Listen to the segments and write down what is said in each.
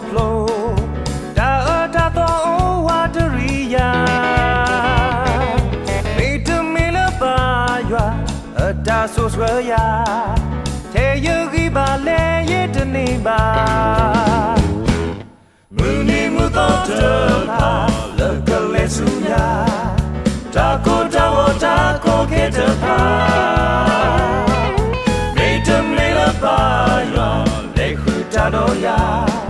ဖျိ, တၢ်အၢတၢ်သီအိၣ်ဝးတရံးယၤ, မ့တမ့ၢ်လၢပၢ်ယွၤအတၢ်စိာ်ဆှၢယၤ, ထဲယဂံၢ်ဘါလဲၤယတန့ၢ်ဘၣ်. မုၢ်နံၤမုၢ်သီတဖၣ် လၢကလဲၤဆူညါ, တၢ်ကိၢ်တၢ်ဂီၤတၢ်ကီခဲတဖၣ်, မ့တမ့ၢ်လၢပၢ်ယွၤလဲၤဃုာ်တၢ်ဒီးယၤ,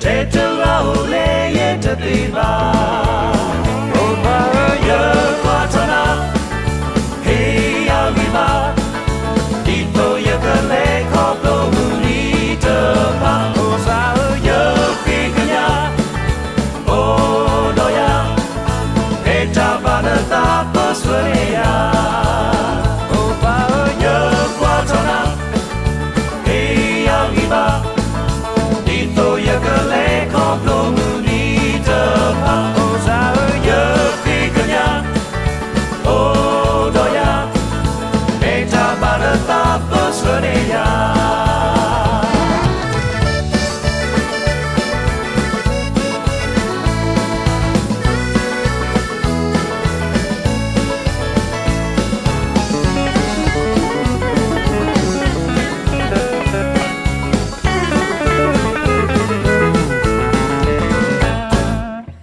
ထဲတဂၤဧိၤလဲၤယတသ့ဘၣ်. အိၣ်ပၢ်ဧၢ ယကွၢ်ထီၣ်နၤ, ဟ့ၣ်ယၤဂံၢ်ဘါ, ဒ်သိးယကလဲၤခီဖျိမုၢ်နံၤတဖၣ်, အိၣ်စၢ်ဧၢ ယဃ့ကညး အိၣ်ဒီးယၤ, ဖဲတၢ်ဘၣ်နသးပၢဆှၢန့ၢ်ယၤ, အိၣ်ပၢ်ဧၢ ယကွၢ်ထီၣ်နၤ, ဟ့ၣ်ယၤဂံၢ်ဘါ, ဒ်သိးယကလဲၤခီဖျိမုၢ်နံၤတဖၣ်, အိၣ်စၢ်ဧၢ ယဃ့ကညး အိၣ်ဒီးယၤ, ဖဲတၢ်ဘၣ်နသးပၢဆှၢန့ၢ်ယၤ.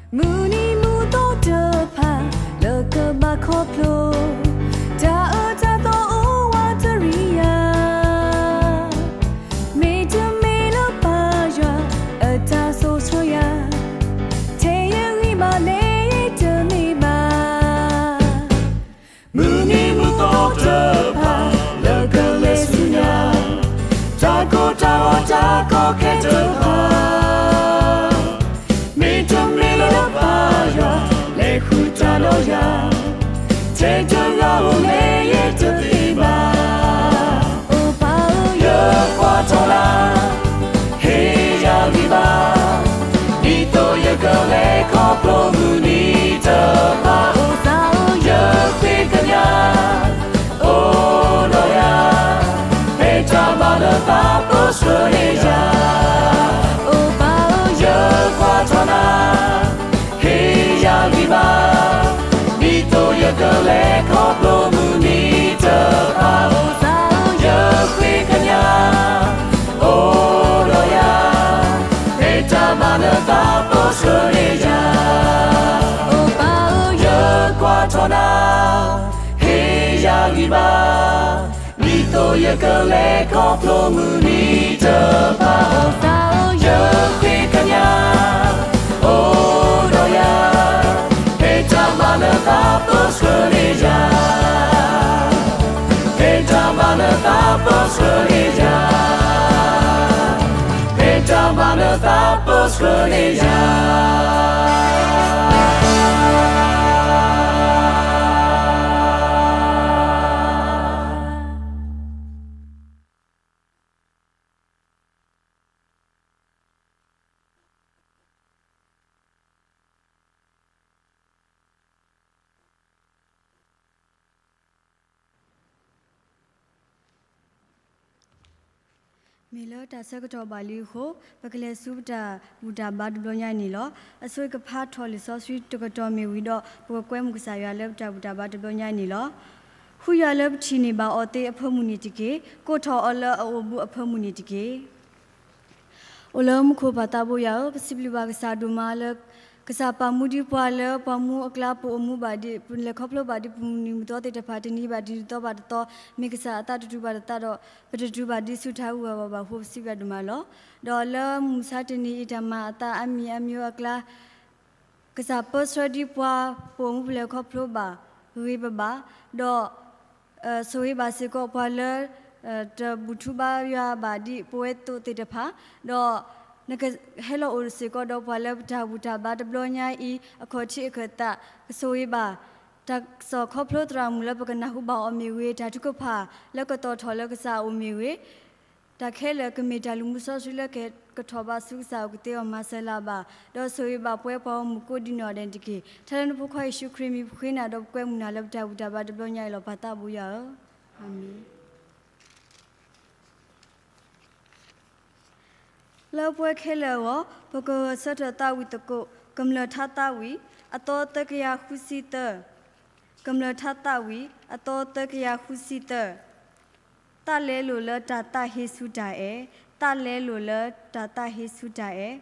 မုၢ်နံၤမုၢ်သီတဖၣ် လၢကဘၣ်ခီဖျိ တၢ်အၢတၢ်သီအိၣ်ဝးတရံးယၤ, မ့တမ့ၢ်လၢပၢ်ယွၤအတၢ်စိာ်ဆှၢယၤ, ထဲယဂံၢ်ဘါလဲၤယတန့ၢ်ဘၣ်. မုၢ်နံၤမုၢ်သီတဖၣ် လၢကလဲၤဆူညါ, တၢ်ကိၢ်တၢ်ဂီၤတၢ်ကီခဲတဖၣ်, မ့တမ့ၢ်လၢပၢ်ယွၤလဲၤဃုာ်တၢ်ဒီးယၤ, ထဲတဂၤဧိၤလဲၤယတသ့ဘၣ်. အိၣ်ပၢ်ဧၢ ယကွၢ်ထီၣ်နၤ, ဟ့ၣ်ယၤဂံၢ်ဘါ, ဒ်သိးယကလဲၤခီဖျိမုၢ်နံၤတဖၣ်, အိၣ်စၢ်ဧၢ ယဃ့ကညး အိၣ်ဒီးယၤ, ဖဲတၢ်ဘၣ်နသးပၢဆှၢန့ၢ်ယၤ, အိၣ်ပၢ်ဧၢ ယကွၢ်ထီၣ်နၤ, ဟ့ၣ်ယၤဂံၢ်ဘါ, ဒ်သိးယကလဲၤခီဖျိမုၢ်နံၤတဖၣ်, အိၣ်စၢ်ဧၢ ယဃ့ကညး အိၣ်ဒီးယၤ, ဖဲတၢ်ဘၣ်နသးပၢဆှၢန့ၢ်ယၤ, အိၣ်ပၢ်ဧၢ ယကွၢ်ထီၣ်နၤ, ဟ့ၣ်ယၤဂံၢ်ဘါ, ဒ်သိးယကလဲၤခီဖျိမုၢ်နံၤတဖၣ်, အိၣ်စၢ်ဧၢ ယဃ့ကညး အိၣ်ဒီးယၤ, ဖဲတၢ်ဘၣ်နသးပၢဆှၢန့ၢ်ယၤ, ဖဲတၢ်ဘၣ်နသးပၢဆှၢန့ၢ်ယၤ, ဖဲတၢ်ဘၣ်နသးပၢဆှၢန့ၢ်ယၤ.မ့ၢ်လၢတၢ်ဆၢကတီၢ်ဘၣ်လံအဃိ, ပကလဲၤဆူပတၢ်ဘူၣ်တၢ်ဘါတဘျီညါအံၤန့ၣ်လီၤ. အဆိကဖးထီၣ်လံာ်စီဆှံတကတီၢ်မ့ၢ်ဝံၤဒီး ပကကွဲမုာ်ကစၢ်ယွၤလၢပတၢ်ဘူၣ်တၢ်ဘါတဘျီညါအံၤန့ၣ်လီၤ. ဃုယွၤလၢပထံၣ်န့ၢ်ဘၣ်အီၤသ့အဖၢမုၢ်န့ၣ်တက့ၢ်. ကိးထီၣ်အီၤလၢအအိၣ်ဘူးအဖၢမုၢ်န့ၣ်တက့ၢ်. အိၣ်လၢမူခိၣ်ပၢ်သးဘိယွၤဧၢ, ပစံးဘျုးဘၣ်ကစၢ်ဒိၣ်မးလၢ ကစၢ်ပာ်မူဒံးပှၤလၢပှၤမူအကျါ ပအိၣ်မူဘၣ်ဒံး ပလဲၤခီဖျိဘၣ်ဒံး ပမုၢ်နံၤမုၢ်သီသ့ၣ်တဖၣ် တနံၤဘၣ်တနံၤ တသီဘၣ်တသီ မ့ၢ်ကစၢ်အသးတတူၢ်ဘၣ်တသးဒီး ပတတူၢ်ဘၣ်ဒံးဆူတၢ်ဟးဂူာ်ဟးဂီၤဘၣ်အဃိ ပစံးဘျုးဒိၣ်မးလီၤ. ဒီးလၢမုၢ်မဆါတနံၤအံၤ တၢ်မၤအသးအါမံၤအါမံၤအကျါ ကစၢ်ပၢဆှၢဒံးပှၤ ပအိၣ်မူပလဲၤခီဖျိဘၣ်ဂ့ၤပဘၣ်, ဒီး ဆိၣ်ဂ့ၤဘၣ်စ့ၢ်ကီးပှၤလၢ တဘူၣ်ထူဘါယွၤဘၣ်ဒံးပဝဲသိးသ့ၣ်တဖၣ်, ဒီးနကဟဲလီၤအိၣ်စ့ၢ်ကီးဒီးပှၤလၢပတၢ်ဘူၣ်တၢ်ဘါတဘျီညါအံၤ အခီၣ်ထံးအခၢၣ်သး, ကဆိၣ်ဂ့ၤဘၣ် တၢ်ကစီၣ်ခီဖျိသရၣ်မုၣ်လၢပကနၢ်ဟူဘၣ်အီၤမ့ၢ်ဂ့ၤ, တၢ်ထုကဖၣ်လၢကတီၤထီၣ်လၢကစၢ်အအိၣ်မ့ၢ်ဂ့ၤ, တၢ်ခဲလၢာ်ကမ့ၢ်တၢ်လုၢ်မူစီဆှံလၢကကထီၣ်ဘးဆူကစၢ်အအိၣ်ကသ့အီၤမၤစၢၤလၢၤဘၣ်, ဒီးဆိၣ်ဂ့ၤဘၣ်ပဝဲပှၤဂီၢ်မုၢ်ကိးဒံးနီၢ်ဒဲးတက့ၢ်. ထဲလၢနဖိခွါယ့ၣ်ၡူးခရံာ်မံၤပဃ့နၤဒီးပကွဲမုာ်နၤလၢပတၢ်ဘူၣ်တၢ်ဘါတဘျီညါအံၤလီၤ ပၢ်သးဘိယွၤဧၢ, အၤမ့ၣ်. လၢပှဲၤခဲလၢာ်အဂီၢ် ပကဂဲၤဆၢထၢၣ်သးဝံၣ်သကိး ကမျၢၢ်ထါသးဝံၣ် အသီသၢကယၤဃုဆံသၢ, ကမျၢၢ်ထါသးဝံၣ် အသီသၢကယၤဃုဆံသၢ, သးလဲလိာ်လၢတၢ်သးဟ့ဆူတၢ်အဲၣ်, သးလဲလိာ်လၢတၢ်သးဟ့ဆူတၢ်အဲၣ်.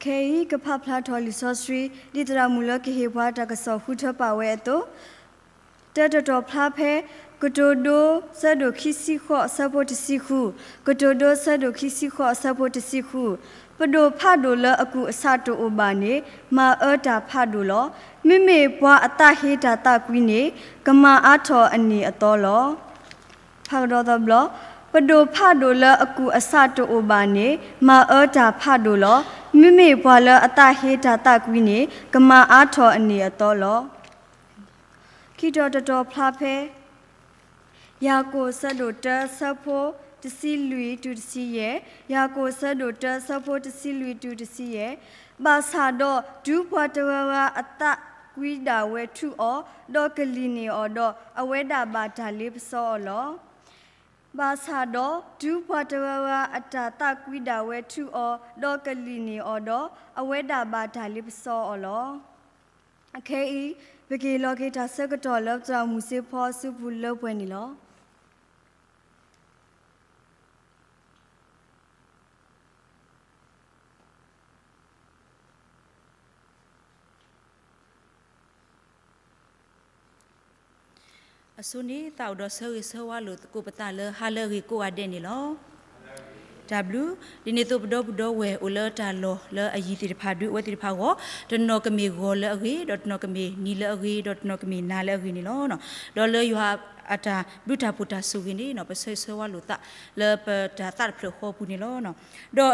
ခဲအံၤ ကဖးဖျါထီၣ်လံာ်စီဆှံ ဒ်သရၣ်မုၣ်လၢကဟ့ၣ်ပှၤတၢ်ကစီၣ်ဃုထၢပာ်ဝဲအသိး, တၢတတီၤဖျါဖဲ ကတိၤဒိ ဆၢဒိၣ်ခံဆံဃိး အဆၢဖိတဆံဃု, ကတိၤဒိ ဆၢဒိၣ်ခံဆံဃိး အဆၢဖိတဆံဃု, ပဒိၣ်ဖးဒိၣ်လၢအကူၣ်အဆးတအိၣ်ဘၣ်န့ၣ် မၤအၢတၢ်ဖးဒိၣ်လီၤ. မ့မ့ၢ်ပှၤအသးဟ့တၢ်သးကွံန့ၣ် ကမၤအါထီၣ်အနံၣ်အသီလီၤ. ဖးကဒီးသီဘျီ, ပဒိၣ်ဖးဒိၣ်လၢအကူၣ်အဆးတအိၣ်ဘၣ်န့ၣ် မၤအၢတၢ်ဖးဒိၣ်လီၤ. မ့မ့ၢ်ပှၤလၢအသးဟ့တၢ်သးကွံန့ၣ် ကမၤအါထီၣ်အနံၣ်အသီလီၤ. ခံတီၤတတီၤဖျါဖဲ ယၤကိာ်ဆၢဒိၣ်တၢ ဆၢဖိတဆံလွံၢ်တုၤတဆံယဲၢ်, ယၤကိာ်ဆၢဒိၣ်တၢ ဆၢဖိတဆံလွံၢ်တုၤတဆံယဲၢ်, ဘၣ်ဆၣ်ဒီးတုၤပှၤတဂၤဂၤအသးကွံဒၣ်ဝဲထူအီၤ, ဒီးကလံၣ်န့ၢ်အီၤဒီး အဝဲဒၣ်ဘၣ်တၢ်လ့ပစီအီၤလီၤ. ဘၣ်ဆၣ်ဒီးတုၤပှၤတဂၤဂၤအတၢ်သးကွံဒၣ်ဝဲထူအီၤ, ဒီးကလံၣ်န့ၢ်အီၤဒီး အဝဲဒၣ်ဘၣ်တၢ်လ့ပစီအီၤလီၤ. အခဲအံၤ ပကဟ့ၣ်လီၤက့ၤတၢ်ဆၢကတီၢ်လၢပသရၣ်မုၣ်စ့ဖီအစုပူၤလၢပှဲၤန့ၣ်လီၤ. ပ အဆိန့ၣ် သးအိၣ်ဒီးဆၢဂ့ၤဆၢဝါလိာ်သကိးပသးလၢဟါလၢအဂ့ၤကိးဂၤဒဲးန့ၣ်လီၤ. တၢ်ဘျုး, ဒ်န့ၣ်အသိးပဒီပုၢ်ဒီဝဲၢ်အိၣ်လၢတၢ်လီၢ်လၢအယံၤသ့ၣ်တဖၣ် ဒုးအဝဲသ့ၣ်တဖၣ်အဂီၢ်, တနီၤကမ့ၢ်ဂီၤလၢအဂ့ၤ, ဒီးတနီၤကမ့ၢ်နံၤလၢအဂ့ၤ, ဒီးတနီၤကမ့ၢ်နၤလၢအဂ့ၤန့ၣ်လီၤ. ဒီးလၢယွၤအတၢ်ဘျုးတၢ်ဖှိၣ်တၢ်ဆိၣ်ဂ့ၤန့ၣ် ပဆၢဂ့ၤဆၢဝါလိာ်သးလၢပတၢ်သးတဖျၢၣ်ဃီပူၤန့ၣ်လီၤ. ဒီး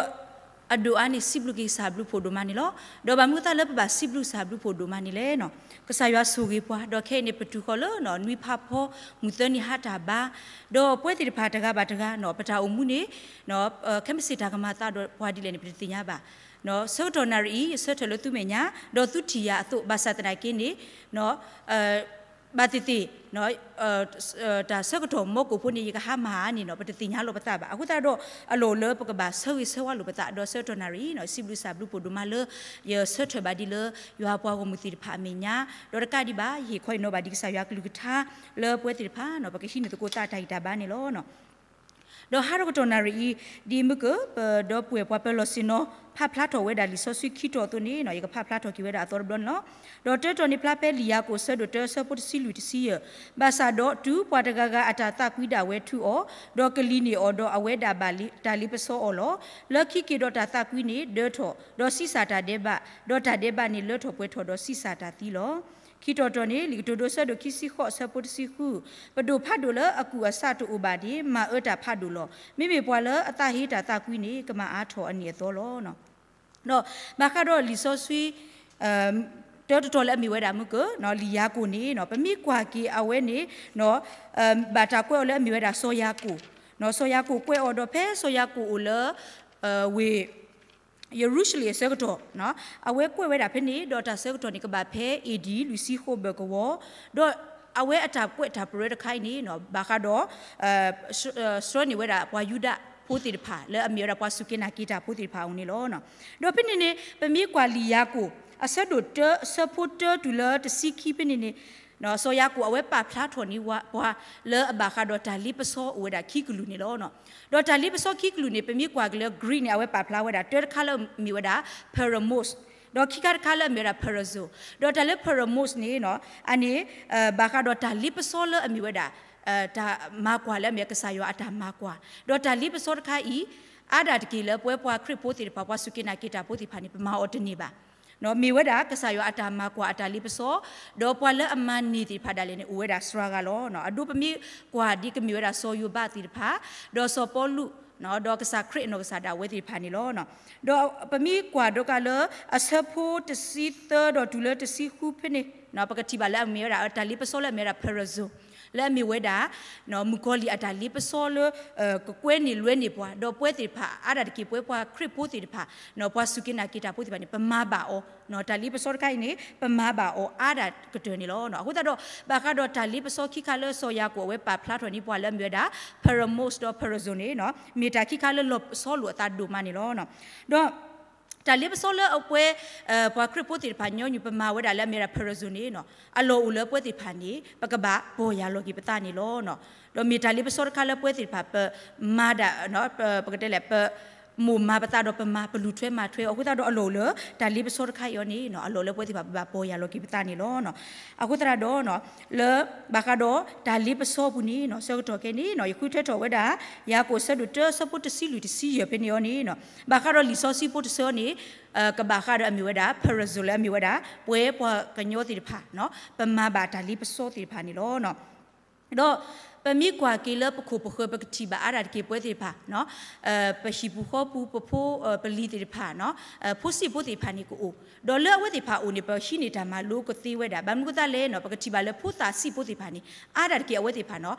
အဒိၣ်အါန့ၣ် စံးဘျုးက့ၤကစၢ်ဘျုးဖှိၣ်ဒိၣ်မးန့ၣ်လီၤ. ဒီးဘၣ်မနုၤအသးလၢပဘၣ်စံးဘျုးကစၢ်ဘျုးဖှိၣ်ဒိၣ်မးန့ၣ်လဲၣ်န့ၣ်, ကစၢ်ယွၤဆိၣ်ဂ့ၤပှၤ, ဒီးခဲအံၤန့ၣ် ပတုၤဃီၤလၢ နွံဖးဖီ မုၢ်သၢနံၤဟါတၢ်ဘါ, ဒီးပဝဲသ့ၣ်တဖၣ်တဂၤဘၣ်တဂၤန့ၣ် ပတၢ်အိၣ်မူန့ၣ် ခဲမုၢ်ဆ့ၣ်တၢ်ကမၤအသးဒီးပှၤဒ်လဲၣ်န့ၣ် ပတသ့ၣ်ညါဘၣ်. ဆၢကတီၢ်နၣ်ရံၣ်အံၤ ယဆၢထၢၣ်လၢသုမဲာ်ညါ, ဒီးသုထံၣ်ယၤအသိး ဘၣ်ဆၣ်သနာ်က့န့ၣ် ဘၣ်သ့ၣ်သ့ၣ် တၢ်ဆၢကတီၢ်မီကိၣ်ဖိန့ၣ် ယကဟါမၢ်ဧါန့ၣ် ပတသ့ၣ်ညါလီၤပသးဘၣ်. အဃိသတးဒီး အလီၢ်အိၣ်လၢပကဘၣ်ဆၢဂ့ၤဆၢဝါလိာ်ပသး ဒီးဆၢကတီၢ်နၣ်ရံၣ် စံးဘျုးကစၢ်ဘျုးဖှိၣ်ဒိၣ်မးလၢ ယဆၢထၢၣ်ဘၣ်ဒ်လၢ ယွၤပှၤဂီၢ်မုၢ်သ့ၣ်တဖၣ်အမဲာ်ညါ, ဒီးတကးဒံးဘၣ် ယဟ့ၣ်ခီဟ့ၣ်နီၤဘၣ်ဒံးကစၢ်ယွၤကလုၢ်ကထါ လၢပဝဲသ့ၣ်တဖၣ် ပကဟံးန့ၢ်သကိးသးတၢ်ဂံၢ်တၢ်ဘါန့ၣ်လီၤ. ဒီးဟါတကတီၢ်နၣ်ရံၣ်အံၤ ဒ်မုၢ်ကၢၢ် ပဒီပုၢ်ဝဲၢ်ပှၤပၢၤလီၢ်ဆ့ၣ်နီၤ ဖးဖျါထီၣ်ဝဲဒၣ်လံာ်စီဆှံခံတီၤအသိးန့ၣ် ယကဖးဖျါထီၣ်က့ၤဝဲဒၣ်အသီတဘျီန့ၣ်လီၤ. ဒီးတၢတီၤန့ၣ်ဖျါဖဲလံာ်ယၤကိာ်အဆၢဒိၣ်တၢအဆၢဖိတဆံလွံၢ်တဆံယဲၢ်, ဘၣ်ဆၣ်ဒီးတုၤပှၤတဂၤဂၤအတၢ်သးကွံဒၣ်ဝဲထုးအီၤ, ဒီးကလံၤန့ၢ်အီၤဒီးအဝဲဒၣ်ဘၣ်တၢ်လ့ပစီအီၤလီၤ. လၢခံက့ၤဒီးတၢ်သးကွံန့ၣ်ဒၢထီၣ်, ဒီးဆံးစၢ်တၢ်ဒဲးဘး, ဒီးတၢ်ဒဲးဘးန့ၣ်လၢထီၣ်ပှဲၤထီၣ်ဒီးဆံးစၢ်တၢ်သံလီၤ. ခံတီၤတီၤန့ၣ် လံာ်ကတိၤဒိအဆၢဒိၣ်ခံဆံဃိးအဆၢဖိတဆံဃု, ပဒိၣ်ဖးဒိၣ်လၢအကူၣ်အဆးတအိၣ်ဘၣ်န့ၣ် မၤအၢတၢ်ဖးဒိၣ်လီၤ. မ့မ့ၢ်ပှၤလၢအသးဟ့တၢ်သးကွံန့ၣ် ကမၤအါထီၣ်အနံၣ်အသီလီၤ. ဒီးဘၣ်ဃးဒီးလံာ်စီဆှံ တၢတတီၤလၢအမ့ၢ်ဝဲဒၣ်မုၢ်ကၢၢ် လံာ်ယၤကိာ်န့ၣ် ပမ့ၢ်ကွၢ်က့ၤအဝဲန့ၣ် ဘၣ်တၢ်ကွဲးအီၤလၢအမ့ၢ်ဝဲဒၣ်စီၤယၤကိာ်, စီၤယၤကိာ်ကွဲးအီၤဒီးဖဲစီၤယၤကိာ်အိၣ်လၢ ဝ့ၢ် ယရူၤၡလ့ၣ်အဆၢကတီၢ်, အဝဲကွဲးဝဲဒၣ်ဖဲန့ၣ် ဒီးတၢ်ဆၢကတီၢ်န့ၣ် ကဘၣ်ဖဲ A D လွံၢ်ဆံဃိးဘၢၣ်ကဝီၤ, ဒီးအဝဲအတၢ်ကွဲးတၢ်ပရၢတခါအံၤန့ၣ် ဘၣ်ဃးဒီး ဆှၢန့ၢ်ဝဲဒၣ်ပှၤယူဒၤဖိသ့ၣ်တဖၣ် လၢအမ့ၢ်ဝဲဒၣ်ပှၤစူၢ်က့ၤနာ်က့ၤတၢ်ဖိသ့ၣ်တဖၣ်အအိၣ်န့ၣ်လီၤ. ဒီးဖဲန့ၣ်န့ၣ် ပမ့ၢ်ကွၢ်လံာ်ယၤကိာ် အဆၢဒိၣ်တၢ အဆၢဖိတၢတုၤလၢတဆံခံဖဲန့ၣ်န့ၣ် စီၤယၤကိာ်အဝဲပာ်ဖျါထီၣ်န့ၢ်ပှၤ လၢအဘၣ်ဃးဒီးတၢ်လ့ပစီအိၣ်ဝဲဒၣ်ခံကလုာ်န့ၣ်လီၤ. ဒီးတၢ်လ့ပစီခံကလုာ်န့ၣ် ပမ့ၢ်ကွၢ်က့ၤလၢ Greek န့ၣ် အဝဲပာ်ဖျါဝဲဒၣ် တၢတခါလၢအမ့ၢ်ဝဲဒၣ် paramos, ဒီးခံခါတခါလၢအမ့ၢ်ဝဲဒၣ် peirazo, ဒီးတၢ်လၢ paramos န့ၣ် အန့ၣ် ဘၣ်ဃးဒီးတၢ်လ့ပစီလၢအမ့ၢ်ဝဲဒၣ် တၢ်မၤကွၢ်လၢအမ့ၢ်ကစၢ်ယွၤအတၢ်မၤကွၢ်, ဒီးတၢ်လ့ပစီတခါအံၤ အါဒၣ်တက့ၢ်လၢပဝဲပှၤခရံာ်ဖိသ့ၣ်တဖၣ် ပှၤစူၢ်က့ၤနာ်က့ၤတၢ်ဖိသ့ၣ်တဖၣ်န့ၣ် ပမၤအီၤတန့ၢ်ဘၣ်. မ့ၢ်ဝဲဒၣ်ကစၢ်ယွၤအတၢ်မၤကွၢ်အတၢ်လ့ပစီ, ဒီးပှၤလၢအမၤန့ၢ်သ့ၣ်တဖၣ်ဒၣ်လဲာ်န့ၣ် အိၣ်ဝဲဒၣ်စှၤဂၤလီၤ. အဒိပမ့ၢ်ကွၢ်ဒ်ကမ့ၢ်ဝဲဒၣ်စီၤယိၤဘးသ့ၣ်တဖၣ်, ဒီးစီၤပီလူး, ဒီးကစၢ်ခရံာ်အနီၢ်ကစၢ်ဒၣ်ဝဲသ့ၣ်တဖၣ်န့ၣ်လီၤ. ဒီးပမ့ၢ်ကွၢ်ဒီးကးလၢ အဆၢဖိတဆံသၢဒီးတုၤလၢတဆံဃုဖဲန့ၣ် ပကထံၣ်ဘၣ်လၢအမ့ၢ်ဝဲဒၣ် တၢ်လ့ပစီလၢအမ့ၢ်ဝဲဒၣ် peirazo လၢအမ့ၢ်ဝဲဒၣ် မုၣ်ကီၤလံၢ်အတၢ်လ့ပစီလၢ ကကွဲန့ၢ်လွဲန့ၢ်ပှၤ, ဒီးပဝဲသ့ၣ်တဖၣ် အါဒၣ်တက့ၢ် ပဝဲပှၤခရံာ်ဖိသ့ၣ်တဖၣ်, ပှၤစူၢ်က့ၤနာ်က့ၤတၢ်ဖိသ့ၣ်တဖၣ်န့ၣ် ပမၤဘၣ်အီၤ, တၢ်လ့ပစီတခါအံၤန့ၣ် ပမၤဘၣ်အီၤအါဒၣ်ကတၢၢ်န့ၣ်လီၤ. အဃိသတးဒီး ဘၣ်ဃးဒီးတၢ်လ့ပစီခံခါလၢစီၤယၤကိာ်အဝဲပာ်ဖျါထီၣ်န့ၢ်ပှၤလၢအမ့ၢ်ဝဲဒၣ် peiramos ဒီး peirazo န့ၣ် မ့ၢ်တၢ်ခံခါလၢလီၤဆီလိာ်အသးဒိၣ်မးန့ၣ်လီၤ. ဒီး တၢ်လ့ပစီလၢအပဝဲ ပှၤခရံာ်ဖိသ့ၣ်တဖၣ်ညီနုၢ်ပမၤဝဲဒၣ်လၢအမ့ၢ်ဝဲဒၣ် peirazo န့ၣ် အလီၢ်အိၣ်လၢပဝဲသ့ၣ်တဖၣ်န့ၣ် ပကဘၣ်ပီၢ်ယၢ်လီၤက့ၤပသးန့ၣ်လီၤ. ဒီးမ့ၢ်တၢ်လ့ပစီတခါလၢပဝဲသ့ၣ်တဖၣ် ပမၤဒၣ် ပကတဲလဲၣ် ပမိၢ်မၤပသးဒီးပမၤ ပလူၤထွဲမၤထွဲအဃိသတးဒီးအလီၢ်အိၣ်လၢ တၢ်လ့ပစီတခါအံၤအီၤန့ၣ် အလီၢ်လၢပဝဲသ့ၣ်တဖၣ် ပဘၣ်ပီၢ်ယၢ်လီၤက့ၤပသးန့ၣ်လီၤ. အဃိသတးဒီး လၢဘၣ်ဃးဒီးတၢ်လ့ပစီပူၤန့ၣ် ဆၢကတီၢ်ခဲအံၤန့ၣ် ယဃုထၢထီၣ်ဝဲဒၣ် ယၤကိာ်ဆၢဒိၣ်တၢ အဆၢဖိတဆံလွံၢ်တဆံယဲၢ်ဖဲန့ၣ်အီၤန့ၣ် ဘၣ်ဃးဒီးလံာ်စီဆှံဖိတဆၢအီၤန့ၣ် ကဘၣ်ဃးဒီးအမ့ၢ်ဝဲဒၣ် peirazo လၢအမ့ၢ်ဝဲဒၣ် ပဝဲပှၤကညီသ့ၣ်တဖၣ် ပမၤဘၣ်တၢ်လ့ပစီသ့ၣ်တဖၣ်န့ၣ်လီၤ. ဒီးပမ့ၢ်ကွၢ်က့ၤလၢပခိၣ်ပဃၢၤ ပကထံၣ်ဘၣ်အါဒၣ်တက့ၢ်ပဝဲသ့ၣ်တဖၣ် ပဟံၣ်ပူၤဃီပူၤ ပဖိပလံၤသ့ၣ်တဖၣ် ဖိဆံးဖိသ့ၣ်တဖၣ်န့ၣ်ကအိၣ်, ဒီးလၢအဝဲသ့ၣ်တဖၣ်အအိၣ်န့ၣ် ပဟံးန့ၢ်တၢ်မၤလိကသ့ဝဲဒၣ် ဘၣ်မနုၤအဃိသတးလဲၣ်န့ၣ် ပကထံၣ်ဘၣ်လၢဖိသၣ်ဆံးဖိသ့ၣ်တဖၣ်န့ၣ် အါဒၣ်တက့ၢ်အဝဲသ့ၣ်တဖၣ်န့ၣ်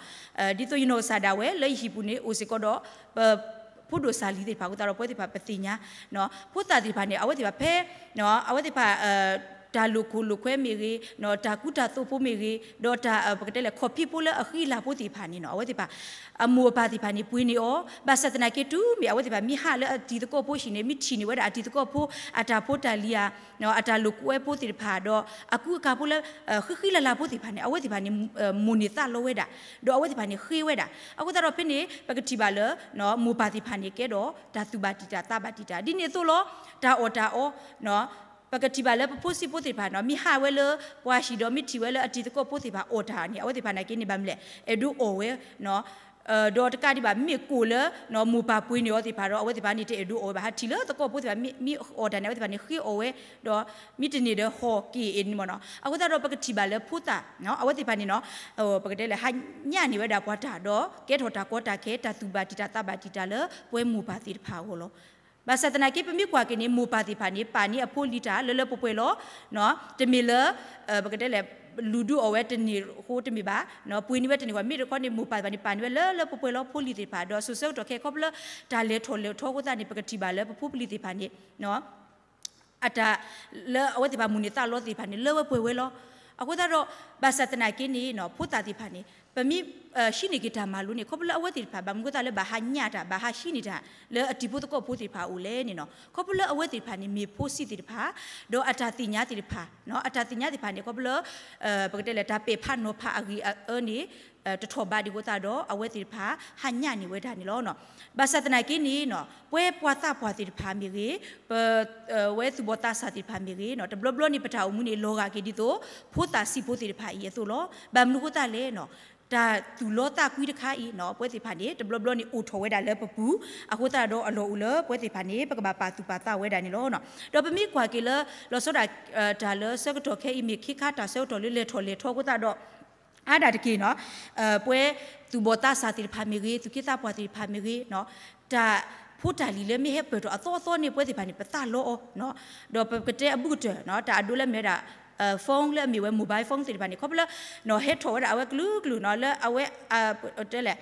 ဒ်သိးယနီၢ်ကစၢ်ဒၣ်ဝဲလၢယဟံၣ်ပူၤန့ၣ် အိၣ်စ့ၢ်ကီးဒီး ပ ဖိဒိၣ်စၢ်လံၤသ့ၣ်တဖၣ်အဃိသတးဒီး ပဝဲသ့ၣ်တဖၣ်ပသ့ၣ်ညါ ဖိသၣ်သ့ၣ်တဖၣ်န့ၣ် အဝဲသ့ၣ်တဖၣ်ဖဲ အဝဲသ့ၣ်တဖၣ် တၢ်လိာ်ခိၣ်လိာ်ခွဲမ့ၢ်ဂ့ၤ တၢ်ကူတၢ်သိးဖိမ့ၢ်ဂ့ၤ ဒီးတၢ် ပကတဲလဲၣ် ခီၣ်ဖံးဖိလၢအဃံအလၤဖိသ့ၣ်တဖၣ်န့ၣ် အဝဲသ့ၣ်တဖၣ် အမိၢ်အပၢ်သ့ၣ်တဖၣ်န့ၣ် ပှ့ၤန့ၢ်အီၤ ဘၣ်ဆၣ်သနာ်က့တုၤမ့ၢ်အဝဲသ့ၣ်တဖၣ် မ့ၢ်ဟးလၢအတံၤသကိးဖိဟံၣ်န့ၣ် မ့ၢ်ထံၣ်န့ၢ်ဝဲဒၣ်အတံၤသကိးဖိ အတၢ်ဖိတၢ်လံၤဧါ အတၢ်လိာ်ကွဲဖိသ့ၣ်တဖၣ် ဒီးအကူအကၤဖိလၢ ဃံဃံလၤလၤဖိသ့ၣ်တဖၣ်န့ၣ် အဝဲသ့ၣ်တဖၣ်န့ၣ် မိၣ်န့ၢ်သးလီဝဲဒၣ် ဒီးအဝဲသ့ၣ်တဖၣ်န့ၣ်ဃ့ဝဲဒၣ် အဃိသတးဒီးဖဲန့ၣ် ပကထံၣ်ဘၣ်လၢ မိၢ်ပၢ်သ့ၣ်တဖၣ်န့ၣ်ကဲဒီးတၢ်သူၣ်ဘၣ်တံာ်တာ်သးဘၣ်တံာ်တာ် ဒ်န့ၣ်အသိးလီၤ တၢ်အီၣ်တၢ်အီ ပ ပကထံၣ်ဘၣ်လၢပဖိဆံးဖိသ့ၣ်တဖၣ်နီၤ မ့ၢ်ဟးဝဲလၢပှၤဟံၣ်ဒီးမ့ၢ်ထံၣ်ဝဲလၢအတံၤသကိးဖိသ့ၣ်တဖၣ်အီၣ်တၢ်န့ၣ် အဝဲသ့ၣ်တဖၣ်နာ်က့န့ၣ် ဘၣ်မနုၤလဲၣ် အဲၣ်ဒိးအီၣ်ဝဲ ဒီးတကးဒံးဘၣ် မ့ၢ်ကိၣ်လၢ မိၢ်ပၢ်ပှ့ၤန့ၢ်အီၤသ့ၣ်တဖၣ်ဒီး အဝဲသ့ၣ်တဖၣ်န့ၣ် တအဲၣ်ဒိးအီၣ်ဝဲဘၣ် ဟးထံၣ်လၢသကိးဖိသ့ၣ်တဖၣ် မ့ၢ်အီၣ်တၢ်န့ၣ် အဝဲသ့ၣ်တဖၣ်န့ၣ် ဃ့အီၣ်ဝဲ ဒီးမ့ၢ်တန့ၢ်ဒီးဟီၣ်က့ၤအီၤန့ၣ်မ့ၢ်နီၤ အဃိသတးဒီးပကထံၣ်ဘၣ်လၢဖိသၣ် အဝဲသ့ၣ်တဖၣ်န့ၣ်နီၤ ပကတဲလဲၣ် ဟးညၣ်န့ၢ်ဝဲဒၣ်ပှၤတၢ်ဒီး ကဲထီၣ်တၢ်ကီတၢ်ခဲ တၢ်သူၣ်ဘၣ်တံာ်တာ်သးဘၣ်တံာ်တာ်လၢပှဲၤမိၢ်ပၢ်သ့ၣ်တဖၣ်အဂီၢ်လီၤ. ဘၣ်ဆၣ်သနာ်က့ ပမ့ၢ်ကွၢ်က့ၤန့ၣ် မိၢ်ပၢ်သ့ၣ်တဖၣ်န့ၣ် ပာ်န့ၢ်အဖိလံၤတၢ်လၢလၢပှဲၤပှဲၤလီၤ. တမ့ၢ်လၢ ပကတဲလဲၣ် လူၤဒုးအီၣ်ဝဲတန့ၢ်အဃိတမ့ၢ်ဘၣ်, ပှ့ၤန့ၢ်ဝဲတန့ၢ်အဃိ မ့ၢ်တခီန့ၣ် မိၢ်ပၢ်သ့ၣ်တဖၣ်န့ၣ် ပာ်န့ၢ်ဝဲလၢလၢပှဲၤပှဲၤလီၤ ဖိလံၤသ့ၣ်တဖၣ် ဒီးစိၤဆၢကတီၢ်ခဲအံၤခီဖျိလၢ တၢ်လဲၤထီၣ်လဲၤထီအဃိသတးန့ၣ် ပကထံၣ်ဘၣ်လၢပဖိပလံၤသ့ၣ်တဖၣ်န့ၣ် အတၢ်လၢအဝဲသ့ၣ်တဖၣ်မိၣ်န့ၢ်သးလီသ့ၣ်တဖၣ်န့ၣ် လၢဝဲပှဲၤဝဲလီၤ. အဃိသတးဒီး ဘၣ်ဆၣ်သနာ်က့န့ၣ် ဖိသၣ်သ့ၣ်တဖၣ်န့ၣ် ပမ့ၢ် ဟံးန့ၢ်က့ၤတၢ်မၤလိန့ၣ် ခီဖျိလၢအဝဲသ့ၣ်တဖၣ် ဘၣ်မနုၤအဃိသတးလၢဘၣ်ဟးညၣ်တၢ် ဘၣ်ဟးဟံးန့ၢ်တၢ် လၢအတံၤဖိသကိးဖိသ့ၣ်တဖၣ်အအိၣ်လဲၣ်န့ၣ်နီၤ ခီဖျိလၢအဝဲသ့ၣ်တဖၣ်န့ၣ် မ့ၢ်ဖိဆံးသ့ၣ်တဖၣ် ဒီးအတၢ်သ့ၣ်ညါသ့ၣ်တဖၣ် အတၢ်သ့ၣ်ညါသ့ၣ်တဖၣ်န့ၣ် ခီဖျိလၢ ပကတဲလဲၣ် တၢ်ပဲာ်ဖးနီၤဖးအဂ့ၢ်အအၢန့ၣ် တထီၣ်ဘးဒံးအဃိသတးဒီး အဝဲသ့ၣ်တဖၣ် ဟးညၣ်န့ၢ်ဝဲဒၣ်န့ၣ်လီၤ. ဘၣ်ဆၣ်သနာ်က့န့ၣ် ပှဲၤပှၤသးပှၢ်သ့ၣ်တဖၣ်မ့ၢ်ဂ့ၤ, ပ ဝဲသူၣ်ဘီၣ်သးစၢ်သ့ၣ်တဖၣ်မ့ၢ်ဂ့ၤ တဘျီဘျီန့ၣ် ပတၢ်အိၣ်မူန့ၣ် လီၤဂာ်က့ၤဒ်သိး ဖိသၣ်ဆံးဖိသ့ၣ်တဖၣ်အံၤအသိးလီၤ. ဘၣ်မနုၤအဃိသတးလဲၣ် တၢ်သူၣ်လီသးကွံတခါအံၤ ပဝဲသ့ၣ်တဖၣ်န့ၣ် တဘျီဘျီန့ၣ် အိၣ်ထီၣ်ဝဲဒၣ်လၢပပူၤ အဃိသတးဒီးအလီၢ်အိၣ်လၢပဝဲသ့ၣ်တဖၣ်န့ၣ် ပကဘၣ်ပာ်သူၣ်ပာ်သးဝဲဒၣ်န့ၣ်လီၤ. ဒီးပမ့ၢ်ကွၢ်က့ၤလၢ လီၤဆီဒၣ် တၢ်လၢဆၢကတီၢ်ခဲအံၤမ့ၢ်ခ့ခါတၢ်ဆၢကတီၢ်လၢလဲၤထီၣ်လဲၤထီအဃိသတးဒီး အါဒၣ်တက့ၢ်နီၤ ပှဲၤသူၣ်ဘီၣ်သးစၢ်သ့ၣ်တဖၣ်မ့ၢ်ဂ့ၤ သူၣ်က့သးပှၢ်သ့ၣ်တဖၣ်မ့ၢ်ဂ့ၤ တၢ်ဖိတၢ်လံၤလၢမ့ၢ်ဟဲပၢၢ်ထီၣ်အသီအသီန့ၣ် ပဝဲသ့ၣ်တဖၣ်န့ၣ် ပသးလီအီၤ ဒီးပကတဲအဘူးကတၢၢ် တၢ်အဒိလၢမ့ၢ်ဝဲဒၣ် phone လၢအမ့ၢ်ဝဲ mobile phone သ့ၣ်တဖၣ်န့ၣ် ခီဖျိလၢ ဟဲထီၣ်ဝဲဒၣ်အဝဲကလုာ်ကလုာ်နီၤ လၢအဝဲ တဲလဲၣ်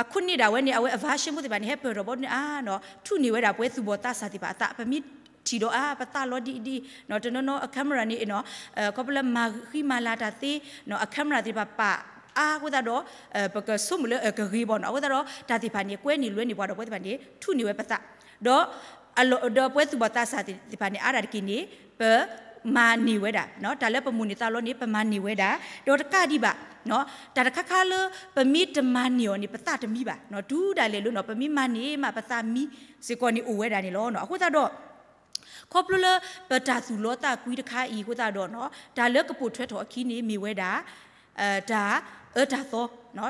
အခိၣ်န့ၢ်ဒၣ်ဝဲန့ၣ် အဝဲအ version ဖိသ့ၣ်တဖၣ်န့ၣ် ဟဲပၢၢ်ထီၣ်ဘီန့ၣ်အါနီၤ ထူၣ်န့ၢ်ဝဲဒၣ်ပှဲၤသူၣ်ဘီၣ်သးစၢ်သ့ၣ်တဖၣ်အသး ပမ့ၢ်ထံၣ်ဒီးအါ ပသးလီဒ်အံၤဒ်အံၤ တနီၤနီၤအ camera န့ၣ်နီၤ ခီဖျိလၢမၤဃံမၤလၤတၢ်သ့ အ camera သ့ၣ်တဖၣ်ပာ်အါအဃိသတးဒီး ပကဆိကမိၣ်လၢအကဂ့ၤဘၣ်နီၤ အဃိသတးဒီး တၢ်သ့ၣ်တဖၣ်န့ၣ် ကွဲန့ၢ်လွဲန့ၢ်ပှၤဒီးပဝဲသ့ၣ်တဖၣ်န့ၣ် ထူၣ်န့ၢ်ဝဲပသး ဒီး ဒီးပှဲၤသူၣ်ဘီၣ်သးစၢ်သ့ၣ်တဖၣ်န့ၣ် အါဒၣ်တက့ၢ်န့ၣ် ပမၤန့ၢ်ဝဲဒၣ် တၢ်လၢပမိၣ်န့ၢ်သးလီန့ၣ် ပမၤန့ၢ်ဝဲဒၣ် ဒီးတကးဒံးဘၣ် တၢ်တခါခါလၢ ပမ့ၢ်တမၤန့ၢ်အီၤန့ၣ် ပသးတမံဘၣ် တုၤဒၣ်လဲာ်လၢနီၤ ပမ့ၢ်မၤန့ၢ်မး ပသးမံစ့ၢ်ကီးန့ၣ်အိၣ်ဝဲဒၣ်န့ၣ်လီၤ. အဃိသတးဒီး ခီဖျိလၢ ပတၢ်သူၣ်လီသးကွံတခါအံၤအဃိသတးဒီး တၢ်လၢကပိာ်ထွဲထီၣ်အခံန့ၣ်မ့ၢ်ဝဲဒၣ် တၢ်အၢတၢ်သီ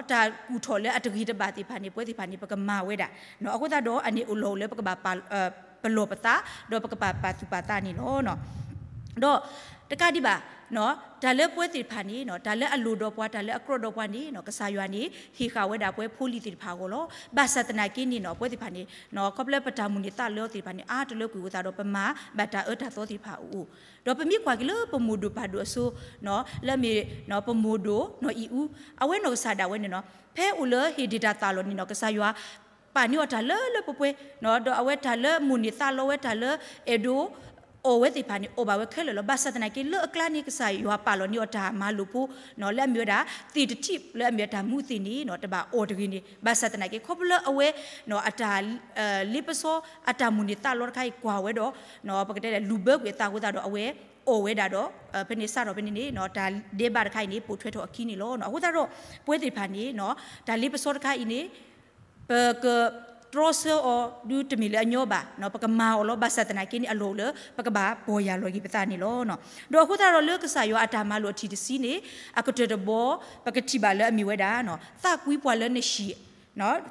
တၢ်ကူၣ်ထီၣ်လၢအတဂ့ၤတဘၣ်သ့ၣ်တဖၣ်န့ၣ် ပဝဲသ့ၣ်တဖၣ်န့ၣ် ပကမၤဝဲဒၣ် အဃိသတးဒီး အန့ၣ်အိၣ်လီၤအိၣ်လၢပကဘၣ်ပလီၢ်ပသး ဒီးပကဘၣ်ပာ်သူၣ်ပာ်သးန့ၣ်လီၤ. ဒီးတကးဒံးဘၣ် တၢ်လၢပဝဲသ့ၣ်တဖၣ်န့ၣ် တၢ်လၢအလိၣ်ဒီးပှၤ တၢ်လၢအကြီဒီးပှၤန့ၣ် ကစၢ်ယွၤန့ၣ် ဟ့ၣ်ဃာ်ဝဲဒၣ်ပဝဲဖိလံၤသ့ၣ်တဖၣ်အဂီၢ်လီၤ. ဘၣ်ဆၣ်သနာ်က့န့ၣ် ပဝဲသ့ၣ်တဖၣ်န့ၣ် ခီဖျိလၢပတၢ်မိၣ်န့ၢ်သးလီသ့ၣ်တဖၣ်န့ၣ် အါတလၢကွံာ်အဃိသတးဒီး ပမၤဘၣ်တၢ်အၢတၢ်သီသ့ၣ်တဖၣ်အအိၣ် ဒီးပမ့ၢ်ကွၢ်က့ၤလၢပမိၢ်ဒိၣ်ပၢ်ဒိၣ်အစိၤ လၢအမ့ၢ် ပမိၢ်ဒိၣ်နီၢ်အံၣ်အူ အဝဲနီၢ်ကစၢ်ဒၣ်ဝဲန့ၣ်နီၤ ဖဲအိၣ်လၢဟ့ၣ်ဒ့ၣ်တၢ်သးလီၢ်န့ၣ်နီၤ ကစၢ်ယွၤ ပာ်န့ၢ်အီၤတၢ်လၢလၢပှဲၤပှဲၤ ဒီးအဝဲတၢ်လၢမိၣ်န့ၢ်သးလီဝဲတၢ်လၢအဲၣ်ဒိး အီၣ်ဝဲသ့ၣ်တဖၣ်န့ၣ် အီၣ်ဘၣ်ဝဲခဲလၢာ်လီၤ. ဘၣ်ဆၣ်သနာ်က့လၢအကျါန့ၣ် ကစၢ်ယွၤပာ်လီၤန့ၢ်အီၤတၢ်မၤလိာ်ဖိ လၢအမ့ၢ်ဝဲဒၣ် သ့ၣ်တထံၣ်လၢအမ့ၢ်ဝဲတၢ်မူသ့ၣ်န့ၣ် တဘၣ်အီၣ်တဂ့ၤန့ၣ် ဘၣ်ဆၣ်သနာ်က့ ခီဖျိလၢအဝဲ အတၢ် လ့ပစီ အတၢ်မိၣ်န့ၢ်သးလီတခါအံၤကွၢ်ဝဲဒီး ပကတဲလဲၣ် လူၤဘၢကွံာ်အသးအဃိသတးဒီး အဝဲအီၣ်ဝဲဒၣ်ဒီး ဖဲန့ၣ်စးထီၣ်ဖဲန့ၣ်န့ၣ် တၢ်ဒဲးဘးတခါအံၤန့ၣ် ပိာ်ထွဲထီၣ်အခံန့ၣ်လီၤ. အဃိသတးဒီး ပဝဲသ့ၣ်တဖၣ်န့ၣ် တၢ်လ့ပစီတခါအံၤန့ၣ် ပကတြီဆၢအီၤ ဒုးတမ့ၢ်လၢအညီဘၣ်, ပကမၤအီၤလီၤ. ဘၣ်ဆၣ်သနာ်က့န့ၣ် အလီၢ်အိၣ်လၢ ပကဘၣ်ပီၢ်ယၢ်လီၤက့ၤပသးန့ၣ်လီၤ. ဒီးအဃိသတးဒီးလၢကစၢ်ယွၤအတၢ်မၤလိာ်အထံၣ်တဆံန့ၣ် အကတၢၢ်တဘီ ပကထံၣ်ဘၣ်လၢအမ့ၢ်ဝဲဒၣ် သးကွံပှၤလၢနဟံၣ်,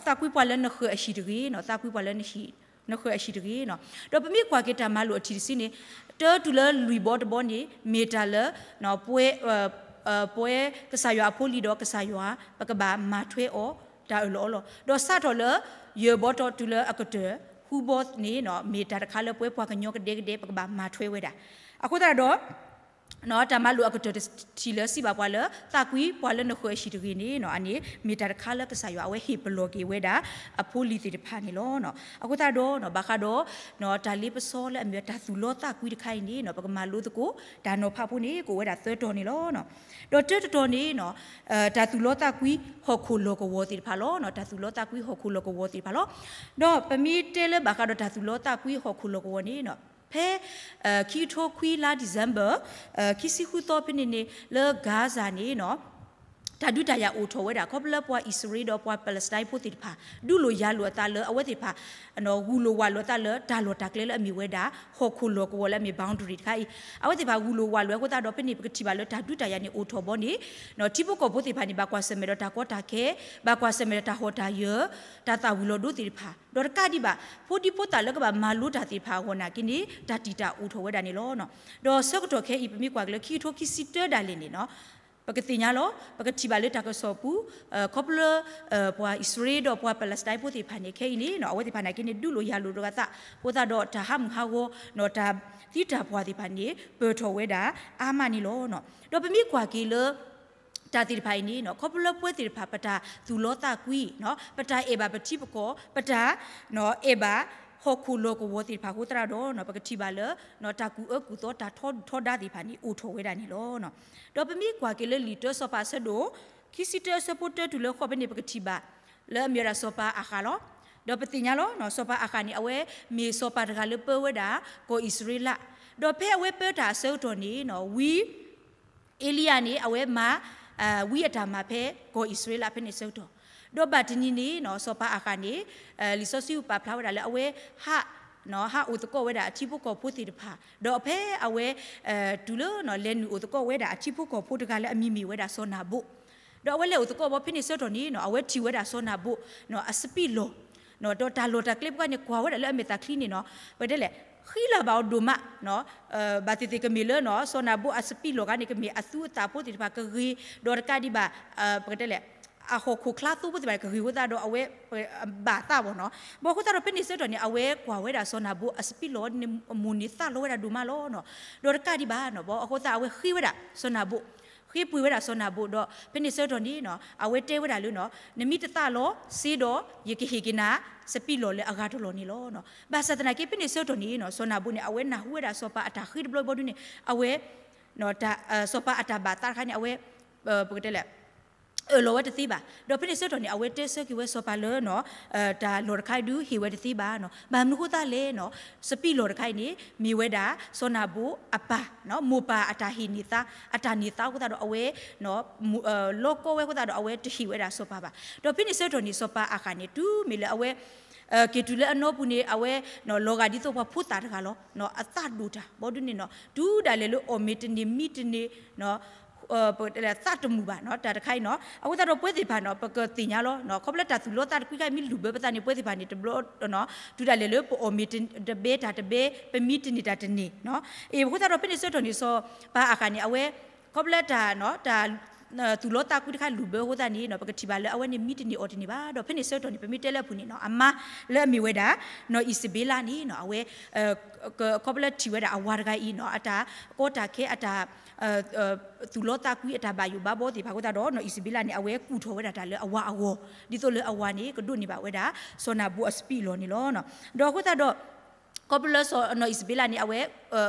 သးကွံပှၤလၢနဃၢၤအဟံၣ်တဂ့ၤ, သးကွံပှၤလၢနဃၢၤအဟံၣ်တဂ့ၤ. ဒီးပမ့ၢ်ကွၢ်က့ၤတၢ်မၤလိာ်အထံၣ်တဆံန့ၣ် တၢတုၤလၢလွံၢ်ဘီတဘီန့ၣ် မ့ၢ်တၢ်လၢ ပဝဲ ပဝဲကစၢ်ယွၤအဖိလံၤဒီးကစၢ်ယွၤ ပကဘၣ်မၤထွဲအီၤ တၢ်အၢၣ်လီၤအီလီၤ. ဒီးစးထီၣ်လၢ ယဲၢ်ဘီတီၤတုၤလၢအကတၢၢ် ဃုဘီန့ၣ် မ့ၢ်တၢ်တခါလၢပဝဲပှၤကညီကဒဲကဒဲ ပကဘၣ်မၤထွဲဝဲဒၣ်. အဃိသတးဒီး တၢ်မၤလိာ်အကတၢၢ်တထံၣ်လၢစံးဘၣ်ပှၤလၢ သးကွံပှၤလၢနဃၢၤအဟံၣ်တဂ့ၤန့ၣ် အန့ၣ် မ့ၢ်တၢ်တခါလၢကစၢ်ယွၤအဝဲဟ့ၣ်ပလီၢ်က့ၤဝဲဒၣ် အဖိလံၤသ့ၣ်တဖၣ်န့ၣ်လီၤ. အဃိသတးဒီး ဘၣ်ဃးဒီး တၢ်လ့ပစီလၢအမ့ၢ်တၢ်သူၣ်လီသးကွံတခါအံၤန့ၣ် ပကမၤလိသကိး တၢ်နီၤဖးဖိန့ၣ် ကအိၣ်ဝဲဒၣ်သၢတီၤန့ၣ်လီၤ. ဒီးတၢတတီၤန့ၣ် တၢ်သူၣ်လီသးကွံဟီၣ်ခိၣ်လီၢ်ကဝီၤသ့ၣ်တဖၣ်လီၤ. တၢ်သူၣ်လီသးကွံဟီၣ်ခိၣ်လီၢ်ကဝီၤသ့ၣ်တဖၣ်လီၤ. ဒီးပမ့ၢ်တဲလၢဘၣ်ဃးဒီးတၢ်သူၣ်လီသးကွံဟီၣ်ခိၣ်လီၢ်ကဝီၤန့ၣ် ဖဲ ခံကထိခွံလါ December ခံဆံဃုသီဖဲန့ၣ်န့ၣ် လၢ Gaza န့ၣ် တၢ်ဒုးတၢ်ယၤအိၣ်ထီၣ်ဝဲဒၣ် ခီဖျိလၢပှၤအံၣ်စရ့လးဒီးပှၤ Palestine ဖိသ့ၣ်တဖၣ် ဒုးလိာ်ယၤလိာ်အသးလၢအဝဲသ့ၣ်တဖၣ် ဂုာ်လိာ်ဝးလိာ်အသးလၢတၢ်လီၢ်တၢ်ကျဲလၢအမ့ၢ်ဝဲဒၣ် ဟီၣ်ခိၣ်လီၢ်ကဝီၤလၢအမ့ၢ် boundary တခါအံၤ အဝဲသ့ၣ်တဖၣ်ဂုာ်လိာ်ဝးလိာ်အဃိသတးဒီး ဖဲန့ၣ်ပကထံၣ်ဘၣ်လၢတၢ်ဒုးတၢ်ယၤန့ၣ်အိၣ်ထီၣ်ဘီန့ၣ် ထံဖိကီၢ်ဖိသ့ၣ်တဖၣ်န့ၣ် ဘၣ်ကွၢ်ဆၢၣ်မဲာ်ဒီးတၢ်ကီတၢ်ခဲ, ဘၣ်ကွၢ်ဆၢၣ်မဲာ်ဒီးတၢ်ဟီၣ်တၢ်ယၢၤ, တၢ်သၣ်ဝံၤလီၤဒိသ့ၣ်တဖၣ် ဒီးတကးဒံးဘၣ် ဖိဒံဖိသၣ်လၢကဘၣ်မၤလိတၢ်သ့ၣ်တဖၣ်အဂီၢ်နာ်က့န့ၣ် တၢ်တံာ်တာ်အိၣ်ထီၣ်ဝဲဒၣ်န့ၣ်လီၤ. ဒီးဆၢကတီၢ်ခဲအံၤ ပမ့ၢ်ကွၢ်က့ၤလၢခံကထိခံဆံတၢဒၣ်လဲာ်န့ၣ် ပကသ့ၣ်ညါလီၤ ပကထံၣ်ဘၣ်လၢတၢ်ကစီၣ်ပူၤ ခီဖျိ ပှၤအံၣ်စရ့လးဒီးပှၤ Palestine ဖိသ့ၣ်တဖၣ်န့ၣ် ခဲအံၤန့ၣ် အဝဲသ့ၣ်တဖၣ်နာ်က့န့ၣ် ဒုးလိာ်ယၤလိာ်လိာ်အသး အဃိသတးဒီးတၢ်ဟးမုၢ်ဟးဂီၤ တၢ်သံတၢ်ပှၢ်သ့ၣ်တဖၣ်န့ၣ် ပၢၢ်ထီၣ်ဝဲဒၣ်အါမးန့ၣ်လီၤ. ဒီးပမ့ၢ်ကွၢ်က့ၤလၢ တၢ်သ့ၣ်တဖၣ်အံၤန့ၣ် ခီဖျိလၢပဝဲသ့ၣ်တဖၣ် ပတၢ်သူၣ်လီသးကွံ ပတၢ်အဲၣ်ဘၣ်ပထံပကီၢ် ပတၢ်အဲၣ်ဘၣ်ဟီၣ်ခိၣ်လီၢ်ကဝီၤသ့ၣ်တဖၣ်အဃိသတးဒီး ပကထံၣ်ဘၣ်လၢ တၢ်ကူၣ်အၢကူၣ်သီ တၢ်ထီဒုၣ်ထီဒါသ့ၣ်တဖၣ်န့ၣ် အိၣ်ထီၣ်ဝဲဒၣ်န့ၣ်လီၤ. ဒီးပမ့ၢ်ကွၢ်က့ၤလၢလံာ်တၢစီၤပၤအဆၢဒိၣ် ခံဆံတၢအဆၢဖိတၢတုၤလၢဃိးဖဲန့ၣ် ပကထံၣ်ဘၣ် လၢအမ့ၢ်ဝဲဒၣ်စီၤပၤအၤဃးလီၤ. ဒီးပသ့ၣ်ညါလီၤ စီၤပၤအၤဃးန့ၣ် အဝဲမ့ၢ်စီၤပၤတဂၤလၢပၢဝဲဒၣ် ကီၢ်အံၣ်စရ့လး, ဒီးဖဲအဝဲပၢတၢ်အဆၢကတီၢ်န့ၣ် ဝံ အ့လံယၤန့ၣ် အဝဲမၤ ဝံအတၢ်မၤဖဲကီၢ်အံၣ်စရ့လးဖဲန့ၣ်ဆၢကတီၢ်, ဒီးဘၣ်တနံၤန့ၣ် စီၤပၤအၤဃးန့ၣ် လံာ်စီဆှံပာ်ဖျါဝဲဒၣ်လၢအဝဲ ဟး ဟးအိၣ်သကိးဝဲဒၣ်အထံဖိကီၢ်ဖိသ့ၣ်တဖၣ်, ဒီးဖဲအဝဲ တုၤလၢ လဲၤနုာ်အိၣ်သကိးဝဲဒၣ်အထံဖိကီၢ်ဖိတဂၤလၢအမံၤမ့ၢ်ဝဲဒၣ်စီၤနၤဘူး, ဒီးအဝဲလဲၤအိၣ်သကိးဘီဖဲန့ၣ်ဆၢကတီၢ်န့ၣ် အဝဲထံၣ်ဝဲဒၣ်စီၤနၤဘူး အစပံးလီၢ် ဒီးတၢ်လီၢ်တၢ်ကျဲပှၤန့ၣ် ကွၢ်ဝဲဒၣ်လၢအမဲာ်သၣ်ချံန့ၣ်နီၤ ပတဲလဲၣ် ဃံလၤဘၣ်အီၤဒိၣ်မး ဘၣ်သ့ၣ်သ့ၣ်ကမ့ၢ်လၢ စီၤနၤဘူးအစပံးလီၢ်ဂၤန့ၣ် ကမ့ၢ်အသူအသၣ်ဖိသ့ၣ်တဖၣ်ကဂ့ၤ ဒီးတကးဒံးဘၣ် ပကတဲလဲၣ် အဟီၣ်ခိၣ်ချါသိဖိသ့ၣ်တဖၣ်န့ၣ် ကဂ့ၤအဃိသတးဒီးအဝဲ ဘၣ်သးဘၣ်နီၤ. ဘၣ်အဃိသတးဒီးဖဲန့ၣ်ဆၢကတီၢ်န့ၣ် အဝဲကွၢ်ဝဲဒၣ်စီၤနၤဘူးအစပံးလီၢ်န့ၣ် အမိၢ်န့ၣ်သးလီဝဲဒၣ်ဒိၣ်မးလီၤ. ဒီးတကးဒံးဘၣ်နီၤ ဘၣ်အဃိသတးအဝဲဃ့ဝဲဒၣ်စီၤနၤဘူး ဃ့ပှ့ၤဝဲဒၣ်စီၤနၤဘူး ဒီးဖဲန့ၣ်ဆၢကတီၢ်န့ၣ်နီၤ အဝဲတဲဝဲဒၣ်လၢနီၤ နမ့ၢ်တသးလီၤစ့ဒီး ယကဟ့ၣ်က့ၤနၤ စပံးလီၢ်လၢအဂၤတလီၢ်န့ၣ်လီၤ. ဘၣ်ဆၣ်သနာ်က့ ဖဲန့ၣ်ဆၢကတီၢ်န့ၣ်နီၤ စီၤနၤဘူးန့ၣ် အဝဲနၢ်ဟူဝဲဒၣ်စီၤပၤအတၢ်ဃ့တဘျီဘျီဒ်န့ၣ် အဝဲ စီၤပၤအတၢ်ဘၣ်သးတခါန့ၣ် အဝဲ ပကတဲလဲၣ် အၢၣ်လီၤဝဲတသ့ဘၣ်. ဒီးဖဲန့ၣ်ဆၢကတီၢ်န့ၣ် အဝဲတဲဆၢက့ၤဝဲစီၤပၤလၢနီၤ တၢ်လီၢ်တခါအံၤဒုးဟ့ၣ်ဝဲတသ့ဘၣ်နီၤ. ဘၣ်မနုၤအဃိသတးလဲၣ်နီၤ စပံးလီၢ်တခါအံၤန့ၣ် မ့ၢ်ဝဲဒၣ်စီၤနၤဘူးအပၢ် မိၢ်ပၢ်အတၢ်ဟ့ၣ်န့ၢ်သါ အတၢ်န့ၢ်သါအဃိသတးဒီးအဝဲ လီကီဝဲအဃိသတးဒီး အဝဲတဟ့ၣ်ဝဲဒၣ်စီၤပၤဘၣ်. ဒီးဖဲန့ၣ်ဆၢကတီၢ်န့ၣ် စီၤပၤအၤဃးန့ၣ် တုၤမ့ၢ်လၢအဝဲ က့ၤတုၤလၢအနီပူၤန့ၣ် အဝဲ လီၤဂာ်ဒ်သိးပှၤဖိသၣ်တဂၤလီၤ. အသးဒိၣ်တၢ်ဘီဒုးန့ၣ်နီၤ တုၤဒၣ်လဲာ်လၢအီၣ်မ့ၤတန့ၢ်မံတန့ၢ် ပတဲလဲၣ် သးတမုာ်ဘၣ်နီၤ တၢ်တခါအံၤနီၤ. အဃိသတးဒီးပဝဲသ့ၣ်တဖၣ်နီၤ ပကသ့ၣ်ညါလီၤ ခီဖျိလၢတၢ်သူၣ်လီသးတကွံတခါအံၤ မ့ၢ်လူၢ်ဘၢပသးန့ၣ် ပဝဲသ့ၣ်တဖၣ်န့ၣ် တဘျီ တုၤဒၣ်လဲာ်လၢပအီၣ်မ့ၤတဘဲတၢ်တဘဲ ပမံတန့ၢ်တၢ်တန့ၢ်နီၤ. အ့ အဃိသတးဒီးဖဲန့ၣ်ဆၢကတီၢ်န့ၣ် စီၤပၤအၤဃးန့ၣ် အဝဲ ခီဖျိလၢတၢ် တၢ် သူၣ်လီသးကွံတခါလူၢ်ဘၢအဃိသတးန့ၣ်နီၤ ပကထံၣ်ဘၣ်လၢအဝဲန့ၣ်မံတန့ၢ်အီၣ်တန့ၢ်ဘၣ်. ဒီးဖဲန့ၣ်ဆၢကတီၢ်န့ၣ် ပမ့ၢ်တဲလၢအပူၤန့ၣ်နီၤ အမါလၢအမ့ၢ်ဝဲဒၣ် နီၢ်အံၣ်စဘ့လးန့ၣ်နီၤ အဝဲ ခီဖျိလၢထံၣ်ဝဲဒၣ်အဝၤတဂၤအံၤနီၤ အတၢ်ကီတၢ်ခဲ အတၢ် သူၣ်လီသးကွံအတၢ်ဘၣ်ယိၣ်ဘၣ်ဘီသ့ၣ်တဖၣ်အဃိသတးဒီး နီၢ်အံၣ်စဘ့လးန့ၣ် အဝဲကူၣ်ထီၣ်ဝဲဒၣ်တၢ်လၢအဝၤအဂီၢ် ဒ်သိးလၢအဝၤန့ၣ် ကဒိးန့ၢ်ဘၣ်ဝဲဒၣ် စီၤနၤဘူအစပံးအလီၢ်န့ၣ်လီၤ. ဒီးအဃိသတးဒီး ခီဖျိလၢ နီၢ်အံၣ်စဘ့လးန့ၣ် အဝဲ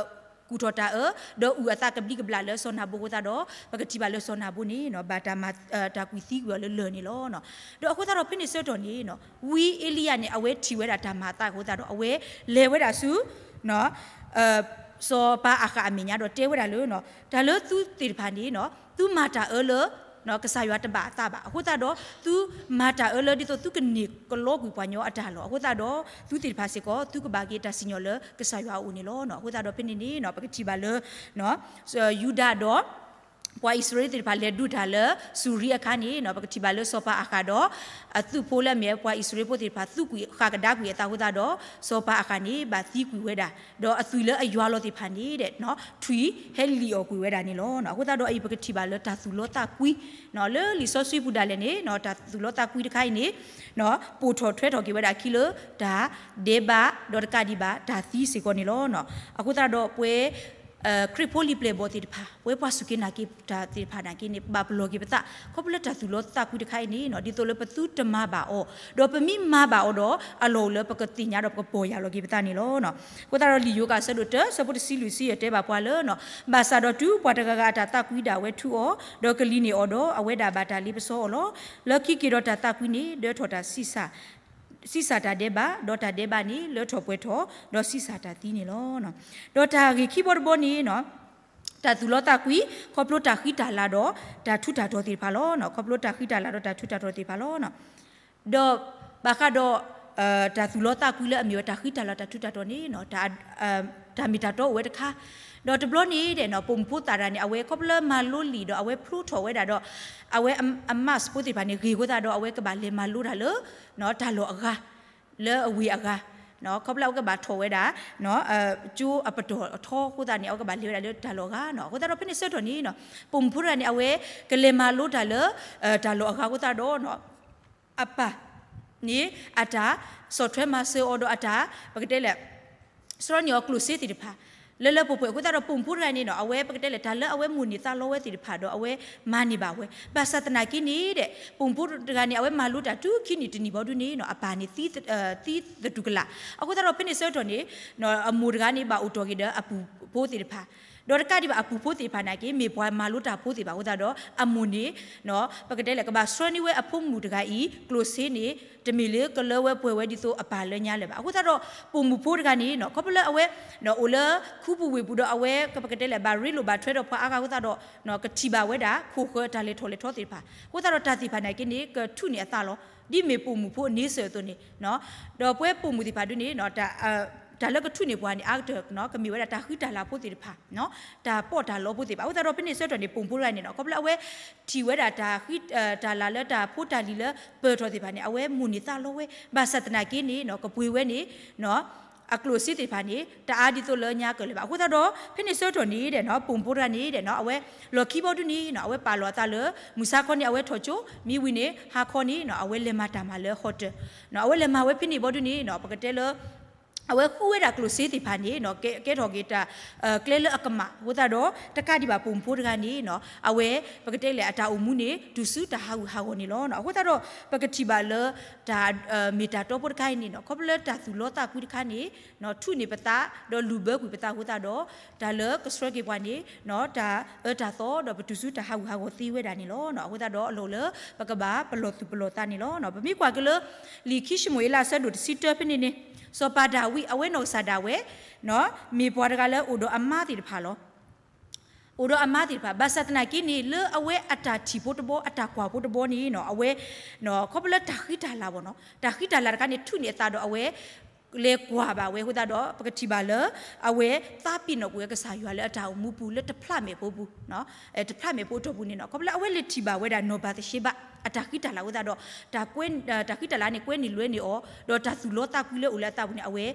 ကူၣ်ထီၣ်တၢ်အၢ ဒီးအုၣ်အသးကဘျံးကဘျၣ်လၢစီၤနၤဘူအဃိသတးဒီး ပကထံၣ်ဘၣ်လၢစီၤနၤဘူန့ၣ်နီၤ ဘၣ်တၢ်မၤ တၢ်ကွံာ်သံကွံာ်အီၤလၢလၢၢ်န့ၣ်လီၤ. ဒီးအဃိသတးဒီးဖဲန့ၣ်ဆၢကတီၢ်န့ၣ်နီၤ ဝံအ့လံယၤန့ၣ် အဝဲထံၣ်ဝဲဒၣ်တၢ်မၤအသးအဃိသတးဒီး အဝဲလဲၤဝဲဒၣ်ဆူ စီၤပၤအၤဃးအမဲာ်ညါဒီးတဲဝဲဒၣ်လၢ တၢ်လၢသုသ့ၣ်တဖၣ်န့ၣ်နီၤ သုမၤတၢ်အၢလၢ ကစၢ်ယွၤတဘၣ်အသးဘၣ်. အဃိသတးဒီး သုမၤတၢ်အၢလၢဒ်သိးသုကန့ၢ်ကလီကွံာ်ပှၤကညီအတၢ်လီၢ်အဃိသတးဒီး သုသ့ၣ်တဖၣ်စ့ၢ်ကီး သုကဘၣ်က့ၤတၢ်စံၣ်ညီၣ်လၢကစၢ်ယွၤအအိၣ်န့ၣ်လီၤ. အဃိသတးဒီးဖဲန့ၣ်န့ၣ်နီၤ ပကထံၣ်ဘၣ်လၢ ယူဒၤဒီး ပှၤအံၣ်စရ့လးသ့ၣ်တဖၣ်လဲၤဒုးတၢ်လၢစူၤရံအအခါန့ၣ်နီၤ ပကထံၣ်ဘၣ်လၢစီၤပၤအၤဃးဒီး အသုးဖိလၢအမ့ၢ်ပှၤအံၣ်စရ့လးဖိသ့ၣ်တဖၣ် သူကွံာ်ဃၣ်ကဒါကွံာ်အသးအဃိသတးဒီး စီၤပၤအၤဃးန့ၣ် ဘၣ်သံကွံာ်ဝဲဒၣ် ဒီးအသွံၣ်လၢအယွၤလီၤသ့ၣ်တဖၣ်န့ၣ် ထွံၣ်ဟဲလံၣ်အီၣ်ကွံာ်ဝဲဒၣ်န့ၣ်လီၤ. အဃိသတးဒီးအံၤ ပကထံၣ်ဘၣ်လၢတၢ်သူၣ်လီသးကွံ လၢလံာ်စီဆှံပူၤဒၣ်လဲာ်န့ၣ် တၢ်သူၣ်လီသးကွံတခါအံၤန့ၣ် ပိာ်ထီၣ်ထွဲထီၣ်က့ၤဝဲဒၣ်အခံလၢတၢ်ဒဲးဘး ဒီးတကးဒံးဘၣ်တၢ်သံစ့ၢ်ကီးန့ၣ်လီၤ. အဃိသတးဒီးပဝဲ ခရံာ်ဖိလံာ်ပျဲၢ်ဘီၣ်သ့ၣ်တဖၣ် ပဝဲပှၤစူၢ်က့ၤနာ်က့ၤတၢ်သ့ၣ်တဖၣ်နာ်က့န့ၣ် ပဘၣ်ပလီၢ်က့ၤပသး ခီဖျိလၢတၢ်သူၣ်လီသးကွံတခါအံၤန့ၣ် ဒ်သိးလၢပသုတမၤဘၣ်အီၤ ဒီးပမ့ၢ်မၤဘၣ်အီၤဒီး အလီၢ်အိၣ်လၢပကသ့ၣ်ညါဒီးပကပီၢ်ယၢ်လီၤက့ၤပသးန့ၣ်လီၤ. အဃိသတးဒီးလံာ်ယိၤကၣ်အဆၢဒိၣ်တၢ အဆၢဖိတဆံလွံၢ်ဆံယဲၢ်တဲဘၣ်ပှၤလၢ ဘၣ်ဆၣ်ဒီးတုၤပှၤတဂၤဂၤအတၢ်သးကွံဒၣ်ဝဲထူအီၤ ဒီးကလံၤန့ၢ်အီၤဒီး အဝဲဒၣ်ဘၣ်တၢ်လ့ပစီအီၤလီၤ. လၢခံက့ၤဒီးတၢ်သးကွံန့ၣ် ဒၢထီၣ်တၢ် ဆံးစၢ်တၢ်ဒဲးဘး, ဒီးတၢ်ဒဲးဘးန့ၣ် လၢထီၣ်ပှဲၤထီၣ်, ဒီးဆံးစၢ်တၢ်သံန့ၣ်လီၤ. ဒီးတၢ်ဂ့ၢ်ခံဘီတဘီန့ၣ် တၢ်သူၣ်လီသးကွံ ခီဖျိတၢ်ဃံတၢ်လၤဒီးတၢ်ထူးတၢ်တီၤသ့ၣ်တဖၣ်လီၤ. ခီဖျိတၢ်ဃံတၢ်လၤဒီးတၢ်ထူးတၢ်တီၤသ့ၣ်တဖၣ်လီၤ. ဒီးဘၣ်ဃးဒီး တၢ်သူၣ်လီသးကွံလၢအမ့ၢ်ဝဲတၢ်ဃံတၢ်လၤတၢ်ထူးတၢ်တီၤန့ၣ် တၢ်မ့ၢ်တၢ်တီအိၣ်ဝဲတခါ, ဒီးတဘျီန့ၣ်ဒီး ပိာ်မုၣ်ဖိသၣ်တဂၤန့ၣ် အဝဲခီဖျိလၢမၤလိလံာ်ဒီးအဝဲဖျိထီၣ်ဝဲဒၣ်ဒီး အဝဲအ mask ဖိသ့ၣ်တဖၣ်န့ၣ် ဂ့ၤအဃိသတးဒီး အဝဲကဘၣ်လဲၤမၤလိတၢ်လၢ တၢ်လီၢ်အဂၤ လၢအဝ့ၢ်အဂၤ ခီဖျိအဝဲကဘၣ်ထီၣ်ဝဲဒၣ် ကၠိအပတီၢ်အထီအဃိသတးန့ၣ် အဝဲကဘၣ်လဲၤဝဲဒၣ်လၢတၢ်လီၢ်အဂၤ. အဃိသတးဒီးဖဲန့ၣ်ဆၢကတီၢ်န့ၣ် ပိာ်မုၣ်ဖိတဂၤန့ၣ် အဝဲကလဲၤမၤလိတၢ်လၢ တၢ်လီၢ်အဂၤအဃိသတးဒီး အပၢ်န့ၣ် အတၢ်ဆီၣ်ထွဲမၤစၢၤအီၤဒီးအတၢ် ပကတဲလဲၣ် ဆှၢန့ၢ်အီၤကျိၣ်စ့သ့ၣ်တဖၣ် လၢလၢပှဲၤပှဲၤအဃိသတးဒီး ပိာ်မုၣ်ဖိတဂၤန့ၣ် အဝဲပကတဲလဲၣ် တၢ်လၢအဝဲမိၣ်န့ၢ်သးလီဝဲသ့ၣ်တဖၣ်ဒီး အဝဲမၤန့ၢ်ဘၣ်ဝဲ. ဘၣ်ဆၣ်သနာ်က့န့ၣ်ဒီး ပိာ်မုၣ်ဖိတဂၤန့ၣ် အဝဲမၤလိတၢ်တုၤခံနံၣ်တနံၣ်ဘီဒုန့ၣ် အပၢ်န့ၣ် သံသတူၢ်ကလာ်. အဃိသတးဒီး ဖဲန့ၣ်ဆၢကတီၢ်န့ၣ် အမိၢ်တဂၤန့ၣ် ဘၣ်အိၣ်တီၢ်က့ၤဒီးအပူၤဖိသ့ၣ်တဖၣ် ဒီးတကးဒံးဘၣ်အပူၤဖိသ့ၣ်တဖၣ်နာ်က့ မ့ၢ်ပှၤမၤလိတၢ်ဖိသ့ၣ်တဖၣ်အဃိသတးဒီး အမိၢ်န့ၣ် ပကတဲလဲၣ် ကဘၣ်ဆှၢန့ၢ်ဝဲအဖိမုၣ်တဂၤအံၤ ကျိၣ်စ့န့ၣ် တမ့ၢ်လၢကလၢဝဲပှဲၤဝဲဒ်သိးအပၢ်လၢညါလၢၤဘၣ်. အဃိသတးဒီး ပိာ်မုၣ်ဖိတဂၤန့ၣ် ခီဖျိလၢအဝဲ အိၣ်လၢခူပူၤဝ့ၢ်ပူၤဒီး အဝဲပကတဲလဲၣ် ဘၣ်ရ့လိာ်ဘၣ်ထွဲဒီးပှၤအါဂၤအဃိသတးဒီး ကထံၣ်ဘၣ်ဝဲဒၣ် ခိၣ်ဃၢၤတၢ်လဲၤထီၣ်လဲၤထီသ့ၣ်တဖၣ် အဃိသတးဒီးတၢ်သ့ၣ်တဖၣ်နာ်က့န့ၣ် ကထူးန့ၢ်အသးလီၤ. ဒ်မ့ၢ်ပိာ်မုၣ်ဖိအန့ဆၢၣ်အသိးန့ၣ် ဒီးပဝဲပိာ်မုၣ်သ့ၣ်တဖၣ်ဒုန့ၣ် တၢ်လၢကထူးန့ၢ်ပှၤန့ၣ် အါကတၢၢ် ကမ့ၢ်ဝဲဒၣ်တၢ်ဃံတၢ်လၤဖိသ့ၣ်တဖၣ် တၢ်ပီးတၢ်လီဖိသ့ၣ်တဖၣ်. အဃိသတးဒီး ဖဲန့ၣ်ဆၢကတီၢ်န့ၣ် ပိာ်မုၣ်ဖိတဂၤန့ၣ် ခီဖျိလၢအဝဲထံၣ်ဝဲဒၣ်တၢ်ဃံ တၢ်လၤလၢတၢ်ဖိတၢ်လံၤလၢပၢၢ်ထီၣ်သ့ၣ်တဖၣ်န့ၣ် အဝဲမိၣ်န့ၢ်သးလီဝဲ ဘၣ်ဆၣ်သနာ်က့န့ၣ် ကပှ့ၤဝဲန့ၣ် အကျိၣ်အစ့သ့ၣ်တဖၣ်န့ၣ် တအါဒ်သိးလၢညါကၢၢ်လၢၤဘၣ်. အဃိသတးဒီး ဖဲန့ၣ်ဆၢကတီၢ်န့ၣ်ဒီး ပိာ်မုၣ်ဖိတဂၤန့ၣ်ဒီး အဝဲလီၢ်ခံဘီဒုန့ၣ် အဝဲပာ်လီၤအသးလၢ မုၢ်ဆါခီန့ၣ် အဝဲထီၣ်ကၠိ မ့ၢ်ဝံၤန့ၣ် ဟါခီန့ၣ် အဝဲလဲၤမၤတၢ်မၤလၢ hotel အဝဲလဲၤမၤဝဲဖဲန့ၣ်ဘီဒုန့ၣ် ပကတဲလၢ အဝဲဃုဝဲဒၣ်ကျိၣ်စ့သ့ၣ်တဖၣ်န့ၣ် ကဲထီၣ်က့ၤတၢ် ကျဲလၢအကမၣ်အဃိသတးဒီး တကးဒံးဘၣ်ပိာ်မုၣ်ဖိတဂၤန့ၣ် အဝဲပကတဲလဲၣ် အတၢ်အိၣ်မူန့ၣ် တုၤဆူတၢ်ဟးဂူာ်ဟးဂီၤန့ၣ်လီၤ. အဃိသတးဒီး ပကထံၣ်ဘၣ်လၢ တၢ်မ့ၢ်တၢ်တီဖိတခါအံၤန့ၣ် ခီဖျိလၢတၢ်သူၣ်လီသးကွံတခါန့ၣ် ထူးန့ၢ်ပသး ဒီးလူၤဘၢကွံာ်ပသးအဃိသတးဒီး တၢ်လၢကဆှၢက့ၤပှၤန့ၣ် တၢ်အၢတၢ်သီဒီးပတုၤဆူတၢ်ဟးဂူာ်ဟးဂီၤသ့ဝဲဒၣ်န့ၣ်လီၤ. အဃိသတးဒီး အလီၢ်လၢပကဘၣ်ပလီၢ်သူၣ်ပလီၢ်သးန့ၣ်လီၤ. ပမ့ၢ်ကွၢ်က့ၤလၢ လံာ်ခံၡမူၤအ့လးအဆၢဒိၣ်တဆံတၢဖဲန့ၣ်န့ၣ် စီၤပၤဒၤဝံး အဝဲနီၢ်ကစၢ်ဒၣ်ဝဲ မ့ၢ်ပှၤတဂၤလၢအိၣ်ဒီးအမါသ့ၣ်တဖၣ်လီၤ. အိၣ်ဒီးအမါသ့ၣ်တဖၣ် ဘၣ်ဆၣ်သနာ်က့န့ၣ် လၢအဝဲအတၢ်ထံၣ်ဖိတဘီ အတၢ်ကွၢ်ဖိတဘီန့ၣ် အဝဲ ခီဖျိလၢတၢ်ဃံတၢ်လၤဘၣ်နီၤ တၢ်ဃံတၢ်လၤတခါန့ၣ် ထူးန့ၢ်အသးဒီးအဝဲ လဲၤကွၢ်ဘၣ်ဝဲအဃိသတးဒီး ပကထံၣ်ဘၣ်လၢ အဝဲသးပ့ၤနီၣ်ကွံာ်ဝဲကစၢ်ယွၤလၢအတၢ်အိၣ်မူပူၤလၢတဖျးမဲာ်ဖိပူၤ တဖျးမဲာ်ဖိအတီၢ်ပူၤန့ၣ်နီၤ ခီဖျိလၢအဝဲလဲၤထံၣ်ဘၣ်ဝဲဒၣ်နီၢ်ဘၤသရှ့ဘၣ် အတၢ်ဃံတၢ်လၤအဃိသတးဒီး တၢ်ဃံတၢ်လၤန့ၣ် ကွဲန့ၢ်လွဲန့ၢ်အီၤ ဒီးတၢ်သူၣ်လီသးကွံလၢအိၣ်လၢအသးပူၤန့ၣ် အဝဲ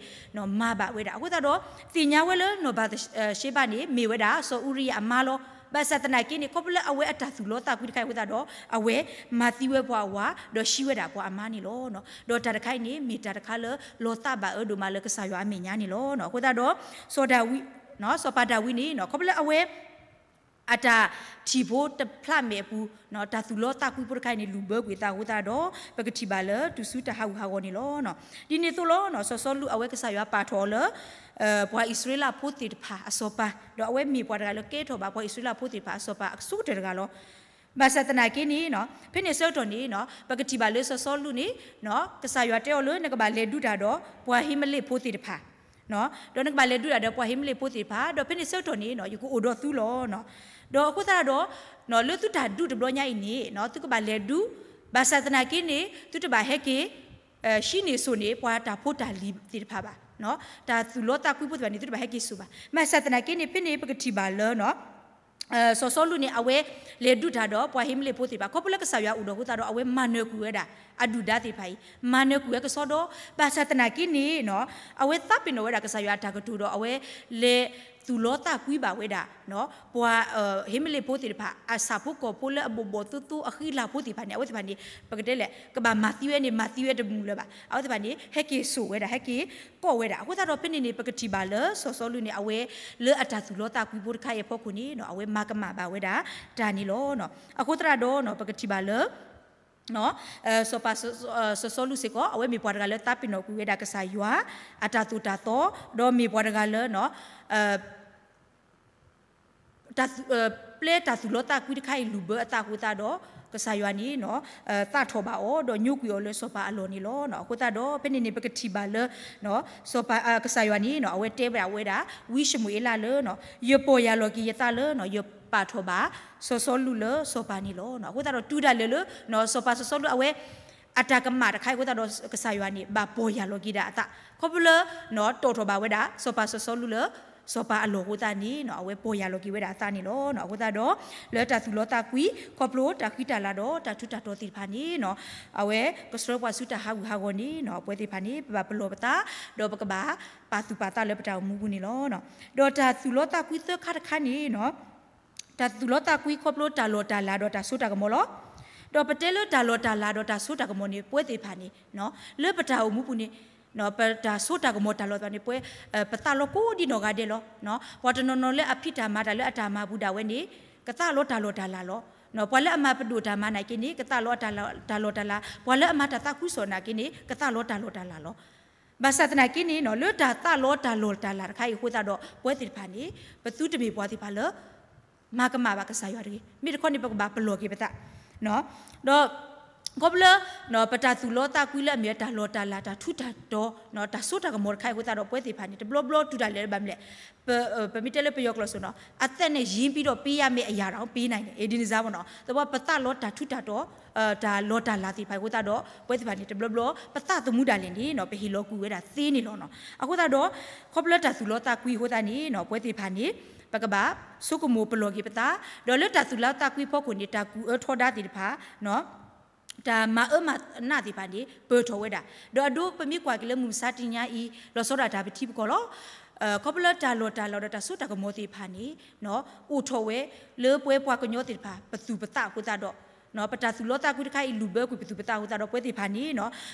မၤဘၣ်ဝဲဒၣ် အဃိသတးဒီး သ့ၣ်ညါဝဲလၢနီၢ်ဘၤသရှ့ဘၣ်န့ၣ် မ့ၢ်ဝဲဒၣ်စီၤအူရံယၤအမါလီၤ. ဘၣ်ဆၣ်သနာ်က့န့ၣ် ခီဖျိလၢအဝဲအတၢ်သူၣ်လီသးကွံတခါအံၤအဃိသတးဒီး အဝဲမၤသံဝဲပှၤအဝၤ ဒီးဟံးဝဲဒၣ်ပှၤအမါန့ၣ်လီၤ. ဒီးတၢ်တခါအံၤန့ၣ် မ့ၢ်တၢ်တခါလၢလီၤသးဘၣ်အၢဒိၣ်မးလၢကစၢ်ယွၤအမဲာ်ညါန့ၣ်လီၤ. အဃိသတးဒီး စီၤဒၤဝံး စီၤပၤဒၤဝံးန့ၣ် ခီဖျိလၢအဝဲ အတၢ်ထံၣ်ဖိတဖျးမဲာ်အပူၤ တၢ်သူၣ်လီသးကွံဖိတခါအံၤန့ၣ် လူၤဘၢကွံာ်အသးအဃိသတးဒီး ပကထံၣ်ဘၣ်လၢတုၤဆူတၢ်ဟးဂူာ်ဟးဂီၤန့ၣ်လီၤ. ဒ်န့ၣ်အသိးလီၤ စီၤစီလူးအဝဲကစၢ်ယွၤပာ်ထီၣ်အီၤလၢ ပှၤအံၣ်စရ့လးဖိသ့ၣ်တဖၣ်အစီၤပၤ ဒီးအဝဲမ့ၢ်ပှၤတဂၤလၢကဲထီၣ်ဘၣ်ပှၤအံၣ်စရ့လးဖိသ့ၣ်တဖၣ်အစီၤပၤအဆိကတၢၢ်တဂၤလီၤ. ဘၣ်ဆၣ်သနာ်က့န့ၣ် ဖဲန့ၣ်ဆၢကတီၢ်န့ၣ် ပကထံၣ်ဘၣ်လၢစီၤစီလူးန့ၣ် ကစၢ်ယွၤတဲအီၤလၢ နကဘၣ်လဲၤဒုးတၢ်ဒီးပှၤဧ့မ့လ့းဖိသ့ၣ်တဖၣ် ဒီးနကဘၣ်လဲၤဒုးတၢ်ဒီးပှၤဧ့မ့လ့းဖိသ့ၣ်တဖၣ် ဒီးဖဲန့ၣ်ဆၢကတီၢ်န့ၣ် ယကအိၣ်ဒီးသုလီၤ. ဒီးအဃိသတးဒီး လၢသုတၢ်ဒုးတဘျီညါအံၤန့ၣ် သုကဘၣ်လဲၤဒုး ဘၣ်ဆၣ်သနာ်က့န့ၣ် သုတဘၣ်ဟဲက့ၤ ဟံးန့ၢ်ဆိၣ်န့ၢ် ပှၤတၢ်ဖိတၢ်လံၤသ့ၣ်တဖၣ်ဘၣ်. တၢ်သူၣ်လီသးကွံဖိသ့ၣ်တဖၣ်န့ၣ် သုတဘၣ်ဟဲက့ၤဆိၣ်ဘၣ်. ဘၣ်ဆၣ်သနာ်က့န့ၣ် ဖဲန့ၣ်ပကထံၣ်ဘၣ်လၢ စီၤစီလူးန့ၣ် အဝဲလဲၤဒုးတၢ်ဒီးပှၤဧ့မ့လ့းဖိသ့ၣ်တဖၣ် ခီဖျိလၢကစၢ်ယွၤအိၣ်ဒီးအဃိသတးဒီး အဝဲမၤနၢၤကွံာ်ဝဲဒၣ် အဒုၣ်ဒါသ့ၣ်တဖၣ်အံၤ မၤနၢၤကွံာ်ဝဲကစီဒီ ဘၣ်ဆၣ်သနာ်က့န့ၣ် အဝဲသးပ့ၤနီၣ်ဝဲဒၣ်ကစၢ်ယွၤအတၢ်ကတိၤဒီး အဝဲလဲၤသူၣ်လီသးကွံဘၣ်ဝဲဒၣ် ပှၤဧ့မ့လ့းဖိသ့ၣ်တဖၣ် အဆၣ်ဖိကီၢ်ဖိလၢအဘိးဘိးသိသိအဃံအလၤဖိသ့ၣ်တဖၣ်န့ၣ် အဝဲသ့ၣ်တဖၣ်န့ၣ် ပကတဲလဲၣ် ကဘၣ်မၤသံဝဲန့ၣ် မၤသံဝဲတမုာ်လၢၤဘၣ်. အဝဲသ့ၣ်တဖၣ်န့ၣ် ဟဲက့ၤဆိၣ်ဝဲဒၣ် ဟဲက့ၤကိးဝဲဒၣ်. အဃိသတးဒီးဖဲန့ၣ်န့ၣ် ပကထံၣ်ဘၣ်လၢစီၤစီလူးန့ၣ် အဝဲလၢအတၢ်သူၣ်လီသးကွံဖိတခါအံၤအဖီခိၣ်န့ၣ် အဝဲမၤကမၣ်ဘၣ်ဝဲဒၣ်တၢ်န့ၣ်လီၤ. အဃိသတးဒီး ပကထံၣ်ဘၣ်လၢ စီၤပၤ စီၤစီလူးစ့ၢ်ကီး အဝဲမ့ၢ်ပှၤတဂၤလၢသးပ့ၤနီၣ်ကွံာ်ဝဲဒၣ်ကစၢ်ယွၤ အတၢ်သိၣ်တၢ်သီ ဒီးမ့ၢ်ပှၤတဂၤလၢ တၢ်သူ ပျဲတၢ်သူၣ်လီသးကွံတခါအံၤလူၤဘၢအသးအဃိသတးဒီး ကစၢ်ယွၤန့ၣ် သးထီၣ်ဘၣ်အီၤ ဒီးညိကွံာ်အီၤလၢစီၤပၤအလီၢ်န့ၣ်လီၤ. အဃိသတးဒီး ဖဲန့ၣ်န့ၣ် ပကထံၣ်ဘၣ်လၢ စီၤပၤ ကစၢ်ယွၤန့ၣ် အဝဲတဲဝဲဒၣ်ဝဲဒၣ် ဝံၡမူၤအ့လၢ်လၢ ယပီၢ်ယၢ်လီၤက့ၤယသးလၢ ယပာ်ထီၣ်ဘၣ် စီၤစီလူးလၢစီၤပၤန့ၣ်လီၤ. အဃိသတးဒီး တုၤဒၣ်လဲာ်လၢ စီၤပၤစီၤစီလူးအဝဲ အတၢ်ကမၣ်တခါအံၤအဃိသတးဒီး ကစၢ်ယွၤန့ၣ် ဘၣ်ပီၢ်ယၢ်လီၤက့ၤဒၣ်အသး ခီဖျိလၢ တီၣ်ထီၣ်ဘၣ်ဝဲဒၣ် စီၤပၤစီၤစီလူးလၢ စီၤပၤအလီၢ်အဃိသတးန့ၣ် အဝဲပီၢ်ယၢ်လီၤက့ၤဝဲဒၣ်အသးန့ၣ်လီၤ. အဃိသတးဒီး လၢတၢ်သူၣ်လီသးကွံ ခီဖျိတၢ်ဃံတၢ်လၤဒီးတၢ်ထူးတၢ်တီၤသ့ၣ်တဖၣ်န့ၣ် အဝဲကဆှၢပှၤဆူတၢ်ဟးဂူာ်ဟးဂီၤန့ၣ် ပဝဲသ့ၣ်တဖၣ်န့ၣ် ပဘၣ်ပလီၢ်ပသး ဒီးပကဘၣ်ပာ်သူၣ်ပာ်သးလၢပတၢ်အိၣ်မူပူၤန့ၣ်လီၤ. ဒီးတၢ်သူၣ်လီသးကွံသၢခါတခါန့ၣ် တၢ်သူၣ်လီသးကွံခီဖျိတၢ်လီၢ်တၢ်လၤဒီးတၢ်စိတၢ်ကမီၤလီၤ. ဒီးပတဲလၢတၢ်လီၢ်တၢ်လၤဒီးတၢ်စိတၢ်ကမီၤန့ၣ် ပဝဲသ့ၣ်တဖၣ်န့ၣ် လၢပတၢ်အိၣ်မူပူၤန့ၣ် ပတၢ်စိတၢ်ကမီၤတၢ်လီၢ်တဖၣ်န့ၣ် ပဝဲ ပသးလီကိးဒံနီၢ်ဂၤဒဲးလီၤ. ပှၤတနီၤနီၤလၢအဖံးတၢ်မၤတၢ်လၢအတၢ်မၤပူၤဒၣ်ဝဲန့ၣ် ကသးလီတၢ်လီၢ်တၢ်လၤလီၤ. ပှၤလၢအမၤပဒိၣ်တၢ်မၤနာ်က့န့ၣ် ကသးလီတၢ်လီၢ်တၢ်လၤ, ပှၤလၢအမၤတၢ်သးခုကစီၣ်နာ်က့န့ၣ် ကသးလီတၢ်လီၢ်တၢ်လၤလီၤ. ဘၣ်ဆၣ်သနာ်က့န့ၣ် လၢတၢ်သးလီတၢ်လီၢ်တၢ်လၤတခါအံၤအဃိသတးဒီး ပဝဲသ့ၣ်တဖၣ်န့ၣ် ပသုတမ့ၢ်ပှၤသ့ၣ်တဖၣ်လၢ မၤကမၣ်ဘၣ်ကစၢ်ယွၤတဂ့ၤ. မ့ၢ်တခီန့ၣ် ပကဘၣ်ပလီၢ်က့ၤပသး ဒီး ခီဖျိလၢ ပတၢ်သူၣ်လီသးကွံလၢအမ့ၢ်တၢ်လီၢ်တၢ်လၤ တၢ်ထူးတၢ်တီၤ တၢ်စိတၢ်ကမီၤတခါအံၤအဃိသတးဒီး ပဝဲသ့ၣ်တဖၣ်န့ၣ် တဘျီဘျီတုၤဒၣ်လဲာ်လၢဘၣ်မနုၤလဲၣ် ပမ့ၢ်တဲလၢပယီၤကျိာ်စ့ၢ်နီၤ အသက်နဲ့ ယင်းပြီးတော့ ပေးရမယ့်အရာတောင် ပေးနိုင်တယ် ဒ်န့ၣ်စ့ၢ်ကီးနီၤ သပှၢ်ပသးလီတၢ်ထူးတၢ်တီၤ တၢ်လီၢ်တၢ်လၤသ့ၣ်တဖၣ်အဃိသတးဒီး ပဝဲသ့ၣ်တဖၣ်န့ၣ် တဘျီဘျီ ပသးသမူဒၣ်လဲာ်န့ၣ် ပဟ့ၣ်လီၤကွံာ်ဝဲဒၣ်သ့န့ၣ်လီၤ. အဃိသတးဒီး ခီဖျိလၢတၢ်သူၣ်လီသးကွံအဃိသတးန့ၣ် ပဝဲသ့ၣ်တဖၣ်န့ၣ် ပကဘၣ်ဆိကမိၣ်ပလီၢ်က့ၤပသး ဒီးလၢတၢ်သူၣ်လီသးကွံဖီခိၣ်န့ၣ် တၢ်ကူၣ်အၢထီဒါသ့ၣ်တဖၣ် တၢ်မၤအၢမၤနးသ့ၣ်တဖၣ်န့ၣ် ပၢၢ်ထီၣ်ဝဲဒၣ် ဒီးအဒိပမ့ၢ်ကွၢ်က့ၤလၢမုၢ်မဆါတနံၤအံၤ လီၤဆီဒၣ်တၢ်ပထံပကီၢ်လီၤ. ခီဖျိလၢတၢ်လီၢ်တၢ်လၤဒီးတၢ်စိတၢ်ကမီၤသ့ၣ်တဖၣ်န့ၣ် အိၣ်ထီၣ်ဝဲလၢပဝဲပှၤကညီသ့ၣ်တဖၣ် ပသူၣ်ပသးအဃိသတးဒီး ပတၢ်သူၣ်လီသးကွံတခါအံၤ လူၤဘၢကွံာ်ပသူၣ်ပသးအဃိသတးဒီး ပဝဲသ့ၣ်တဖၣ်န့ၣ်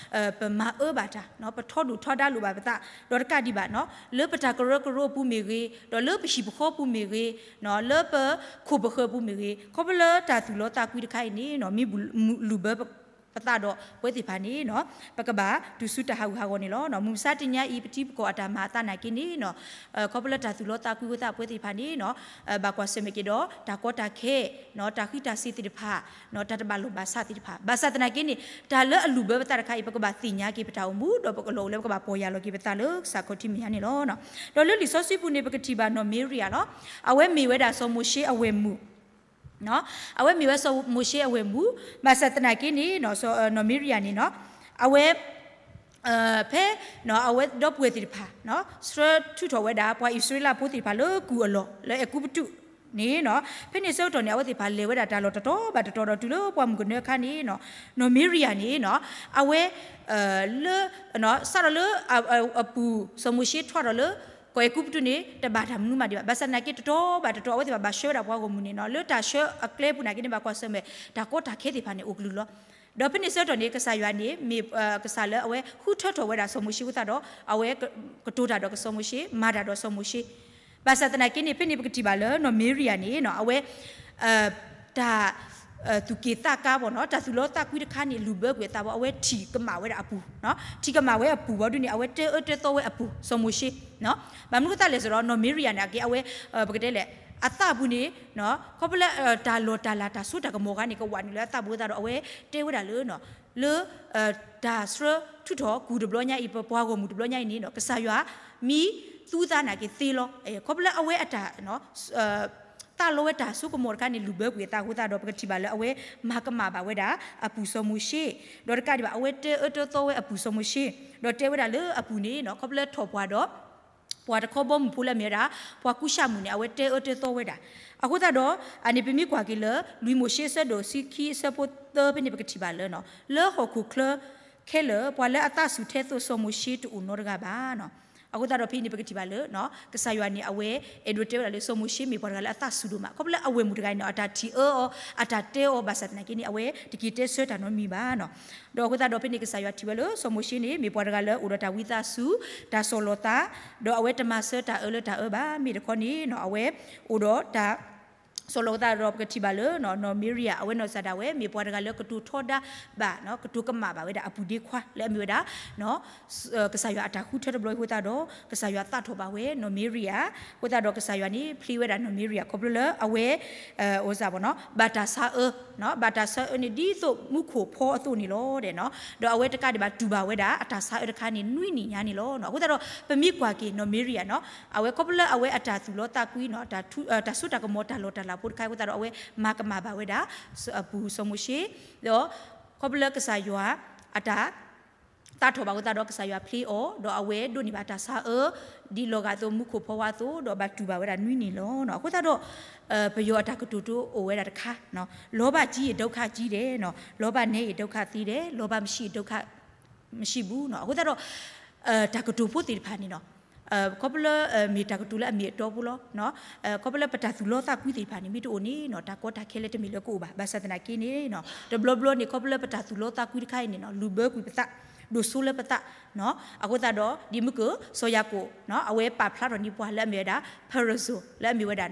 ပမၤအၢဘၣ်တၢ် ပထီဒိၣ်ထီဒါလိာ်ဘၣ်ပသး ဒီးတကးဒံးဘၣ် လၢပတၢ်ကရၢကရိအပူၤမ့ၢ်ဂ့ၤ ဒီးလၢပဟံၣ်ပဃီပူၤမ့ၢ်ဂ့ၤ လၢပခိၣ်ပဃၢၤပူၤမ့ၢ်ဂ့ၤ ခီဖျိလၢတၢ်သူၣ်လီသးကွံတခါအံၤန့ၣ် မ့ၢ်လူၤဘၢပသးဒီး ပဝဲသ့ၣ်တဖၣ်န့ၣ် ပကဘၣ်တုၤဆူတၢ်ဟးဂူာ်ဟးဂီၤန့ၣ်လီၤ. မုၢ်မဆါတနံၤအံၤ ပထံပကီၢ်အတၢ်မၤအသးနာ်က့န့ၣ် ခီဖျိလၢတၢ်သူၣ်လီသးကွံအဃိသတး ပဝဲသ့ၣ်တဖၣ်န့ၣ် ဘၣ်ကွၢ်ဆၢၣ်မဲာ်က့ၤဒီး တၢ်ကီတၢ်ခဲ တၢ်ဃံးတၢ်စ့ၤသ့ၣ်တဖၣ် တၢ်တဘၣ်လိာ်ဘၣ်စးသ့ၣ်တဖၣ် ဘၣ်ဆၣ်သနာ်က့န့ၣ် တၢ်လၢအလူၤဘၢပသးတခါအံၤ ပကဘၣ်သ့ၣ်ညါက့ၤပတၢ်အိၣ်မူ ဒီးပကလီၢ်အိၣ်လၢပကဘၣ်ပီၢ်ယၢ်လီၤက့ၤပသးလၢကစၢ်ခီၣ်ထံးမဲာ်ညါန့ၣ်လီၤ. ဒီးလၢလံာ်စီဆှံပူၤန့ၣ် ပကထံၣ်ဘၣ်နီၢ်မ့ရံယၤလီၤ. အဝဲမ့ၢ်ဝဲဒၣ်စီၤမိၤၡ့အဝဲၢ်မုၣ် အဝဲမ့ၢ်ဝဲစီၤမိၤၡ့အဝဲၢ်မုၣ် ဘၣ်ဆၣ်သနာ်က့န့ၣ် နီၢ်မ့ရံယၤန့ၣ် အဝဲ ဖဲ အဝဲဒီပုၢ်ဝဲၢ်သ့ၣ်တဖၣ် ဆှၢထုးထီၣ်ဝဲဒၣ် ပှၤအံၣ်စရ့လးဖိသ့ၣ်တဖၣ်လၢကုၢ်အလီၢ် လၢအဲၤကူပတူးန့ၣ် ဖဲန့ၣ်ဆၢကတီၢ်န့ၣ် အဝဲသ့ၣ်တဖၣ်လဲၤဝဲဒၣ်တၢ်လီၢ်တတီၤဘၣ်တတီၤဒီး တုၤလၢပှၢ်မုၢ်ကနၢအခါန့ၣ် နီၢ်မ့ရံယၤန့ၣ် အဝဲ လၢ စးထီၣ်လၢ အပူၤစီၤမိၤၡ့ထွဲထီၣ်လၢ ကီၢ်အဲၤကူပတူးန့ၣ် တဘၣ်တၢ်မနုၤမးဒံးဘၣ်. ဘၣ်ဆၣ်သနာ်က့တတီၤဘၣ်တတီၤ အဝဲသ့ၣ်တဖၣ်ဘၣ်ဆှၢဝဲဒၣ်ပှၤဂီၢ်မုၢ်န့ၣ် လၢတၢ်ဆှၢအကျဲပူၤနာ်က့န့ၣ် ဘၣ်ကွၢ်ဆၢၣ်မဲာ် တၢ်ကီတၢ်ခဲသ့ၣ်တဖၣ်န့ၣ် အိၣ်ကလုာ်လီၤ. ဒီးဖဲန့ၣ်ဆၢကတီၢ်န့ၣ် ကစၢ်ယွၤန့ၣ် မ့ၢ် ကစၢ်လၢအဝဲဃုထၢထီၣ်ဝဲဒၣ်စီၤမိၤၡ့အဃိသတးဒီး အဝဲကတိၤတၢ်ဒီးစီၤမိၤၡ့ မၤတၢ်ဒီးစီၤမိၤၡ့ ဘၣ်ဆၣ်သနာ်က့န့ၣ် ဖဲန့ၣ်ပကထံၣ်ဘၣ်လၢနီၢ်မ့ရံယၤန့ၣ် အဝဲ တၢ် သူၣ်က့ၣ်သးကါဘၣ်နီၤ တၢ်သူၣ်လီသးကွံတခါန့ၣ် လူၤဘၢကွံာ်အသးဘၣ် အဝဲထံၣ်ကမၣ်ဝဲဒၣ်အပူၤ, ထံၣ်ကမၣ်ဝဲအပူၤဘၣ်ဒ်န့ၣ် အဝဲတဲအၢတဲသီဝဲအပူၤ စီၤမိၤၡ့, ဘၣ်မနုၤအဃိသတးလဲၣ်ဆိုတော့ နီၢ်မ့ရံယၤန့ၣ် အက့ အဝဲ ပကတဲလဲၣ် အသးပူၤန့ၣ် ခီဖျိလၢ တၢ်လီၢ်တၢ်လၤတၢ်စိတၢ်ကမီၤတခါန့ၣ် ကဝးနုာ်လၢအသးပူၤအဃိသတးဒီး အဝဲတဲဝဲဒၣ်လၢ လၢ တၢ်ဆှၢထုးထီၣ် ကူၣ်တဘျီညါအံၤ ပပှၤဂီၢ်မုၢ်တဘျီညါအံၤန့ၣ် ကစၢ်ယွၤ မံသူသးနာ်က့သ့လီၤ. ခီဖျိလၢအဝဲအတၢ် သးလီဝဲတၢ်စိကမီၤတခါန့ၣ် လူၤဘၢကွံာ်အသးအဃိသတးဒီး ပကထံၣ်ဘၣ်လၢအဝဲ မၤကမၣ်ဘၣ်ဝဲဒၣ် အပူၤစီၤမိၤၡ့, ဒီးတကးဒံးဘၣ် အဝဲတဲအၢတဲသီဝဲအပူၤစီၤမိၤၡ့, ဒီးတဲဝဲဒၣ်လၢအပူၤန့ၣ် ခီဖျိလၢထီၣ်ပှၤဒီး ပှၤတခီဘီမုၢ်ဖိလၢအမ့ၢ်ဝဲဒၣ် ပှၤကူၡ်ၡၣ်မုၣ်န့ၣ် အဝဲတဲအၢတဲသီဝဲဒၣ်. အဃိသတးဒီး အန့ၣ်ပမ့ၢ်ကွၢ်က့ၤလၢ လွံၢ်မိၤၡ့အဆၢဒိၣ်ဆံခံအဆၢဖိသၢဖဲန့ၣ် ပကထံၣ်ဘၣ်လၢ လၢဟီၣ်ခိၣ်ချၢခဲလၢာ် ပှၤလၢအသးဆူၣ်ထဲသိးစီၤမိၤၡ့တအိၣ်နီတဂၤဘၣ်. အဃိသတးဒီးဖဲန့ၣ် ပကထံၣ်ဘၣ်လၢ ကစၢ်ယွၤန့ၣ် အဝဲအဲၣ်ဒိးတဲဝဲဒၣ်လၢစီၤမိၤၡ့မ့ၢ်ပှၤတဂၤလၢအသးဆူၣ်ဒိၣ်မး ခီဖျိလၢအဝဲၢ်မုၣ်တဂၤန့ၣ် အတၢ်ထံၣ်အၢအီၤ အတၢ်တဲအီၤဘၣ်ဆၣ်သနာ်က့န့ၣ် အဝဲတက့ၤတဲဆၢတၢ်နီတမံၤဘၣ်. ဒီးအဃိသတးဒီးဖဲန့ၣ် ကစၢ်ယွၤထံၣ်ဝဲလၢစီၤမိၤၡ့န့ၣ် မ့ၢ်ပှၤတဂၤလၢအိၣ်ဒီးတၢ်ဝံသးစူၤ တၢ်ဆီၣ်လီၤသး ဒီးအဝဲတမၤဆၢတၢ်အၢလၢတၢ်အၢဘၣ်. မ့ၢ်တခီန့ၣ် အဝဲအိၣ်ဒီးတၢ် စီၤလီၤအဃိသတးဒီး ပကထံၣ်ဘၣ်လၢ နီၢ်မ့ရံယၤ အဝဲနီၢ်စၢ်ဒၣ်ဝဲ မ့ၢ်ပှၤတဂၤလၢကတိၤထီဒါဘၣ် ကတိၤကမၣ်ဘၣ်ဝဲဒၣ်အပုၢ်ဒ့ခွါ လၢအမ့ၢ်ဝဲဒၣ် ကစၢ်ယွၤအတၢ်ဃုထၢတဘျီအံၤအဃိသတးဒီး ကစၢ်ယွၤသးထီၣ်ဘၣ်ဝဲနီၢ်မ့ရံယၤ အဃိသတးဒီး ကစၢ်ယွၤန့ၣ် ဖျ့ဝဲဒၣ်နီၢ်မ့ရံယၤ ခီဖျိလၢအဝဲ အိၣ်စၢ်ဘၣ်နီၤ ဘၣ်တၢ်ဆါအၢ ဘၣ်တၢ်ဆါအၢန့ၣ် ဒ်သိးမူခိၣ်ဖီအသိးန့ၣ်လီၤ. ဒီးအဝဲတကးဒံးဘၣ် တူၢ်ဘၣ်ဝဲဒၣ်အတၢ်ဆါအၢတခါန့ၣ် နွံနံၣ်ညါန့ၣ်လီၤ. အဃိသတးဒီး ပမ့ၢ်ကွၢ်က့ၤနီၢ်မ့ရံယၤနီၤ အဝဲခီဖျိလၢအဝဲအတၢ်သူၣ်လီသးကွံနီၤ တၢ်ဆိကမိၣ်တၢ်လီၢ်တၢ်လၤဖိတခါအံၤအဃိသတးဒီး အဝဲမၤကမၣ်ဘၣ်ဝဲဒၣ် အပုၢ်စီၤမိၤၡ့ ဒီး ခီဖျိလၢကစၢ်ယွၤအတၢ် သးထီၣ်ဘၣ်အဃိသတးဒီး ကစၢ်ယွၤဖျ့အီၤ ဒီးအဝဲဒိးန့ၢ်ဘၣ်တၢ်ဆါအၢ ဒ်လီၤဂာ်အသိးမူခိၣ်ဖီဝါအသိး ဒီးဘၣ်တူၢ်ဘၣ်ဝဲဒၣ်နွံနံၣ်လီၤ. အဃိသတးဒီး ပယီၤအတၢ်ကတိၤဒိအိၣ်ဝဲဒၣ်တခါ လောဘကြီးရင် ဒုက္ခကြီးတယ်, လောဘနည်းရင် ဒုက္ခသေးတယ်, လောဘမရှိရင် ဒုက္ခမရှိဘူးနီၤ. အဃိသတးဒီး တၢ်ကတိၤဖိသ့ၣ်တဖၣ်န့ၣ်နီၤ ခီဖျိလၢ မ့ၢ်တၢ်ကတိၤလၢအမ့ၢ်အတီဖိလီၤ. ခီဖျိလၢပတၢ်သူၣ်လီသးကွံသ့ၣ်တဖၣ်န့ၣ် မ့ၢ်တအိၣ်န့ၣ်နီၤ တၢ်ကီတၢ်ခဲလၢတမ့ၢ်လၢကအိၣ်ဘၣ်. ဘၣ်ဆၣ်သနာ်က့န့ၣ်နီၤ တဘျီဘျီန့ၣ် ခီဖျိလၢပတၢ်သူၣ်လီသးကွံတခါအံၤန့ၣ်နီၤ လူၤဘၢကွံာ်ပသး ဒိၣ်စိလၢပသး အဃိသတးဒီး ဒ်မုၢ်က စီၤယၤကိာ် အဝဲပာ်ဖျါထီၣ်န့ၢ်ပှၤလၢအမ့ၢ်ဝဲဒၣ် parable လၢအမ့ၢ်ဝဲဒၣ်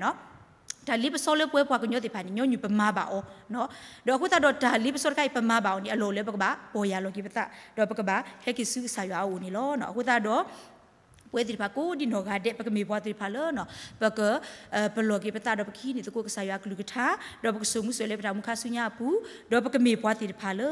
တၢ်လ့ပစီလၢပဝဲပှၤကညီသ့ၣ်တဖၣ်န့ၣ် ညီနုၢ်ပမၤဘၣ်အီၤ ဒီးအဃိသတးဒီးတၢ်လ့ပစီတခါအံၤ ပမၤဘၣ်အီၤန့ၣ် အလီၢ်အိၣ်လၢပကဘၣ်ပီၢ်ယၢ်လီၤက့ၤပသး ဒီးပကဘၣ်ဟဲက့ၤဆူကစၢ်ယွၤအအိၣ်န့ၣ်လီၤ. အဃိသတးဒီး ပဝဲသ့ၣ်တဖၣ်ကိးဒံနီၢ်ဂၤဒဲး ပကမ့ၢ်ပှၤသ့ၣ်တဖၣ်လၢ ပက ပလီၢ်က့ၤပသးဒီးပကဟံးန့ၢ်သကိးကစၢ်ယွၤအကလုၢ်ကထါ ဒီးပကစိာ်မူစိာ်လဲပတၢ်အိၣ်မူခါဆူညါအပူၤ ဒီးပကမ့ၢ်ပှၤသ့ၣ်တဖၣ်လၢ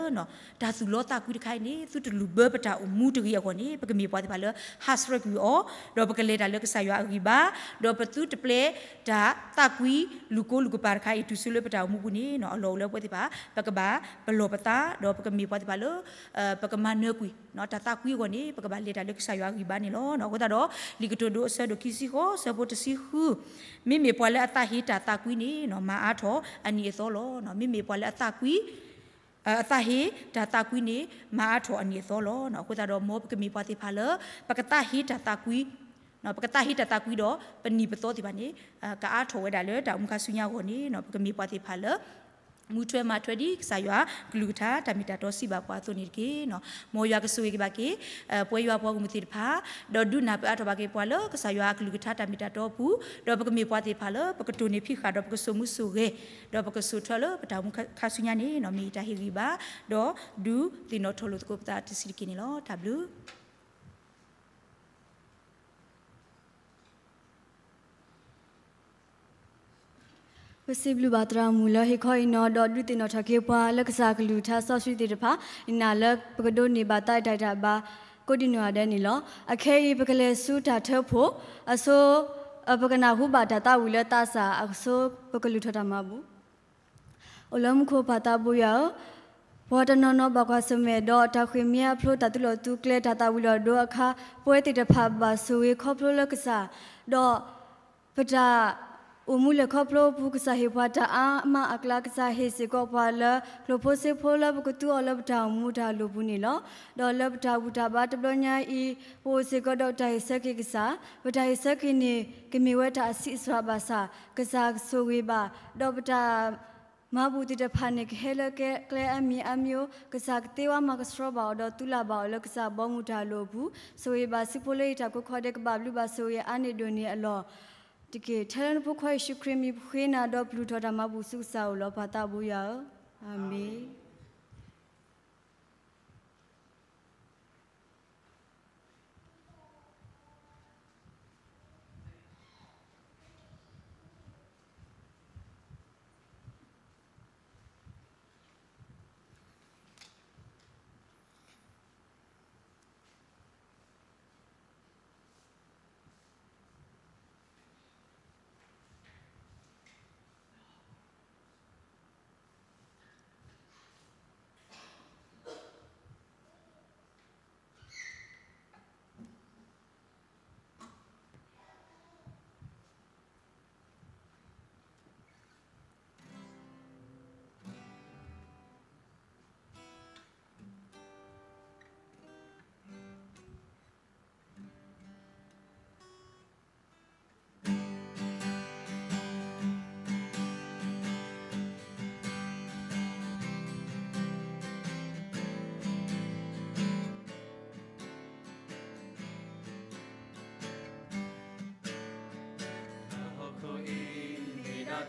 တၢ်သူၣ်လီသးကွံတခါအံၤန့ၣ် သုတလူၤဘၢပတၢ်အိၣ်မူတဂ့ၤအဂီၢ်န့ၣ် ပကမ့ၢ်ပှၤသ့ၣ်တဖၣ်လၢ ဟးဆှဲးကွံာ်အီၤ ဒီးပကလဲၤတၢ်လၢကစၢ်ယွၤအဂံၢ်ဘါ ဒီးပသုတပျဲတၢ်သးကွံ လူၢ်ကိလူၢ်ကပၤတခါအံၤ တုၤဆူလၢပတၢ်အိၣ်မူပူၤန့ၣ် အလီၢ်အိၣ်လၢပဝဲသ့ၣ်တဖၣ် ပကဘၣ်ပလီၢ်ပသး ဒီးပကမ့ၢ်ပှၤသ့ၣ်တဖၣ်လၢ ပကမၤနၢၤကွံာ် တၢ်သးကွံအဂီၢ်န့ၣ် ပကဘၣ်လဲၤတၢ်လၢကစၢ်ယွၤအဂံၢ်ဘါန့ၣ်လီၤ. အဃိသတးဒီး လံာ်ကတိၤဒိအဆၢဒိၣ်ခံဆံဃိး အဆၢဖိတဆံဃု မ့မ့ၢ်ပှၤလၢအသးဟ့တၢ်သးကွံန့ၣ် မၤအါထီၣ်အနံၤအသီလီၤ. မ့မ့ၢ်ပှၤလၢအသးကွံ အသးဟ့တၢ်သးကွံန့ၣ် မၤအါထီၣ်အနံၤအသီလီၤ. အဃိသတးဒီး မ်ပကမ့ၢ်ပှၤသ့ၣ်တဖၣ်လၢ ပကသးဟ့တၢ်သးကွံ ပကသးဟ့တၢ်သးကွံဒီး ပနံၤပသီသ့ၣ်တဖၣ်န့ၣ် ကအါထီၣ်ဝဲဒၣ်လၢတၢ်အိၣ်မူခါဆူညါအဂီၢ်န့ၣ် ပကမ့ၢ်ပှၤသ့ၣ်တဖၣ်လၢ မူထွဲမၤထွဲဒ်ကစၢ်ယွၤကလုၢ်ကထါ တၢ်မ့ၢ်တၢ်တီစံးဘၣ်ပှၤအသိးန့ၣ်တက့ၢ်. မ်ယွၤကဆိၣ်ဂ့ၤက့ၤဘၣ်က့ၤ ပဝဲယွၤပှၤဂီၢ်မုၢ်သ့ၣ်တဖၣ် ဒီးဒုးနၢ်ပၢၢ်အါထီၣ်ဘၣ်က့ၤပှၤလၢကစၢ်ယွၤအကလုၢ်ကထါတၢ်မ့ၢ်တၢ်တီအပူၤ ဒီးပကမ့ၢ်ပှၤသ့ၣ်တဖၣ်လၢ ပကတိၢ်န့ၢ်ဖံးဃာ်ဒီးပကစိာ်မူစိာ်ဂဲၤ ဒီးပကစိာ်ထွဲလၢပတၢ်အိၣ်မူခါဆူညါန့ၣ် မ့ၢ်ယတၢ်ဟ့ၣ်ဂံၢ်ဘါ ဒီးဒုးသ့ၣ်နီၣ်ထီၣ်လိာ်သကိးပသးတဆံးတက့ၢ်န့ၣ်လီၤ. တၢ်ဘျုး ပစံးဘျုးဘၣ်သရၣ်မုၣ်လၢဟ့ၣ်ခီအံၤနီၤ ဒီးဒုးသ့ၣ်နီၣ်ထီၣ်က့ၤပှၤလၢကစၢ်ကလုၢ်ကထါစီဆှံသ့ၣ်တဖၣ် ယနာ်လၢပကဒိးန့ၢ်ဘၣ်တၢ်အဲၣ်တၢ်ဘၣ် ကိးဒံနီၢ်ဂၤဒဲးန့ၣ်လီၤ. အခဲအံၤ ပကလဲၤဆူတၢ်ထၢဖှိၣ် အဆိ ပကနၢ်ဟူဘၣ်တၢ်သးဝံၣ်လၢသးစၢ် အဆိပကလုၢ်ထီၣ်တၢ်မၤဘူၣ် အိၣ်လၢမူခိၣ်ပၢ်သးဘိယွၤဧၢ, ပှၤတနီၤနီၤဘၣ်ကွၢ်ဆၢၣ်မဲာ်ဒီးတၢ်ဃ့ၢ်မှံဟးဖျိး တၢ်သုးလီၢ်သုးကျဲ တၢ်သးဝံၣ်လီၤဒိအခါ, ပဝဲသ့ၣ်တဖၣ်ဘၣ်ဆိၣ်ဂ့ၤခီဖျိလၢကစၢ်, ဒီးပတၢ်အိၣ်မူလဲၤခီဖျိအပူၤ ကစၢ်ဟ့ၣ်ပှၤတၢ်အါမးအကျါ, ကစၢ်ဟ့ၣ်စ့ၢ်ကီးပှၤလၢ ကျိၣ်ဖိစ့ဖိလၢပကသူအီၤလၢပတၢ်အိၣ်မူတၢ်လိၤပူၤန့ၣ်လီၤ. ဒီးလၢပတၢ်ဘူၣ်တၢ်ဘါတဘျီညါအံၤ, ပအိၣ်စ့ၢ်ကီးဒီးတၢ်ဟ့ၣ်ဆၢက့ၤကစၢ်, ပတၢ်ဟ့ၣ်ဆၢက့ၤန့ၣ် ကမ့ၢ်ဝဲတၢ်အဆံးအစှၤဘၣ်ဆၣ်, ကစၢ်ကဆိၣ်ဂ့ၤဘၣ်, ဒီးပတၢ် မၤဘူၣ်သ့ၣ်တဖၣ်န့ၣ် ကဟဲလၢကျဲအါမံၤအါမံၤဧိၤ, ကစၢ်ကသ့ဝဲမၤကဆှီဘၣ်အီၤဒီး သုလၢ်ဘၣ်အီၤလၢကစၢ်ဘီမုၢ်တၢ်လိၤအပူၤ, ဆိၣ်ဂ့ၤဘၣ်ဆံဖိလၢ ယတၢ်ကိးခီဒဲး ကဘၣ်ဘျုးဘၣ်ဆိၣ်ဂ့ၤအါန့ၢ်ဒိၣ်န့ၢ်အလီၢ်တက့ၢ်. ထဲလၢနဖိခွါယ့ၣ်ၡူးခရံာ်မံၤ ပဃ့နၤဒီးပလုၢ်ထီၣ်တၢ်မၤဘူၣ်ဆူကစၢ်အအိၣ်လီၤ. ပၢ်သးဘိယွၤဧၢ, အၤမ့ၣ်.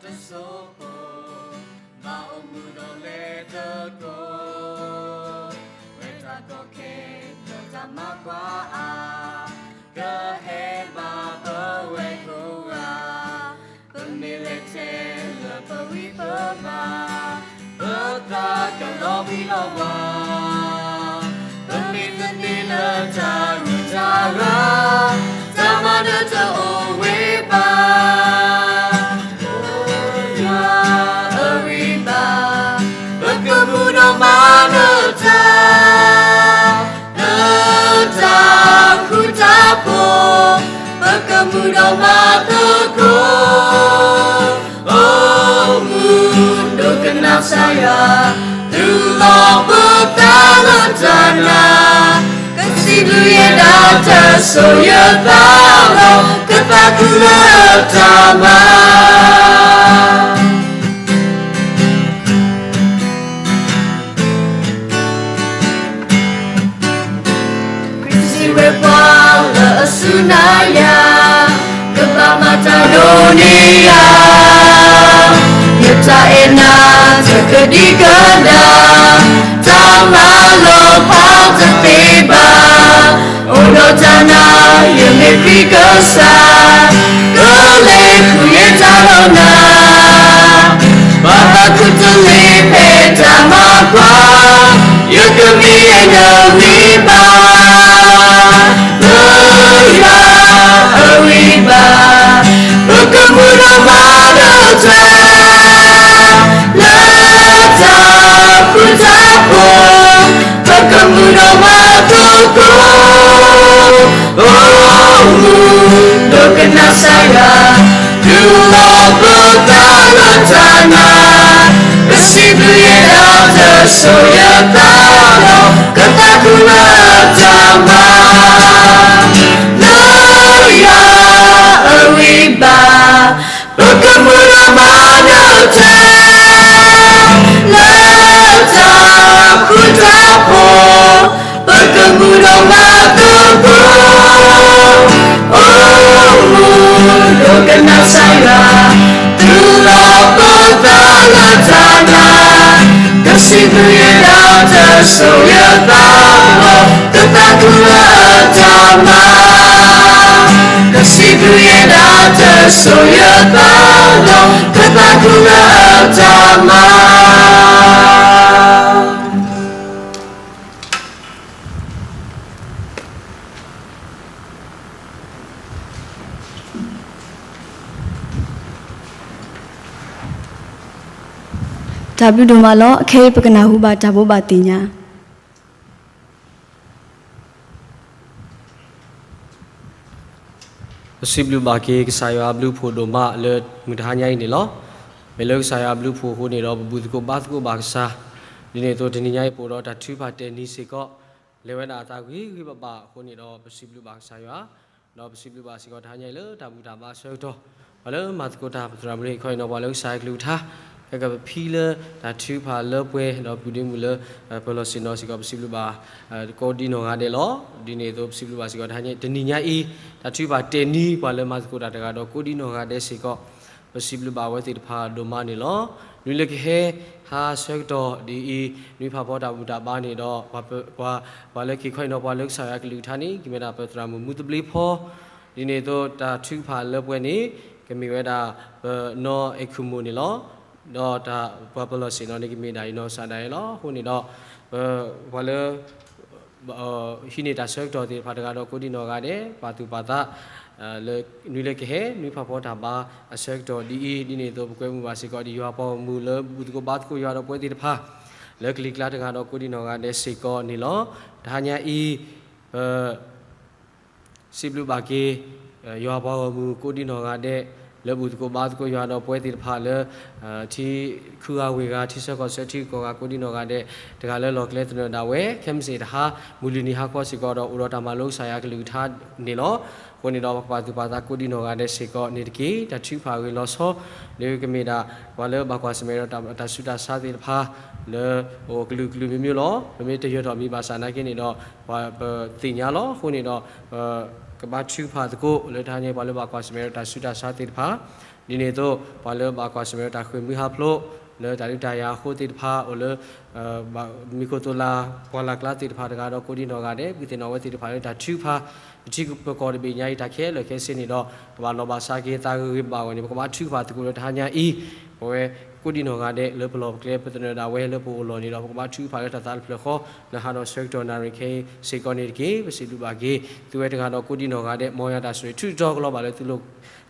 တစိၢ်ဖိ, ဘၣ်အိၣ်မူဒီးလဲၤသကိး, ဝဲတၢ်ကီခဲလၢာ်တၢ်မၤကွၢ်အါ, ကဟဲဘၣ်ပဝဲကိးဂၤ, ပမ့ၢ်လဲၤထဲလၢပဝံပဘါ, ပသးကလီၤဘှံးလီၤဝါ, ပမ့ၢ်သန့ၤလၢတၢ်ဂုၤတၢ်ဂၤ, တၢ်မၤနၢၤတအိၣ်ဝဲဘၣ်. ယွၤအဂံၢ်ဘါ, ပကမူဒီးမၤနၢၤတၢ်, လၢတၢ်ဃူတၢ်ဖိး, ပကမူဒီးမၤသကိး, အိၣ်မူဒိကနၣ်ကစၢ်ယွၤ, တူၢ်လိာ်ပသးလၢတၢ်နာ်, ကစံးဘျုးယွၤဒီးတၢ်ဆိၣ်ဂ့ၤသးလီၤ, ကသးခုလၢတၢ်မၤ စံးဝဲပှၤလၢအစူၢ်နာ်ယၤ, ကဘၣ်မၤတၢ်ဒိးန့ၢ်ယၤ, ယတၢ်အဲၣ်နၤတကဒံကဒါ, တၢ်မၤလီၤဖးတသ့ဘၣ်, အိၣ်ဒီးတၢ်နာ်ယမ့ၢ်ခရံာ်ကစၢ်, ကလဲၤဃုာ်ယဲတၢ်လီၤနၤ ဘၣ်သးခုတလ့ၤဖဲတၢ်မၤကွၢ်, ယကမ့ၢ်အဲၣ်နဂံၢ်ဘါ, လၢယွၤအဂံၢ်ဘါ, ပကမူဒီးမၤနၢၤတၢ်, လၢတၢ်ဃူတၢ်ဖိး, ပကမူဒီးမၤသကိး, အိၣ်မူဒိကနၣ်ကစၢ်ယွၤ, တူၢ်လိာ်ပသးလၢတၢ်နာ်, ကစံးဘျုးယွၤဒီးတၢ်ဆိၣ်ဂ့ၤသးလီၤ, ကသးခုလၢတၢ်မၤ လၢယွၤအဂံၢ်ဘါ, ပကမူဒီးမၤနၢၤတၢ်, လၢတၢ်ဃူတၢ်ဖိး, ပကမူဒီးမၤသကိး, အိၣ်မူဒိကနၣ်ကစၢ်ယွၤ, တူၢ်လိာ်ပသးလၢတၢ်နာ်, ကစံးဘျုးယွၤဒီးတၢ်ဆိၣ်ဂ့ၤသးလီၤ, ကသးခုလၢတၢ်မၤ ကစံးဘျုးယွၤဒီးတၢ်ဆိၣ်ဂ့ၤသးလီၤ, ကသးခုလၢတၢ်မၤ တၢ်ဘျုးဒိၣ်မးလီၤ. ခဲအံၤပကနၢ်ဟူဘၣ်တၢ်ဘိးဘၣ်သ့ၣ်ညါ ပစံးဘျုးဘၣ်က့ၤကစၢ်ယွၤအဘျုးအဖှိၣ်ဒိၣ်မးလၢမုၢ်တဟါညါအံၤန့ၣ်လီၤ. မ့ၢ်လၢကစၢ်ယွၤအဘျုးအဖှိၣ်အဃိန့ၣ်ဒီး ပဘူၣ်သကိးဘါသကိးဘၣ်ကစၢ်, ဒ်န့ၣ်အသိးတနံၤညါအံၤပအိၣ်ဒီးတၢ်ထုကဖၣ်တဲာ်နံၤစ့ၢ်ကီး လဲၤဝဲဒၣ်အသးဂ့ၤဂ့ၤဘၣ်ဘၣ်အဃိန့ၣ်ဒီး ပစံးဘျုးဘၣ်ကစၢ်ယွၤ, ဒီးပစံးဘျုးဘၣ်စ့ၢ်ကီးတဟါညါအံၤလၢတၢ်ဘူၣ်တၢ်ဘါအဆၢကတီၢ်, ပှၤလၢမၤသကိးတၢ်ပသရၣ်မုၣ်လၢဟ့ၣ်ခီဟ့ၣ်နီၤပှၤလၢကစၢ်ယွၤကလုၢ်ကထါ, ခဲကပဖံလၢတၢ်ထုကဖၣ်လၢပှဲၤဒီးပုၢ်ဒ့မုၣ်လၢ ပလီၢ်ဆ့ၣ်နီၤစ့ၢ်ကီး ပစံးဘျုးဘၣ် ကိးဒံနီၢ်ဂၤဒဲးလီၤ. ဒ်န့ၣ်အသိးပစံးဘျုးဘၣ်စ့ၢ်ကီးတဟါညါ တနံၤညါအံၤ တၢ်ထုကဖၣ်တဲာ်နံၤပှၤလၢမၤသကိးတၢ်တဂၤဒီးကိးဒံနီၢ်ဂၤဒဲးစ့ၢ်ကီး ပစံးဘျုးဘၣ်အဝဲသ့ၣ်တဖၣ်ဒိၣ်မးန့ၣ်လီၤ. နွံလၢကဟဲ ဟါဆၢကတီၢ်ဒ်အံၤ နွံဖးဖီတၢ်ဘူၣ်တၢ်ဘါန့ၣ်ဒီး ပှၤ ပှၤလၢက့ၤခီအံၤနီၤ ပှၤလၢကစၢ်ယွၤကလုၢ်ကထါန့ၣ် ကမ့ၢ်ဒၣ်ပသရၣ်မုၣ်မူသဘျ့ဖီ, ဒ်န့ၣ်အသိးတၢ်ထုကဖၣ်လၢပှဲၤန့ၣ် ကမ့ၢ်ဝဲဒၣ် ပနီၢ်အဲၣ်ခိၣ်မိၣ်န့ၣ်လီၤ. ဒီးတၢ်ပှၤပလီၢ်ဆ့ၣ်နီၤန့ၣ် ကမ့ၢ်ဒၣ်ယနီၢ်ကစၢ်ဒၣ်ယဲလီၤ. အဃိန့ၣ်ဒီး ပ ပှၤလၢ ဟံးန့ၢ်တၢ်ဆၢကတီၢ်သ့ၣ်တဖၣ်တဂၤဒီးကိးဒံနီၢ်ဂၤဒဲး ပာ်သူၣ်ပာ်သး လၢနွံလၢကဟဲ နွံဖးဖီတၢ်ဘါအဆၢကတီၢ်ဒ်အံၤ ဒ်န့ၣ်အသိးပကွဲမုာ်ဘၣ်စ့ၢ်ကီးဒီးယွၤပှၤဂီၢ်မုၢ်လၢဘူၣ်သကိးဘါသကိးယွၤဒီးပဝဲသ့ၣ်တဖၣ် လၢကလံၤကျါတဂၤဒီးကိးဒံနီၢ်ဂၤဒဲးစ့ၢ်ကီးန့ၣ်လီၤ. တဟါညါအံၤ ပ စံးဘျုးဘၣ်က့ၤ ယွၤပှၤဂီၢ်မုၢ်ကိးဒံနီၢ်ဂၤဒဲး လၢဘူၣ်သကိးဘါသကိးယွၤဒီးပဝဲသ့ၣ်တဖၣ်လၢ ထံ ခုဂၤဝ့ၢ်ဂၤ ထံဆၢကီၢ်ဆၢထံဂုၤကီၢ်ဂၤကိးဒံနီၢ်ဂၤဒဲး တဂၤလၢလီၢ်ကျဲသနၢၣ်ဒၣ်ဝဲ ခဲမုၢ်ဆ့ၣ်တဟါ မုၢ်လွံၢ်နံၤဟါခီစ့ၢ်ကီးဒီး အိၣ်ဒီးတၢ်မၤလိကစၢ်ယွၤကလုၢ်ကထါန့ၣ်လီၤ. အဃိန့ၣ်ဒီး ပကပာ်သူၣ်ပာ်သးကိးဒံနီၢ်ဂၤဒဲးစ့ၢ်ကီးန့ၣ်တက့ၢ်. တၢ်ထုကဖၣ်အဂ့ၢ်လီၤဆီ လၢကမ့ၢ်ဒၣ် ပှၤလၢဘၣ်ကွၢ်ဆၢၣ်မဲာ်ဒီးတၢ်ဆူးတၢ်ဆါသ့ၣ်တဖၣ် လၢအိၣ်ကလုာ်ကလုာ်မံၤမံၤလီၤ. ပမ့ၢ်တယၢၤထီၣ်မံၤဘၣ်ဆၣ်နာ်က့န့ၣ်ဒီး ပှၤပသ့ၣ်ညါလီၤ. အဃိန့ၣ်ဒီး ပ ကဘါထုကဖၣ်သကိးလၢတဟါညါအံၤ ပှၤလၢဘၣ်ကွၢ်ဆၢၣ်မဲာ်ဒီးတၢ်ဆူးတၢ်ဆါသ့ၣ်တဖၣ် ဒ်န့ၣ်အသိး ပှၤလၢဘၣ်ကွၢ်ဆၢၣ်မဲာ်တၢ်ဃ့ၢ်မှံဟးဖျိး လၢတၢ်ဒုးတၢ်ယၤအဃိသ့ၣ်တဖၣ် အိၣ်လၢ မံၤခိၣ်သိၣ်လး ပှၢ်လၢ်ကျါသ့ၣ်တဖၣ်တဂၤဒီး ကိးဒံနီၢ်ဂၤဒဲး ပသ့ၣ်နီၣ်ဝဲသ့ၣ်တဖၣ်လၢတၢ်ထုကဖၣ် ပထံပကီၢ်တဘ့ၣ်ညါအံၤ တၢ်ခဲလၢာ်ခဲဆ့န့ၣ်ဒီး ကဘၣ်လီၤဘၣ်စးက့ၤသးဂ့ၤဂ့ၤဘၣ်ဘၣ်န့ၣ် ပကဘၣ်ထုကဖၣ်သကိးလၢတဟါညါအံၤ ပဝဲကိးဒံနီၢ်ဂၤဒဲး လၢပလီၢ်ပကျဲ ပသနၢၣ်ဒၣ်ဝဲလၢပအိၣ်လီၢ်န့ၣ်ဒီး ပကဘၣ်ထုကဖၣ်လၢတၢ်သးတဖျၢၣ်ဃီ လၢဟါဒီးဆၢကတီၢ်နၣ်ရံၣ်ခဲအံၤစ့ၢ်ကီးန့ၣ်တက့ၢ်. ပစံးဘျုးဘၣ်က့ၤ သုဝဲတဂၤဒီးကိးဒံနီၢ်ဂၤဒဲး မ်ယွၤတၢ်ဆိၣ်ဂ့ၤထုးထီကလီၤဘၣ်လၢသုလိၤ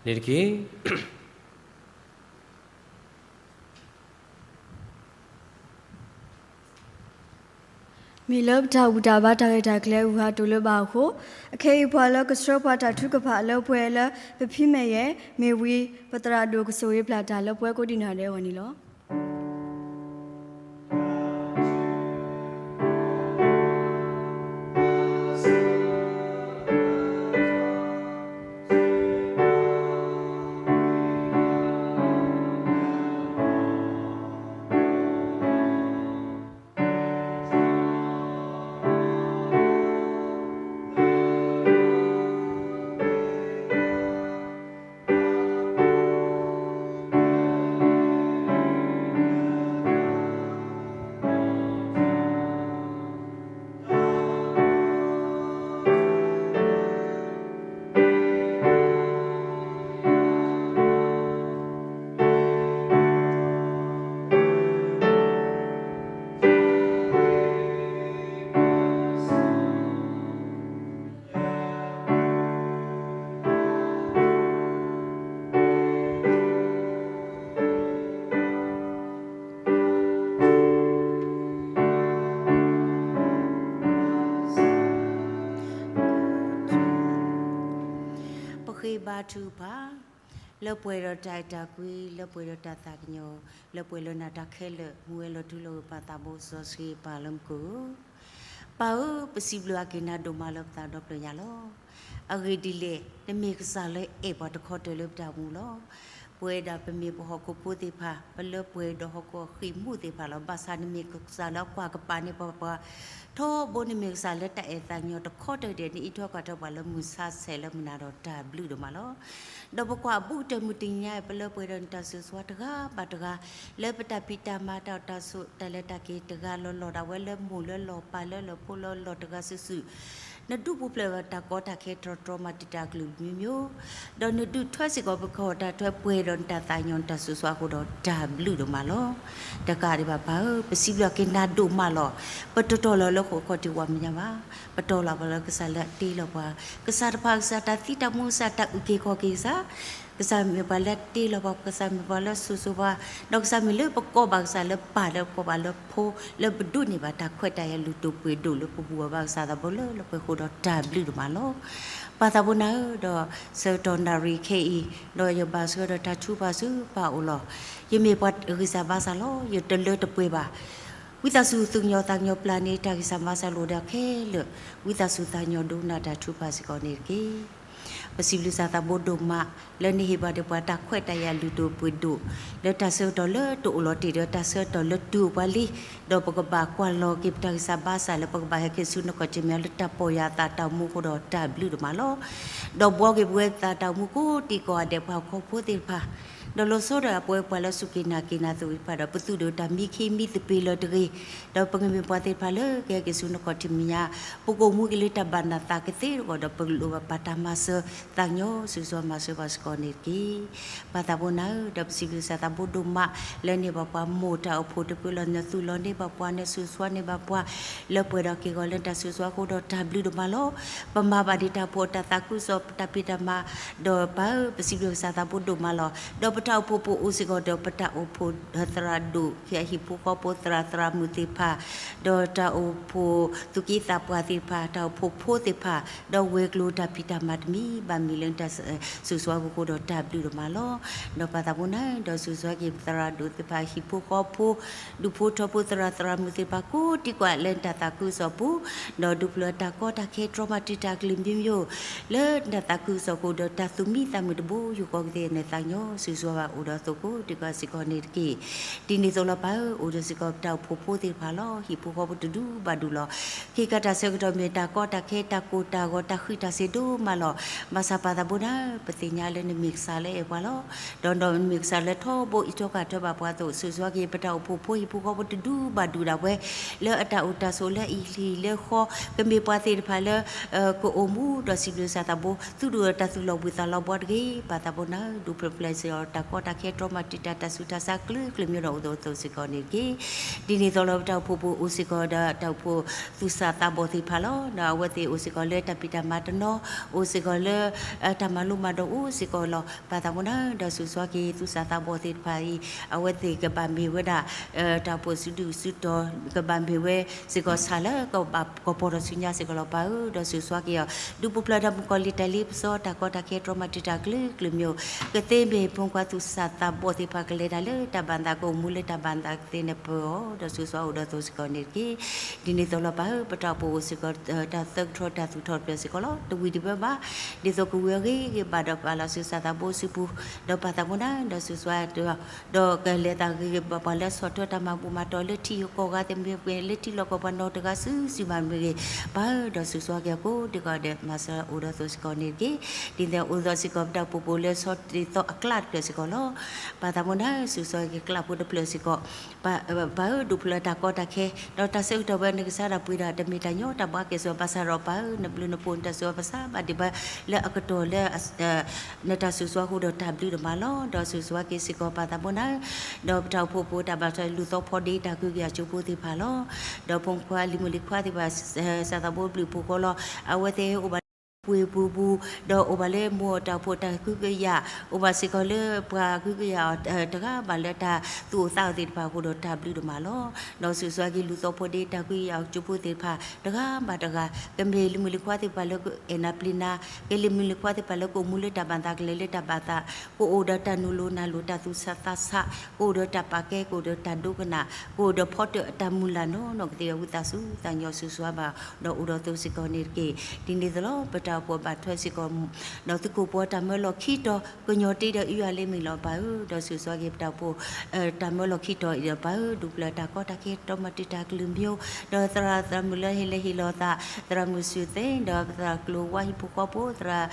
န့ၣ်တက့ၢ်. မ့ၢ်လၢပတၢ်ဘူၣ်တၢ်ဘါတၢ်ရဲၣ်တၢ်ကျဲၤအဂၤတအိၣ်လၢၤဘၣ်အဃိ, အခဲအံၤပှၤလၢကဆှၢပှၤတၢ်ထုကဖၣ်လၢပှဲၤလၢပဖံမဲာ်ယဲၢ် မ့ၢ်ဝံ ပသရၣ်ဒိၣ်ကဆိၣ်ဂ့ၤပျၢ်တၢ်လၢပှၤကိးဒံနီၢ်ဂၤဒဲးအဂီၢ်န့ၣ်လီၤ. ပဃ့ဘါထုကဖၣ်, လၢပှဲၤဒီးတၢ်အဲၣ်တၢ်ကွံ, လၢပှဲၤဒီးတၢ်သးကညီၤ, လၢပှဲၤလၢနၤတၢ်ခဲလၢာ်, မူဝဲလီၤထူလီၤယိာ်ပၢ်သးဘိစီဆှံပၢ်လၢမူခိၣ်ဧၢ, ပၢ်ဧၢ, ပစံးဘျုးအက့ၤနၤဒိၣ်မးလၢပသးဒီဖျၢၣ်ညါလီၤ. အဂ့ၢ်ဒ်လဲၣ်, နမ့ၢ်ကစၢ်လၢအဲၣ်ပှၤတခီတၢၤလၢပတၢ်အိၣ်မူလီၤ. ပဝဲဒၣ်ပမ့ၢ်ပဟီၣ်ခိၣ်ဖိသ့ၣ်တဖၣ်, ပလၢပှဲၤဒီးဟီၣ်ခိၣ်အဃံးမူးသ့ၣ်တဖၣ်လီၤ. ဘၣ်ဆၣ်နမ့ၢ်ကစၢ်လၢအကွၢ်ကပၤန့ၢ်ပှၤ, ထီဘိနမ့ၢ်ကစၢ်လၢတၢ်အဲၣ်တၢ်သးကညီၤတခီတၢၤဒဲး နအံးထွဲကွၢ်ထွဲပှၤလၢမုၢ်ဆါဆဲးလၢမုၢ်နၤဒီးတၢ်ဘျုးဒိၣ်မးလီၤ. ဒီးပကွၢ်အဘူးကတၢၢ်မုၢ်တနံၤညါအံၤ ပလၢပှဲၤဒီးနတၢ်ဆိၣ်ဂ့ၤတဂၤဘၣ်တဂၤ, လၢပတၢ်ဖံးတၢ်မၤတၢ်အိၣ်တၢ်ဆိးတၢ်လဲၤတၢ်က့ၤတဂၤလီၤလီၤဒၣ်ဝဲလၢမိၢ်လၢလီၢ်ပၢ်လၢလီၢ်ဖိလၢလီၢ်တဂၤစုာ်စုာ်, နဒူပူၤဖျဲးတၢ်ကီတၢ်ခဲတြီတြီမၤတံာ်တာ်ကလုၢ်မံမံၤ, ဒီးနဒုးထွဲစ့ၢ်ကီးပကီၢ်တၢ်ထွဲပှဲၤဒီးနတၢ်သးကညီၤနတၢ်ဆိၣ်ဂ့ၤအဃိဒီးတၢ်ဘျုးဒိၣ်မးလီၤ. တကးဒံးဘၣ်ပၢ်ဧၢ, ပစံးဘျုးက့ၤနၤဒိၣ်မးလီၤ. ပတတီၢ်လီၤလၢဃိာ်ခီၣ်ထံးဝါမဲာ်ညါဘၣ်. ပတီၢ်လီၤပှၤလၢကစၢ်လၢအတ့လီၤပှၤ, ကစၢ်တဖၣ်ကစၢ်တၢ်သံတၢ်မူကစၢ်တၢ်အုၣ်က့ၤခီၣ်က့ၤကစၢ်, ကစၢ်မ့ၢ်ပှၤလၢတ့လီၤပှၤ, ကစၢ်မ့ၢ်ပှၤလၢစိၤစိၤပှၤ, ဒီးကစၢ်မ့ၢ်လၢပကိးဘၣ်ကစၢ်လၢပၢ်လၢပကိးဘၣ်လၢဖိ, လၢပဒိးန့ၢ်ဘၣ်တၢ်ခွဲးတၢ်ယာ်လုၢ်ဒိၣ်ပှ့ၤဒိၣ်လၢပပူၤဘၣ်ဘၣ်ကစၢ်သးဘိလၢလၢပှဲၤဃိဒီးတၢ်ဘျုးဒိၣ်မးလီၤ. ပၢ်သးဘိနၤဧၢ, ဒီးဆၢကတီၢ်နၣ်ရံၣ်ခဲအံၤ, ဒီးယဘၣ်ဆှၢဒီးတၢ်ထုကဖၣ်ဆူပၢ်အအိၣ်လီၤ. ယမ့ၢ်ပှၤဂံၢ်စၢ်ဘါစၢ်လီၤ. ယတလၢတပှဲၤဘၣ်. ဝံသးစူၤသူၣ်ကညီၤသးကညီၤပျၢ်န့ၢ်တၢ်ဂံၢ်စၢ်ဘါစၢ်လိာ်ဒီးခဲလၢာ်, ဝံသးစူၤသးကညီၤဒိကနၣ်တၢ်ထုကဖၣ်စ့ၢ်ကီးန့ၣ်တက့ၢ်. ပစံးဘျုးစၢ်သးဘိဒိၣ်မး, လၢနဟ့ၣ်ဘၣ်ဒံးပှၤတၢ်ခွဲးတၢ်ယာ်လုၢ်ဒိၣ်ပှ့ၤဒိၣ်, လၢတၢ်ဆၢကတီၢ်လၢတအိၣ်လီၤတ့ၢ်ဒီးတၢ်ဆၢကတီၢ်လၢတုၤအိၣ်ပှၤလံ, ဒီးပကဘၣ်ကွၢ်လီၤက့ၤပတၢ်ဂံၢ်စၢ်ဘါစၢ်လၢပကဘၣ်ဟဲက့ၤဆူနခီၣ်ထံးမဲာ်ညါ လၢတၢ်ပီၢ်ယၢ်သးတၢ်အိၣ်မူအဃိဒီးတၢ်ဘျုးဒိၣ်မးလီၤ. ဒီးဘှီက့ၤပဝဲသးတၢ်အိၣ်မူကိးတံၢ်ကိးဂၤဒဲး ပှၤဟီၣ်ခိၣ်ဖိသ့ၣ်တဖၣ်, ဒီးလီၤဆီဒၣ်တၢ်ပဝဲပှၤလၢစူၢ်က့ၤနာ်က့ၤနၤသ့ၣ်တဖၣ်ဒီး ပသူၣ်ဒိၣ်တၢ်မံခ့မံသပ့ၤလၢၤတဂ့ၤ, ဒီးပကမ့ၢ်ပှၤသ့ၣ်တဖၣ်လၢကဟဲက့ၤဆူနခီၣ်ထံးမဲာ်ညါ, ပကအိၣ်မူက့ၤလၢတၢ်ဘၣ်နးသးကသ့အဂီၢ်ဒီး ပလိၣ်ဘၣ်ပာ်တၢ်မၤစၢၤသးကညီၤ ဆိၣ်ဂ့ၤမၤစၢၤဘၣ်စ့ၢ်ကီးန့ၣ်တက့ၢ်. ပၢ်သးဘိနၤဧၢ, ဒီးပစံးဘျုးစၢ်သးဘိဒိၣ်မး, လၢန့ၢ်ဘၣ်ပှၤမိၢ်တၢ်အိၣ်ဖှိၣ်တဖုလီၤ, နသူၣ်လီၤန့ၢ်ဘၣ်ပှၤ, နဆိၣ်ဂ့ၤန့ၢ်ဘၣ်ပှၤ, လၢပှဲၤဒီးက့ၤဂီၤလၢနတၢ်ဆိၣ်ဂ့ၤအဃိဒီးတၢ်ဘျုးဒိၣ်မးလီၤ. ပမၤဘၣ်ဒံးတၢ်အိၣ်ဖှိၣ်အတၢ်သးခုကစီၣ် ပတၢ်ဖံးတၢ်မၤ, ဒီးပၢ်ဧၢ, ပစံးဘျုးကစၢ်သးဘိဒိၣ်မးလီၤ. ဒီးပတၢ်အိၣ်ဖှိၣ်ပအိၣ်စ့ၢ်ကီးဒီး ပတၢ်အိၣ်ဖှိၣ်သရၣ်ဒိၣ် ဟံၣ်ဖိဃီဖိသရၣ်သရၣ်မုၣ်သ့ၣ်တဖၣ်, ဒီးတၢ်အိၣ်ဖှိၣ်သူၣ်က့သးပှၢ်သ့ၣ်တဖၣ်, တၢ်အိၣ်ဖှိၣ်ဖိသ့ၣ်တဖၣ်, ဒီးဝဲၤကျိၤတၢ်ဖံးတၢ်မၤတမံၤဘၣ်မံၤလၢနတၢ်ဆိၣ်ဂ့ၤအဃိဒီးတၢ်ဘျုးဒိၣ်မးလီၤ. ဒီးပၢ်သးဘိနၤဧၢ, ဒီးဆိၣ်ဂ့ၤက့ၤပသရၣ်ဒိၣ်သ့ၣ်တဖၣ် ဟံၣ်ဖိဃီဖိ ဒူၣ်ဖိထၢဖိသရၣ်သရၣ်မုၣ်သ့ၣ်တဖၣ်ကိးတံၢ်ကိးဂၤလၢနတၢ်သးခုကစီၣ်ပူၤ, ဒီးဒူပျၢၤတၢ်ကီတၢ်ခဲတြီမၤတံာ်တာ်ကလုၢ်မံမံၤ, လၢနတၢ်သးခုကစီၣ်ပူၤဒီးတၢ်သူၣ်မံသးမုာ်တဘိယူၢ်ဃီကသ့ၣ်န့ၣ် သးကညီၤဆိၣ်ဂ့ၤ ဘၣ်အိၣ်ဒီးသိးကိးဒံကီးစ့ၢ်ကီးန့ၣ်တက့ၢ်. ဒ်န့ၣ်အသိးလီၤ ပၢ်ဧၢ, အိၣ်ဒီးစ့ၢ်ကီးပတၢ်အိၣ်ဖှိၣ်ဖိသ့ၣ်တဖၣ်လီၤ. ဟံၣ်ဖိဃီဖိတဒူၣ်ဘၣ်ဒူၣ်လီၤ. ခဲကတၢၢ်ဆၢကတီၢ်မ့ၢ်တၢ်ကီတၢ်ခဲ တၢ်ကိၢ်တၢ်ဂီၤ တၢ်ဃံးတၢ်စ့ၤဒိၣ်မးလီၤ. ဘၣ်ဆၣ်ပၢ်သးဘိန့ၣ် ပသ့ၣ်ညါလၢနမ့ၢ်ကစၢ်လၢအဲၣ်ပှၤလီၤ. ဒီးနမ့ၢ်ကစၢ်လၢထီဘိအံးထွဲကွၢ်ထွဲဘၣ်ပှၤအသိး ဆိၣ်ဂ့ၤက့ၤပတၢ်အိၣ်ဖှိၣ်ဖိဟံၣ်ဖိဃီဖိတဒူၣ်ဘၣ်ဒူၣ်ဒၣ်ဝဲ လၢအတၢ်အိၣ်တၢ်ဆိးလၢအဟံၣ်လၢဃီ ကမ့ၢ်ပှၤသ့ၣ်တဖၣ်လၢ ကအိၣ်မူဒီးစံးဘျုးစၢ်သးဘိ သူၣ်ဒူၣ်ဒီးတၢ်သူၣ်လီၤဘှံးသးလီၤဘှါတဂ့ၤ. ပၢ်သးဘိန့ၣ် ဒုးဖျၢၣ်ဖျၢၣ်စ့ၢ်ကီးတၢ်ကီတၢ်ခဲ တြီမၤတံာ်တာ်တၢ်ဆူးတၢ်ဆါ ကလုာ်ကလုာ်မ့ၢ်ဒီးအိၣ်ဒီးသိးစ့ၢ်ကီးန့ၣ်တက့ၢ်. ဒ်န့ၣ်အသိးလီၤ ပတၢ်အိၣ်ဖှိၣ်ပူၤအိၣ်စ့ၢ်ကီးဒီးတၢ်အိၣ်ဖှိၣ်သူၣ်စၢ်သးဘီၣ်သ့ၣ်တဖၣ်လီၤ. ဒီးအဝဲသ့ၣ်အိၣ်စ့ၢ်ကီးလၢတၢ်ဖံးတၢ်မၤတနီၤ အိၣ်စ့ၢ်ကီးလၢ တၢ်မၤလိမၤဒိးအိၣ်စ့ၢ်ကီးလီၤ. ပၢ်သးဘိန့ၣ် ဒီးဆိၣ်ဂ့ၤက့ၤသူၣ်စၢ်သးဘီၣ်သ့ၣ်တဖၣ်အံၤ အဝဲသ့ၣ်ကဘၣ်မ့ၢ်ဝဲဒၣ် တၢ်အိၣ်ဖှိၣ်စုဒုၣ်စုတီၤ ကဘၣ်မ့ၢ်ဝဲစ့ၢ်ကီးဆၣ်လၢကဘၣ်ကပီၤထီၣ်ဆူညါစ့ၢ်ကီးလီၤ. ပၢ်ဧၢ, ဒီးဆိၣ်ဂ့ၤက့ၤအီၤ ဒုးပူၤဖျဲးဒီးမုၣ်ကီၤလံၢ်တၢ်လ့ပစီ တၢ်ကီတၢ်ခဲ တြီမၤတံာ်တာ်ကလုာ်ကလုာ်မ့ၢ်အိၣ် ကသ့မ့ၢ်ဖိခွါသူၣ်စၢ်သးဘီၣ်သ့ၣ်တဖၣ် ကလဲၤတၢ်လၢတၢ်ဘၣ်သး ကအိၣ်မူလၢတၢ်ဘၣ်သးကသ့န့ၣ်ပၢၤအီၤ ဒီးဆိၣ်ဂ့ၤအိၣ်ဒီးသိးစ့ၢ်ကီးန့ၣ်တက့ၢ်. ဒ်န့ၣ်အသိးလီၤ ပၢ်ဧၢ, ပတၢ်အိၣ်ဖှိၣ်အိၣ်စ့ၢ်ကီး တၢ်သၢကထီတၢ်သူၣ်ထီၣ်တဖျၢၣ်စ့ၢ်ကီးလီၤ. တဝံၤတဘၢဘၣ် ဒ်သိးကဝံၤအဂ့ၤဂ့ၤဘၣ်ဒီးပာ်လီၤဆူသးဘိအစုပူၤ ဒီးပၢ်သးဘိန့ၣ် ဒီးဆိၣ်ဂ့ၤ ဒီးကလဲၤတၢ်ဂ့ၤဂ့ၤဘၣ်ဘၣ်လၢဆီၣ်ထွဲတၢ်မၤဘူၣ်မၤတီၢ်လၢ ထံဂုၤကီၢ်ဂၤသ့ၣ်မ့ၢ်ဂ့ၤ လၢထံလီၢ်ကီၢ်ပှၤနီတဂၤစုာ်စုာ်ဘၣ်မ့ၢ်ဂ့ၤ, ပၢ်ဧၢ, ဒီးဆိၣ်ဂ့ၤက့ၤအကိးဒံကီးဒီး မၤစၢၤအိၣ်ဒီးသိးစ့ၢ်ကီးန့ၣ်တက့ၢ်. ဒ်သိးအိၣ်ဒီးစ့ၢ်ကီး ပတၢ်အိၣ်ဖှိၣ်ဖိလၢဆီၣ်တံၢ်သီအကျါတဖျၢၣ်စ့ၢ်ကီးလီၤ. ပၢ်သးဘိန့ၣ် ဆိၣ်ဂ့ၤက့ၤကျးဖိတဖျၢၣ်စ့ၢ်ကီး ပၢ်ဧၢ, ဒုးဖျဲးတၢ်ကီတၢ်ခဲ ဒီးတၢ်ဆၢကတီၢ်ဝဲ နကစၢ်ဒၣ်ပှ့ၤဒီးတမ့ၢ်တၢ်ညီတၢ်ဘှါကဲၣ်ဆိး ဘၣ်ဆၣ်ဒီးပၢ်ဧၢ, နဘျုးနဖှိၣ်နတၢ်ဆိၣ်ဂ့ၤဘၣ်ဆၣ်ဘၣ်ဒံးဘၣ် လၢအကတီၢ်လၢ နတၢ်ဆိၣ်ဂ့ၤဃိဒီးတၢ်ဘျုးဒိၣ်မးလီၤ. ဒီးဆိၣ်ဂ့ၤက့ၤစ့ၢ်ကီးပၢ်သးဘိန့ၣ် ဒီးပတၢ်အိၣ်ဖှိၣ်ဖိတၢ်ဘၣ်ထွဲ လူၤသီဖီဒ့တၢ်ကဟုကယာ်ကၠိဖိသ့ၣ်တဖၣ်လီၤ. ဒီးဖိခွါလံၤမုၣ်လံၤခွါသ့ၣ်တဖၣ် စၢ်သးဘိဘျုးဖှိၣ်ဃီလီၤ. အဝဲသ့ၣ်အိၣ်ဘၣ်လၢပှ့ၤပူၤပူၤ ဒီးအိၣ်ဘၣ်လၢမိၢ်တၢ်အိၣ်ဖှိၣ်တၢ်ကဟုကယာ် အိၣ်ဘၣ်စ့ၢ်ကီးလၢပှၤကဟုကယာ်အီၤတဂၤဘၣ်လၢတၢ်သူၣ်အိၣ်သးအိၣ်သ့ၣ်တဖၣ်အဃိဒီးတၢ်ဘျုးဒိၣ်မးလီၤ. ဒီးဆိၣ်ဂ့ၤက့ၤလူၤသီဖီဒ့တၢ်ကဟုကယာ်ကၠိဖိသ့ၣ်တဖၣ် တဂၤဘၣ်တဂၤ ကမ့ၢ်လံၤမုၣ်လံၤခွါသ့ၣ်တဖၣ်လၢကအဲၣ်နၤပျံၤနၤ, ကမ့ၢ်လံၤမုၣ်လံၤခွါသ့ၣ်တဖၣ်လၢကအိၣ်မူလၢတၢ်ဘၣ်သး ကလဲၤလၢတၢ်ဘၣ်သး, ကအိၣ်ဒီးတၢ်နုာ်လိၤနၢ်လိၤ တၢ်သူၣ်ဆးသးဆး, ကအိၣ်ဒီးတၢ်ပာ်ကဲ ကအိၣ်ဒီးတၢ်ဒိကနၣ်, ကအိၣ်ဒီးဖီတၢၣ်အတၢ်မုၢ်လၢ်နီၢ်နီၢ်ကသ့ ဝံသးစူၤသးကညီၤဆိၣ်ဂ့ၤဘၣ် ဒီးအိၣ်ဒီးသိးစ့ၢ်ကီးန့ၣ်တက့ၢ်. ဒ်န့ၣ်အသိးလီၤ ပတၢ်အိၣ်ဖှိၣ်ဘၣ်ထွဲစ့ၢ်ကီး ဒီးသုးခိၣ်ဖိတၢ်မၢလီၢ်ခံတီၤ ကညီၤတ့ဒီးအုၣ်အါလၢမ့ၢ်လီၤပၢ်ဧၢ, ဒီးဆိၣ်ဂ့ၤက့ၤပတၢ်အိၣ်ဖှိၣ် တၢ်မၢလီၢ်ခံတီၤအံၤဒီးပၢ်ဧၢ, ဒုးဖျဲးတၢ်ကီတၢ်ခဲ တြီမၤတံာ်တာ်ကလုာ်မ့ၢ်အိၣ်, ဒီးသရၣ်သရၣ်မုၣ်လၢဟ့ၣ်လီၤဟ့ၣ်လီၤသး သရၣ်မုၣ်စူၢ်သ့ၣ် ဒီးသရၣ်ကျိၤဝါဟံၣ်ဖိဃီဖိ သရၣ်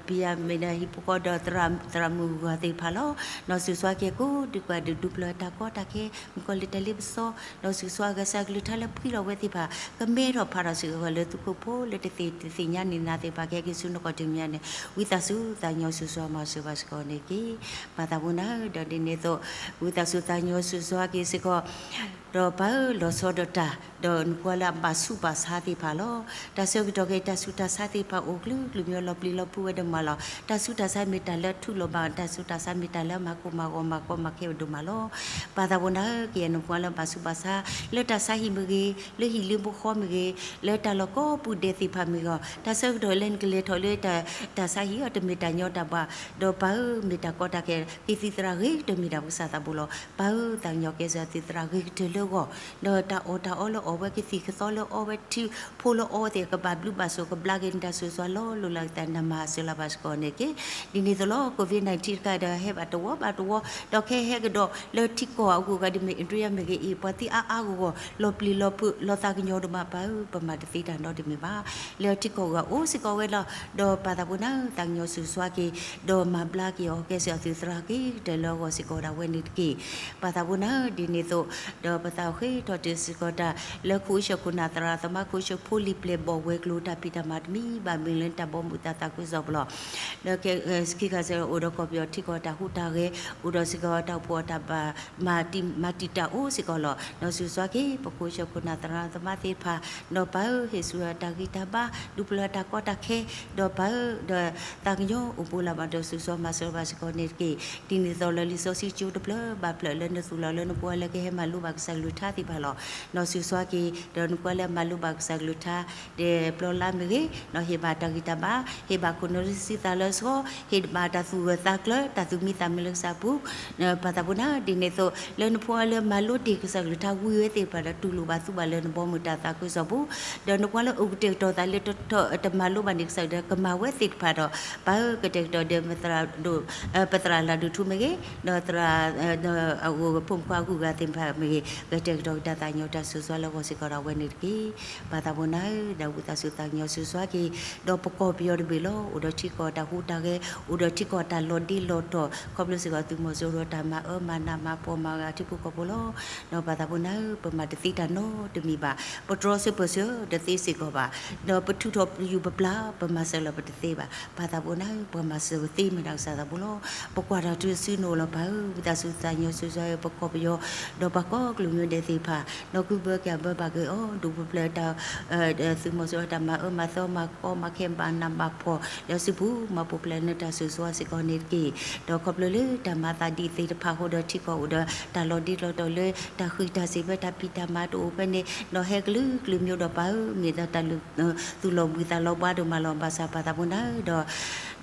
ပယၤမ့ၢ်ဒီးဟံၣ်ဖိဃီဒီးသရၣ်မုၣ်ဂၤသ့ၣ်တဖၣ်လီၤ. ဒီးဆိၣ်ဂ့ၤက့ၤကိးဒံကီးဒုးဖျဲးတၢ်ကီတၢ်ခဲ မုၣ်ကီၤလံၢ်တၢ်လ့ပစီ ဒီးဆိၣ်ဂ့ၤကစၢ်ကလုၢ်ကထါလၢဖှံလီၤဝဲသ့ၣ်တဖၣ် ကမဲထီၣ်ဖးထီၣ်စ့ၢ်ကီးလၢသုးခိၣ်ဖိလၢတသ့ၣ်ညါန့ၢ်နၤသ့ၣ်တဖၣ် ကဟဲက့ၤဆူနခီၣ်ထံးမဲာ်ညါန့ၣ် ဝံသးစူၤသးကညီၤဆိၣ်ဂ့ၤမၤစၢၤဘၣ်စ့ၢ်ကီးန့ၣ်တက့ၢ်. ပၢ်သးဘိန့ၣ် ဒီးဒ်န့ၣ်အသိး ဝံသးစူၤသးကညီၤဆိၣ်ဂ့ၤက့ၤစ့ၢ်ကီး ဒီးပၢ်ဧၢ လီၤဆီဒၣ်တၢ် ဒီးနကွၢ်လၢအဘၣ်ဆူးဘၣ်ဆါသ့ၣ်တဖၣ်လီၤ. တၢ်ဆၢကတီၢ်က့ၤ တၢ်ဆူးတၢ်ဆါသ့ၣ်တဖၣ်အိၣ်ကလုာ်ကလုာ်မ့ၢ်လီၤပျံၤလီၤဖုးဝဲဒိၣ်မးလီၤ. တၢ်ဆူးတၢ်ဆါမ့ၢ်တၢ်လၢထူလီၤဘၣ် တၢ်ဆူးတၢ်ဆါမ့ၢ်တၢ်လၢမၤကိၢ်မၤဂီၤမၤကီမၤခဲဝဲဒိၣ်မးလီၤ. ပၢ်သးဘိန့ၣ် ကယဲၢ်နကွၢ်လၢဘၣ်ဆူးဘၣ်ဆါ လၢတၢ်ဆါဟံၣ်မ့ၢ်ဂ့ၤ လၢဟံၣ်လၢမူဃီမ့ၢ်ဂ့ၤ လၢတၢ်လီၢ်ကိးပူၤဒဲးသ့ၣ်တဖၣ်မ့ၢ်ဂ့ၤ တၢ်ဆၢကတီၢ်လၢနကလဲၤထီၣ်လၢတၢ်ဆါဟံၣ်အီၤ တမ့ၢ်တၢ်ညီတၢ်ဘှါ ဒီးပၢ်ဧၢ မ့ၢ်တၢ်ကီတၢ်ခဲ ကသံၣ်သရၣ်ဂ့ၤကတၢၢ်မ့ၢ်ဒၣ်ပကစၢ်သးဘိလီၤ. ပၢ်ဧၢ သးကညီၤကဲစ့ၢ်ကီးသံၣ်သရၣ်ဂ့ၤကတၢၢ်လၢဂီၢ် ဒီးတၢ်အီၣ်တၢ်အီလၢအီၣ်ဝဲ ကသံၣ်ကသီလၢအီဝဲ ထံဖိလၢအီဝဲသ့ၣ် ကဘၣ်ဘျုးဘၣ်ဆိၣ်ကဘျါက့ၤနတၢ်ဆိၣ်ဂ့ၤလီၤလိၤလၢကတၢၢ် နမၤစၢၤလၢၤဘၣ်စ့ၢ်ကီးန့ၣ်တက့ၢ်. ဒ်န့ၣ်အသိးလီၤ COVID nineteen တခါဒီးဟဲဘၣ်တဝီဘၣ်တဝီ ဒီးခဲဟဲကဒီးလၢထံကီၢ်အဂုၤအဂၤဒ်မ့ၢ် India မ့ၢ်ဂ့ၤ အံၤ ပှၤသံအါအါဂီၢ်ဂီၢ် လီၤပျံၤလီၤဖုး လီၤသးကညီၤဒိၣ်မး ပၢ်ဧၢ ပမၤတသ့တၢ်နီတမံၤဘၣ်. လၢထံကီၢ်အဂုၤအဂၤအိၣ်စ့ၢ်ကီးဝဲလီၤ. ဒီးပၢ်သးဘိန့ၣ် သးကညီၤဆိၣ်ဂ့ၤက့ၤ ဒီးမၤဘျါက့ၤအီၤ ကဲစ့ၢ်ကီးသံၣ်သရၣ်ဂ့ၤကတၢၢ်လၢဂီၢ်စ့ၢ်ကီးဒၣ်ဝဲန့ၣ်တက့ၢ်. ပၢ်သးဘိန့ၣ် ဒ်န့ၣ်အသိး ဒီးပသးဃ့ထီၣ်တ့ၢ်စ့ၢ်ကီးတၢ် လၢခိၣ်အ့ၡၢၣ်ခိၣ်နၢ်သရၣ်သမါ ခိၣ်အ့ၡၢၣ်ဖိလံၤပျဲၢ်ဘီၣ်ဝဲၤကျိၤ တၢ်ဖံးတၢ်မၤတမံၤဘၣ်မ့ၢ်လၢတၢ်ဘီမုၢ်သးသးခုကစီၣ်ပူၤလီၤ. ဒီးခဲ ခံခါစ့ၢ် အိၣ်ဒီးကီၢ်ပယီၤထံကီၢ်တၢ်ဟူးတၢ်ဂဲၤ အိၣ်ဒီးစ့ၢ်ကီးတၢ်အိၣ်ဖှိၣ်အတၢ်ဘၣ် မၤတံာ်တာ်အိၣ်စ့ၢ်ကီးလီၤ. ဒီးဆိၣ်ဂ့ၤက့ၤ ပခိၣ်အ့ၡၢၣ်ခိၣ်နၢ်သရၣ်သမါသ့ၣ်တဖၣ် ဒီးပၢ်ဧၢ ဟ့ၣ်ဆူၣ်တၢ်ဂံၢ်တၢ်ဘါ ဒုးဖျဲးတၢ်ကီတၢ်ခဲ ဒီးပၢ်ဧၢ ဒီးသးကညီၤအိၣ်ဘူးလၢ်ဘၣ်ဒီး ဆိၣ်ဂ့ၤမၤစၢၤဘၣ်စ့ၢ်ကီးန့ၣ်တက့ၢ်. ဒ်န့ၣ်အသိးလၢလံာ်စီဆှံကၠိတဖျၢၣ်ဘၣ်ဖျၢၣ်လၢနသူၣ်လီၤလၢနပှၤလၢကဟဲမၤလိဘၣ်ကစၢ် ကစၢ်ကလုၢ်ကထါသ့ၣ်တဖၣ်လီၤ. ဒီးစူၢ်က့ၤ ဒီးနကွၢ်လၢမၤလိဘၣ်ကစၢ်ကလုၢ်ကထါ ဒီးပျီလါမ့ၢ်ဂ့ၤ, ဒီးဟ့ၣ်ဘၣ်တၢ်ဂံၢ်တၢ်ဘါ, ဟ့ၣ်ဘၣ်ခိၣ်နူာ်ရံစံသးလၢစဃီ, ဟ့ၣ်ဘၣ်တၢ်သူၣ်ဂၢၢ်သးကျၢၤ တၢ်သူၣ်မံသးမုာ်လၢကစၢ်ပူၤ ပၢ်သးပူၤနၤ ဒ်န့ၣ်အသိး လၢနဖိလၢမၤလိတ့ၢ်ကစၢ်ကလုၢ်ကထါဝံၤဝဲသ့ၣ်တဖၣ်ဒီး တူၢ်လိာ်ဘၣ်သူဘၣ်လၢနဘီမုၢ်တၢ်သးခုကစီၣ်ပူၤ, ဒီးနကွၢ်လၢအိၣ်ကတဲာ်ကတီၤသးလၢတထီၣ်တမၤလိဘၣ်န့ၣ်ကစၢ်ကလုၢ်ကထါ ကမၤဝဲသ့ၣ်တဖၣ်ဒီး ပၢ်ဧၢ ကတဲာ်ကတီၤဒီး ပသရၣ်လၢ်ဒိၣ်ထူမ့ၢ်ဂ့ၤ, ဒီးသရၣ် အဝဲဖိမုၣ်ခွါဂုၤဂၤသ့ၣ်တဖၣ်မ့ၢ်ဂ့ၤ, ကတဲာ်ကတီၤက့ၤတၢ်သးကညီၤတၢ်ဆိၣ်ဂ့ၤလၢဂီၤစ့ၢ်ကီးဒီးအဝဲန့ၣ်တက့ၢ်. ပၢ်သးပူၤနၤဧၢ, ဒီးဝံသးစူၤသးကညီၤဆိၣ်ဂ့ၤက့ၤ, ဒီးပကီၢ်ပယီၤတဘ့ၣ်လီၤ အိၣ်ဒီးထံကီၢ်တၢ်ဟူးတၢ်ဂဲၤ, အိၣ်ဒီးထံကီၢ်တၢ်လီၤဒ့လီၤတီၤ ခီဖျိစ့ၢ်ကီးသုးမီၤစိရိၤတၢ်မၤအၢမၤနးမၤပှီၢ်မၤဂ့ၤထံဖိကီၢ်ဖိလီၤ. ဒီးပၢ်သးပူၤနၤဧၢ, ပမၤတသ့တၢ်နီတမံၤဘၣ်, ပတြီဆၢပၢၢ်ဆၢတသ့စ့ၢ်ကီးဘၣ်, ဒီးပထုးထီၣ်ပယူၤပပျၢ် ပမၤစၢၤလီၤပတသ့ဘၣ်. ပၢ်သးပူၤနၤဧၢ, ပှၤမၤစၢၤပသ့မ့ၢ်ဒၣ်ကစၢ်သးပူၤလီၤ. ပကွၢ်တၢ်တစုနအိၣ်လီၤ ပၢ်ဧၢ, ဝံသးစူၤသးကညီၤဆိၣ်ဂ့ၤပကီၢ်ပယီၤ, ဒီးပှၤကိးကလုာ်ကညီဒဲးသ့ၣ်တဖၣ်, ဒီးကုၢ်ဘၢက့ၤအဘၢဘၣ်က့ၤအီၤ, ဒိၣ်ပူၤဖျဲးတၢ် သုးမီၤစိရိၤတၢ်မၤအၢမၤသီမၤကီမၤခဲဘၣ်နးဘၣ်ဖှီၣ်လၢစုပူၤ မၤပူၤဖျဲးလၢတၢ်ဆိၣ်ဂ့ၤစ့ၢ်ကီးန့ၣ်တက့ၢ်. ဒီးခီဖျိလၢတၢ်မၤသးဒ်သ့ၣ်တဖၣ်အဃိဒီး ထံကီၢ်အိၣ်ဒီးတၢ်လီၤဒ့လီၤတီၤလၢတၢ်ဃံးတၢ်စ့ၢ်ဖဲတၢ်ဖံးတၢ်မၤတအိၣ်ဖဲန့ၣ်, ဒီးဟဲကလုာ်ကလုာ်မ့ၢ်အိၣ်ဒီး ပၢ်ဧၢ, မ့ၢ်ဒၣ်တၢ်လုၢ် သူၣ်လီၤဘှံးသးလီၤဘှါဒိၣ်မးလီၤ. ဘၣ်ဆၣ်ပၢ်သးပူၤနၤဧၢ, ဒီး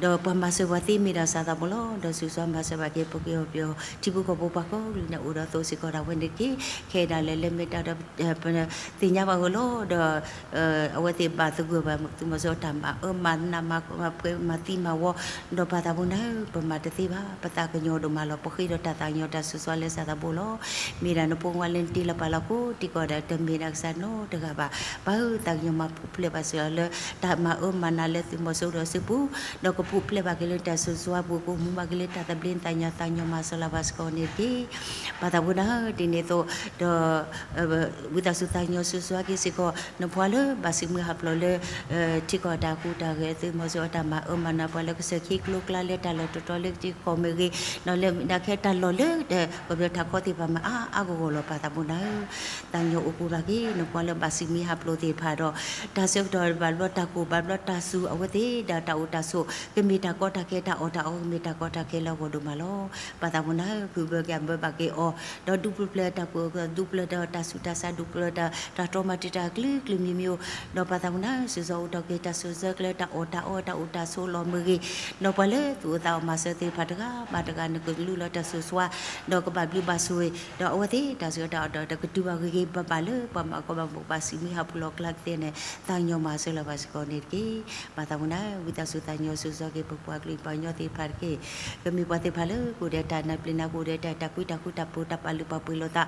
ဒီးပှၤမၤစၢၤပှၤသ့မ့ၢ်ဒၣ်ကစၢ်သးပူၤလီၤ. ဒီးစူၢ်က့ၤမၤစၢၤဘၣ်က့ၤ ပကီၢ်ပယီၤထံဖိကီၢ်ဖိပှၤကိးကလုာ်န့ၣ် အိၣ်ဒီးသိးစ့ၢ်ကီးဒၣ်ဝဲန့ၣ်တက့ၢ်. ခဲဒၣ်လဲာ်လၢမ့ၢ်တၢ်ဒီး ပသ့ၣ်ညါဘၣ်ဂ့ၤလီၤ. ဒီး အဝဲသ့ၣ်ဘၣ်သဂၢၢ်ဘၣ် သုးမီၤစိရိၤတၢ်မၤအၢမၤနးမၤပှဲၤမၤသံမၤဝီ, ဒီးပၢ်သးပူၤနၤဧၢ, ပမၤတသ့ဘၣ်, ပသးကညီၤဒိၣ်မးလီၤ. ပဃ့ဒီးတၢ်သးကညီၤတၢ်ဆိၣ်ဂ့ၤလၢကစၢ်သးပူၤလီၤ. မ့ၢ်ဒၣ်နဖိခွါလၢနတ့လီၤပာ်လီၤကိးထံကီၢ်ဒီး တမ့ၢ်ဒၣ်ကစၢ်နီတဂၤဘၣ်. ပၢ်ဧၢ, သးကညီၤမၤပူၤဖျဲးဘၣ်စ့ၢ်ကီးလၢ တၢ်မၤအၢမၤနးလၢသုးမီၤစိရိၤဒီးစုပူၤ, ဒီးကပူၤဖျဲးဘၣ်က့ၤလၢတၢ်ဆိၣ်ဂ့ၤပူၤ ကအိၣ်မူဘၣ်က့ၤလၢတၢ်သဘျ့သးညီ သးကညီၤမၤစၢၤလီၤဘၣ်စ့ၢ်ကီးန့ၣ်တက့ၢ်. ပၢ်သးပူၤနၤဧၢ, ဒ်န့ၣ်အသိး ဒီး ဝံသးစူၤသးကညီၤဆိၣ်ဂ့ၤက့ၤစ့ၢ်ကီး နဖိခွါလၢဘၣ်စံးမုၢ်ဟးဖျိးလၢ ထံကီၢ်တၢ်ဟူးတၢ်ဂဲၤ သုးမီၤစိရိၤအတၢ်မၤအၢမၤနးပှၤလၢ ကစၢၢ်ခံကျိကျါလၢတၢ်လီၢ်တတီၤလၢထံကီၢ်မ့ၢ်ဂ့ၤ, ဒီးလၢမ့ၢ်ဒၣ်ခဲတၢ်လီၢ်လၢ ကီၢ်ပယီၤထးခီသ့ၣ်တဖၣ်မ့ၢ်အါအါဂီၢ်ဂီၢ်လီၤ. ပၢ်သးပူၤနၤဧၢ, သးကညီၤအိၣ်ဃုာ်ဘၣ်က့ၤ နဖိခွါလၢဘၣ်စံးမုၢ်ဟးဖျိးသ့ၣ်တဖၣ်ဒီး တၢ်ဆၢကတီၢ်ဘၣ်ဘျီတၢ်ကိၢ်ဘၣ်ဘျီတၢ်စူၤ အဝဲသ့ၣ်ဒီးတၢ်အိၣ်တၢ်ဆိး ကမ့ၢ်တၢ်ကီတၢ်ခဲ တၢ်အီၣ်တၢ်အီ ကမ့ၢ်တၢ်ကီတၢ်ခဲလၢအဂီၢ်ဒိၣ်မးလီၤ. ပၢ်သးပူၤနၤဧၢ, ကုၢ်ဘၢက့ၤအဘၢဘၣ်က့ၤအီၤ, ဒီးဒုးပျၢ်ပျၢ်တၢ်ကူၣ်အီၣ်ကူၣ်အီ ဒုးပျၢ်ဒီးတၢ်ဆူးတၢ်ဆါ ဒုးပျၢ်ဒီးတၢ်တြီမၤတံာ်တာ်ကလုာ်ကလုာ်မံၤမံၤဧိၤ, ဒီးပၢ်သးပူၤနၤဧၢ, စူၢ်က့ၤအိၣ်ထီၣ်က့ၤတၢ်ဆိၣ်ဂ့ၤက့ၤလၢတၢ်အီၣ်တၢ်အီ တၢ်အိၣ်တၢ်ဆိးလီၢ်မ့ၢ်ဂ့ၤ, ဒီးပှၤလၢသူၣ်အိၣ်သးအိၣ်မၤစၢၤသ့ၣ်တဖၣ်တဂၤဘၣ်တဂၤ နကလူလီၤတၢ်ဆိၣ်ဂ့ၤ ဒီးကဘၣ်ဘျုးဘၣ်ဆိၣ်ဂ့ၤ, ဒီးအဝဲသ့ၣ်တၢ်ဆၢကတီၢ်ဒီး တကတုၤဘၣ်ဂ့ၤဂ့ၤဘၣ်ဘၣ်လၢ ပှၤမၤကီဘၣ်ဘၣ်စံးမုၢ်ဟးဖျိးလီၤကျါကသ့န့ၣ် သးကညီၤမၤစၢၤလီၤဘၣ်စ့ၢ်ကီးန့ၣ်တက့ၢ်. ပၢ်သးပူၤနၤဧၢ, ဝံသးစူၤသးကညီၤဆိၣ်ဂ့ၤက့ၤ ပပှၤကလုာ်ပှၤကညီသ့ၣ်တဖၣ်တက့ၢ်. ကမ့ၢ်ပှၤသ့ၣ်တဖၣ်လၢ ကအိၣ်ဒီးတၢ်နၢ်ပျ့ၤနၢ်ကအိၣ်ဒီးတၢ် တၢ်ကွံတၢ်ဃူတၢ်ဖိး တၢ်ပာ်လုၢ်ပာ်ပှ့ၤလိာ်သး,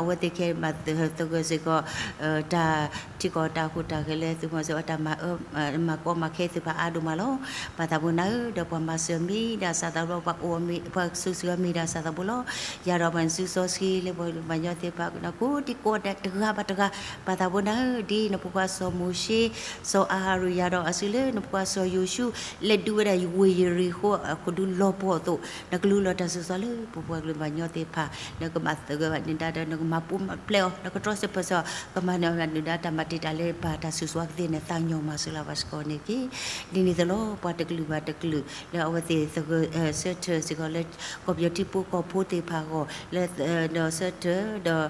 အဝဲသ့ၣ်ခဲမၤသဂၢၢ်စ့ၢ်ကီး တၢ်ထံကီၢ်တၢ်ဟူးတၢ်ဂဲၤလၢသုးမီၤစိရိၤအတၢ်မၤအၢ မၤကီမၤခဲသ့ၣ်တဖၣ်အါဒိၣ်မးလီၤ. ပၢ်သးပူၤနၤဧၢ, ဒီးပှၤမၤစၢၤမ့ၢ်ဒၣ်ကစၢ်သးဘိလီၤ, ပှၤဆိၣ်ဂ့ၤမ့ၢ်ဒၣ်ကစၢ်သးဘိလီၤ. ယၤဒီးပှၤနစုစီဆှံလၢပှၤကလုာ်ပှၤကညီသ့ၣ်တဖၣ် ကိးဒံကိးဒဲးတဂၤဘၣ်တဂၤ, ပၢ်သးပူၤနၤဧၢ, ဒ်နဖိခွါစီၤမိၤၡ့ စီၤအၤဟရိၣ် ယၤဒီးအစုလၢနဖိခွါစီၤယိၤၡူ လဲၤဒုးဝဲဒၣ်ဝ့ၢ်ယရံၣ်ဃိးအခိၣ်ဒူလီၤပှီၢ်အသိး, နကလူလီၤတၢ်ဆိၣ်ဂ့ၤလၢပပှၤကလုာ်ပှၤကညီသ့ၣ်တဖၣ်, နကမၤသဂၢၢ်ဘၣ်နဒါဒီး နကမၤပူၤမၤဖျဲးအီၤ, နကတြီဆၢပၢၢ်ဆၢအီၤ, ကမၤနၢၤနဒါတၢ်မၤတံာ်တာ်လၢပၢ်တၢ်ဆိၣ်ဂ့ၤကသ့န့ၣ် သးကညီၤမၤစၢၤလီၤဘၣ်စ့ၢ်ကီးန့ၣ်တက့ၢ်. ဒ်န့ၣ်အသိးလီၤ ပှၤတကလုာ်ဘၣ်တကလုာ် လၢအဝဲသ့ၣ်သဂၢၢ်ဆၢထၢၣ်စ့ၢ်ကီးလၢ ကီၢ်ပယီၤထံဖိကီၢ်ဖိသ့ၣ်တဖၣ်အဂီၢ် လၢဒီးဆၢထၢၣ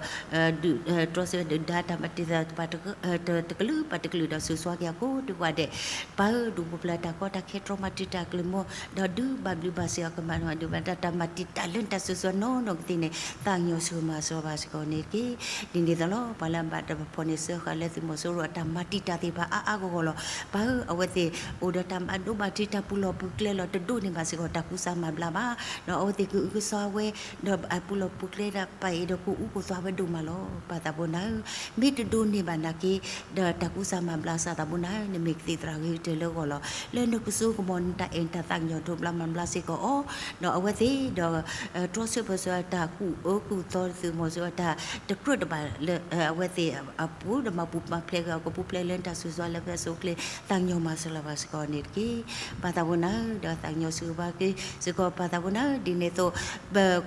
်ဒီး တြီဆၢဒုၣ်ဒါတၢ်မၤတံာ်တာ်တကလုာ်ဘၣ်တကလုာ်ဒီး ဆိၣ်ဂ့ၤက့ၤအကိးဒံကိးဒဲး, ပၢ်ဧၢ ဒုးပူၤဖျဲးတၢ်ကီတၢ်ခဲတြီမၤတံာ်တာ်ကလုၢ်မိၢ် ဒီးဒုးဘၣ်ဘျုးဘၣ်စ့ၢ်အီၤ ကမၤဒုးဘၣ်တၢ်မၤတံာ်တာ်လၢနတၢ်ဆိၣ်ဂ့ၤနီၢ်နီၢ်ကသ့န့ၣ် သးကညီၤဆိၣ်ဂ့ၤမၤစၢၤဘၣ်စ့ၢ်ကီးန့ၣ်တက့ၢ်. ဒ်န့ၣ်အသိးလီၤ ပှၤလၢအဘၣ်တၢ်ဖီၣ်န့ၢ်စၢဃာ်လၢသုးမီၤစိရိၤအတၢ်မၤတံာ်တာ်သ့ၣ်တဖၣ်အါအါဂီၢ်ဂီၢ်လီၤ. ပၢ်ဧၢ အဝဲသ့ၣ်အိၣ်ဒီးတၢ်ဘၣ်ဒိဘၣ်ထံးတၢ်ပူၤလီၢ်ပူၤကျဲလီၤ တဒိးန့ၢ်ဘၣ်စ့ၢ်ကီးတၢ်ကူစါမၤဘျါဘၣ်, ဒီးအဝဲသ့ၣ်ကအုကစွါဝဲ ဒီးအပူၤလီၢ်ပူၤကျဲဒၣ်ပာ်အံၤဒီးကအိၣ်ကအိၣ်သးဝဲဒိၣ်မးလီၤ. ပၢ်သးပူၤနၤဧၢ, မ့ၢ်တဒိးန့ၢ်ဘၣ်နာ်က့ ဒီးတၢ်ကူစါမၤဘျါစ့ၢ်သးပူၤနၤဧၢ, နမ့ၢ်ကသံၣ်သရၣ်ဂ့ၤကတၢၢ်လၢဂီၢ်လီၤ. လၢနကစိကမီၤနတၢ်အဲၣ်နတၢ်သးကညီၤဒိးဘျါမၤဘျါစ့ၢ်ကီးအီၤ, ဒီးအဝဲသ့ၣ်ဒီး တြီဆၢပၢၢ်ဆၢတၢ်ကူၣ်အၢကူၣ်သီသုးမီၤစိရိၤအတၢ် တကြၢးတဘၣ်လၢ အဝဲသ့ၣ်အပူၤ ဒီးမၤပူၤမၤဖျဲးဂ့ၤအီၤ ကပူၤဖျဲးလၢနတၢ်ဆိၣ်ဂ့ၤလၢဖဲအဆိအချ့ သးကညီၤမၤစၢၤလီၤဘၣ်စ့ၢ်ကီးန့ၣ်တက့ၢ်. ပၢ်သးပူၤနၤဧၢ, ဒီးသးကညီၤဆိၣ်ဂ့ၤဘၣ်က့ၤစ့ၢ်ကီး ပၢ်သးပူၤနၤဧၢ, ဒ်န့ၣ်အသိး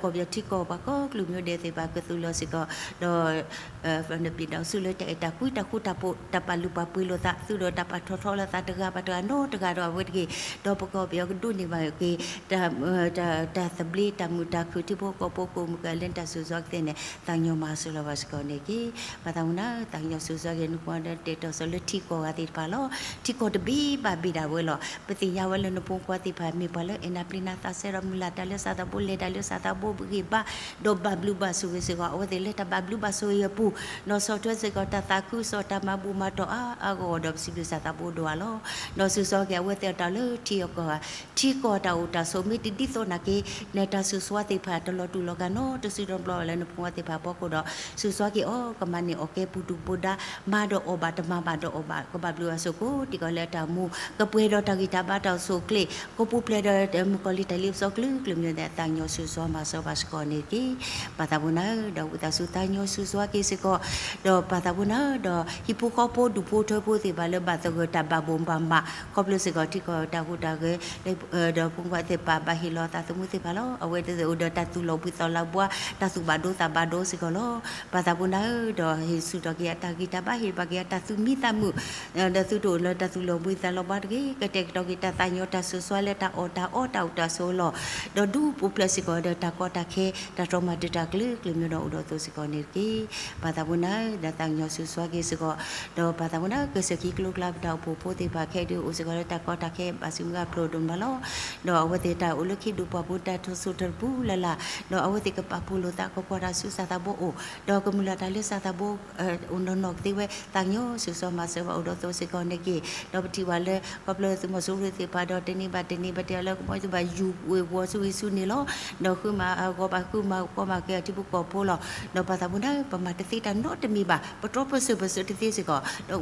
ပကီၢ်ပယီၤထံကီၢ်ပှၤကိးကလုာ်မ့ၢ်ဒဲးသ့ၣ်တဖၣ်ကသူလီၤစ့ၢ်ကီး, ဒီး နပံၤဒီးစုလၢတၢ်အဲၣ်တၢ်ကွံတၢ်ဃူတၢ်ဖိး တၢ်ပာ်လုၢ်ပာ်ပှ့ၤလိာ်သး သုးဒီးတၢ်ပာ်ထီၣ်ထီလိာ်သးတဂၤဘၣ်တဂၤနီတဂၤဒီးအဝဲတဂ့ၤ, ဒီးပကီၢ်ပယီၤကဒိးန့ၢ်ဘၣ်က့ၤ တၢ်သဘျ့တၢ်မုာ်တၢ်ခုၣ်ထံဖိကီၢ်ဖိကအိၣ်မူကလၢနတၢ်ဆိၣ်ဂ့ၤကသ့န့ၣ် သး ညီမၤစၢၤလီၤဘၣ်စ့ၢ်ကီးန့ၣ်တက့ၢ်. ပၢ်သးဝံၣ်နၤဧၢ, သးကညီၤဆူၣ်စွါက့ၤနဖိခွါဒီး တဲတီၢ်စီၤလၢထံကီၢ်ဂၤသ့ၣ်တဖၣ်လီၤ. ထံကီၢ်တဘ့ၣ်ဘၣ်ဘ့ၣ်ဒၣ်ဝဲလီၤ. ပသ့ၣ်ညါဝဲလၢနဖိခွါသ့ၣ်တဖၣ် မ့ၢ်ပှၤလၢအဲၣ်နၤပျံၤနၤသးစဲဒီး မုၢ်လၢ်တၢ်လၢသးသးဘိ လဲၤတၢ်လၢသးသးဘိဂံၢ်ဘါ, ဒီးဘၣ်ဘျုးဘၣ်ဆိၣ်ဂ့ၤစ့ၢ်ကီး အဝဲသ့ၣ်လၢတၢ်ဘၣ်ဘျုးဘၣ်ဆိၣ်ဂ့ၤအပူၤ, ဒီးဆီၣ်ထွဲစ့ၢ်ကီးတၢ်သးခုကစီၣ် တၢ်မၤဘူၣ်မၤတီၢ်အါအါဂီၢ်ဂီၢ်ဒီး ပစံးဘျုးသးသးဘိဒိၣ်အါလီၤ. ဒီးဆူၣ်စွါက့ၤအဝဲသ့ၣ်အတၢ်လၢထံအကီၢ်ဂၤ, ထံကီၢ်တၢ်အိၣ်တၢ်ဆိး မ့ၢ်တဒ်သိးနာ်က့ နတၢ်ဆူၣ်စွါသ့ၣ်တဖၣ် တလီၤတူာ်လီၤကာ်နီတစု တဘျီလၢနဖိခွါသ့ၣ်တဖၣ်အဖီခိၣ်ဒီး ဆူၣ်စွါက့ၤအီၤ ကမၤန့ၢ်အီၣ်ကဲပူၤဒူၣ်ပူၤဒါ, မၤဒီးအီၣ်ဘၣ်တမၤဘၣ်ဒီးအီၣ်ဘၣ် ကဘၣ်ဘျုးအစိၣ်ကိးတံၢ်ကီးလၢတၢ်မူ, ကပှဲၤဒီးတၢ်ဂံၢ်တၢ်ဘါတၢ်အိၣ်ဆူၣ်အိၣ်ချ့, ကပူၤဖျဲးဒီးမုၣ်ကီၤလံၤတၢ်လ့ပစီကလုာ်ကလုာ်မ့ၢ်ဒီး သးကညီၤဆူၣ်စွါမၤစၢၤဘၣ်စ့ၢ်ကီးန့ၣ်တက့ၢ်. ပၢ်သးဝံၣ်နၤဧၢ, ဒီးဝံသးစူၤသးကညီၤဆူၣ်စွါက့ၤစ့ၢ်ကီး, ဒီးပၢ်သးဝံၣ်နၤဧၢ, ဒီးဟံၣ်ဖိဃီဖိဒူၣ်ဖိထၢဖိသ့ၣ်တဖၣ်လၢဘၣ်သဂၢၢ်တၢ်ဘၣ်ဘိၣ်ဘၣ်မး ခီဖျိစ့ၢ်ကီးထံကီၢ်တၢ်ဟူးတၢ်ဂဲၤ ဒီးဖိခွါသ့ၣ်တဖၣ်ဘၣ်ဟ့ၣ်လီၤသးသမူသ့ၣ်တဖၣ်လီၤ. အဝဲသ့ၣ်အိၣ်ဒီးတၢ်သူၣ်လီၤဘှံးသးလီၤဘှါ, တၢ်သူၣ်ဘၣ်ဒိသးဘၣ်ဒိစ့ၢ်ကီးလီၤ. ပၢ်သးဝံၣ်နၤဧၢ, ဒီးဟ့ၣ်ဆူၣ်ထီၣ်က့ၤအတၢ်ဂံၢ်တၢ်ဘါ ဟ့ၣ်ဘၣ်က့ၤအတၢ်သူၣ်မံသးမုာ်, ဒီးသုတအိၣ်လၢတၢ်သူၣ်လီၤဘှံးသးလီၤဘှါတဂ့ၤ, ကတဲာ်ကတီၤက့ၤတၢ်သးကညီၤတၢ်ဆူၣ်စွါလၢတၢ်အီၣ်တၢ်အီတၢ်အိၣ်တၢ်ဆိးလီၤ. ဒီးဒုးပူၤဖျဲးစ့ၢ်ကီးဒီးတၢ်ကီတၢ်ခဲ တၢ်တြီမၤဒုးတၢ်ကလုာ်ကလုာ်မ့ၢ်ဒီးအိၣ်ဒီးအသိးစ့ၢ်ကီးန့ၣ်တက့ၢ်. ပၢ်သးဝံၣ်နၤဧၢ, ဒီးသးကညီၤဆူၣ်စွါက့ၤစ့ၢ်ကီး, ဒီးပၢ်သးဝံၣ်နၤဧၢ, ကစၢၢ်ခံကလိကျါပတၢ်အိၣ်ဖှိၣ်ဖိသ့ၣ်တဖၣ်ခဲအံၤဒုးအိၣ်စ့ၢ်ကီးလၢတၢ်ကီတၢ်ခဲဘၣ်ဆူးမုၢ်ဂၢ်ဖျိးဒိၣ်မးလီၤ. ဒီးအဝဲသ့ၣ်တၢ်အိၣ်လၢခံဒုးပှၢ်ပူၤတၢ်ထီၣ်စိၤတရပူၤလၢ်လၢ်, ဒီးအဝဲသ့ၣ်ကပာ်ဖှိၣ်လိာ်သးကွၢ်ကွၢ်တၢ်ဆူသးသးဘိအိၣ်, ဒီးကမုၢ်လၢ်တၢ်လၢသးသးဘိ အိၣ်နီၢ်နီၢ်ကသ့ဝဲ သးကညီၤဆူၣ်စွါမၤစၢၤဘၣ်အိၣ်ဒီးအသိးစ့ၢ်ကီးန့ၣ်တက့ၢ်. ဒီးပထံၣ်ဘၣ်လၢ ခီဖျိသုးမီၤစိရိၤသ့ၣ်တဖၣ်ဒီး တနံၤဘၣ်တနံၤ ပတဲအီၤလၢကမီၤသုဘၣ်ယူၤဝ့ၤဝီၤဆူဝံၤဆူန့ၣ်လီၤ. ဒီးဃုမၤအဂီၢ်ဘၣ်ဃုမၤကီမၤကဲအထံဖိကီၢ်ဖိလီၤ. ဒီးပၢ်သးဝံၣ်နၤဧၢ, ပမၤတသ့တၢ်နီတမံၤဘၣ်, ပတြီပၢၢ်ဆၢပၢၢ်ဆၢတသ့စ့ၢ်ကီး, ဒီးက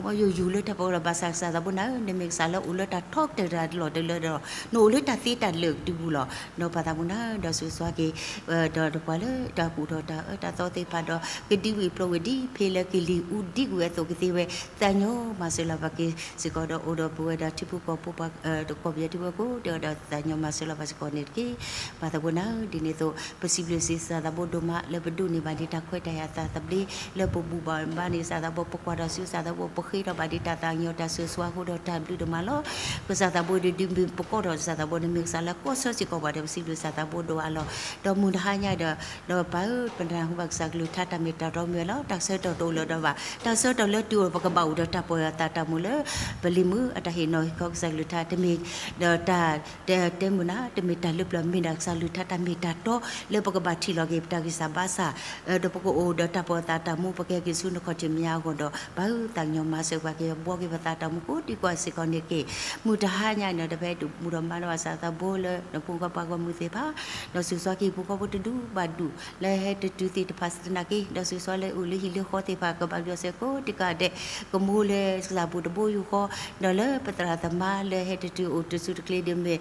မီၤယူၤယူၤလၢတၢ်ပီးလီၤဘၣ်ဆၣ်သးဘိနၤဧၢ, နမ့ၢ်ကစၢ်လၢအိၣ်လၢတၢ်ထီကတၢၢ်တၢ်လီၢ်တလၢဒီး နအိၣ်လၢတၢ်သ့တၢ်လၢာ်တပူၤလီၤ. ဒီးပၢ်သးဝံၣ်နၤဧၢ, ဒီးဆူၣ်စွါက့ၤ ဒီးပှၤလၢတၢ်ကူၣ်ထီၣ်တၢ်အၢတၢ်သီသ့ၣ်တဖၣ်ဒီး ကဒံဝံၤဖျိးဝံၤဒ်ဖဲလၢကလံၤအူဒံကွံာ်အသိးကသ့ဝဲ သးကညီၤမၤစၢၤလီၤဘၣ်က့ၤစ့ၢ်ကီးဒီး အိၣ်ဒီးပဝဲဒၣ်ထံဖိကီၢ်ဖိပှၤ ကီၢ်ပယီၤထံဖိကီၢ်ဖိ ဒီးသးကညီၤမၤစၢၤလီၤဘၣ်စ့ၢ်ကီးန့ၣ်တက့ၢ်. ပၢ်သးဝံၣ်နၤဧၢ, ဒ်န့ၣ်အသိး ပစံးဘျုးစ့ၢ်သးသးဘိဒိၣ်မး လၢပဒိးန့ၢ်ဘၣ်ဒံးတၢ်ခွဲးတၢ်ယာ်သးသဘျ့ လၢပဘူၣ်ဘၣ်ဘါန့ၢ်သးသးဘိ ပကွၢ်ထီၣ်ဆူသးသးဘိ ပဃ့ထီၣ်ဘၣ်ဒံးတၢ်သးကညီၤတၢ်ဆူၣ်စွါအဃိဒီးတၢ်ဘျုးဒိၣ်မးလီၤ. ကစၢ်သးဘိဒီး ဒုးမ့ၢ်ပကိးထီၣ်ကစၢ်သးဘိ နမ့ၢ်ကစၢ်လၢကီၢ်ဆၢစ့ၢ်ကီးပှၤဒီး ပစံးဘျုးစ့ၢ်သးသးဘိဒိၣ်အါလီၤ. ဒီးမုၢ်တဟါညါဒီး ဒီးပၢ်ဧၢ, ပနၢ်ဟူဘၣ်ကစၢ်ကလုၢ်ကထါ တၢ်မ့ၢ်တၢ်တီမ့ၢ်ဝဲလီၤ. တၢ်ဆၢကတီၢ်တအိၣ်လၢၤဒီးဘၣ်, တၢ်ဆၢကတီၢ်လၢတုၤအီၤ ပကဘၣ်အိၣ်ဒီးတၢ်ပီၢ်ယၢ်သးတၢ်မူလၢ ပလံၤမုၢ်အတၢ်ဟ့ၣ်နီၤဟ့ၣ်ခီကစၢ်ကလုၢ်ကထါ တမ့ၢ်ဒီးတၢ် တဲမုာ်နၤ တမ့ၢ်တၢ်လၢပျၢၤ မ့ၢ်ဒၣ်ကစၢ်ကလုၢ်ကထါ တၢ်မ့ၢ်တၢ်တီ လၢပကဘၣ်ထံၣ်လီၤက့ၤ ပတၢ်ဂံၢ်စၢ်ဘါစၢ် ဒီးပကအိၣ်ဒီးတၢ်ပီၢ်ယၢ်သးတၢ်မူ ပကဟဲက့ၤဆူနခီၣ်ထံးမဲာ်ညါအဂီၢ်ဒီး ပၢ်ဧၢ သးကညီၤမၤစၢၤပှၤက့ၤ ဘှီက့ၤပသးတၢ်မူကိးဒံကိးစ့ၢ်ကီးန့ၣ်တက့ၢ်. မုၢ်တဟါညါန့ၣ်ဒီး ပဟဲတုၤမူဒီးမၤလီၤဘၣ်စ့ၢ်သးဘိလၢ နဖိခွါပှၤဂီၢ်မုၢ်သ့ၣ်တဖၣ် ဒီးဆူၣ်စွါက့ၤဟံၣ်ဖိဃီဖိတဒူၣ်ဘၣ်ဒူၣ် လၢဟဲတတုၤသ့ၣ်တဖၣ်သနာ်က့ ဒီးဆူၣ်စွါလၢအိၣ်လၢဟံၣ်လၢဃီသ့ၣ်တဖၣ် ကဘၣ်ပျီစဲကိးတံၢ်ကီးဒဲး ကမူလၢကစၢ်ပူၤတဘိယူၢ်ဃီ ဒီးလၢပသရၣ်သမါလၢဟဲတတုၤအိၣ်တဆူၣ်တချ့ဒ်မ့ၢ်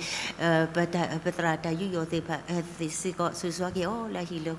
ပသရၣ်တၢ်ယူးယီၣ်သ့ၣ်တဖၣ်စ့ၢ်ကီး ဆူၣ်စွါက့ၤအီၤလၢဟံၣ်လၢဃီ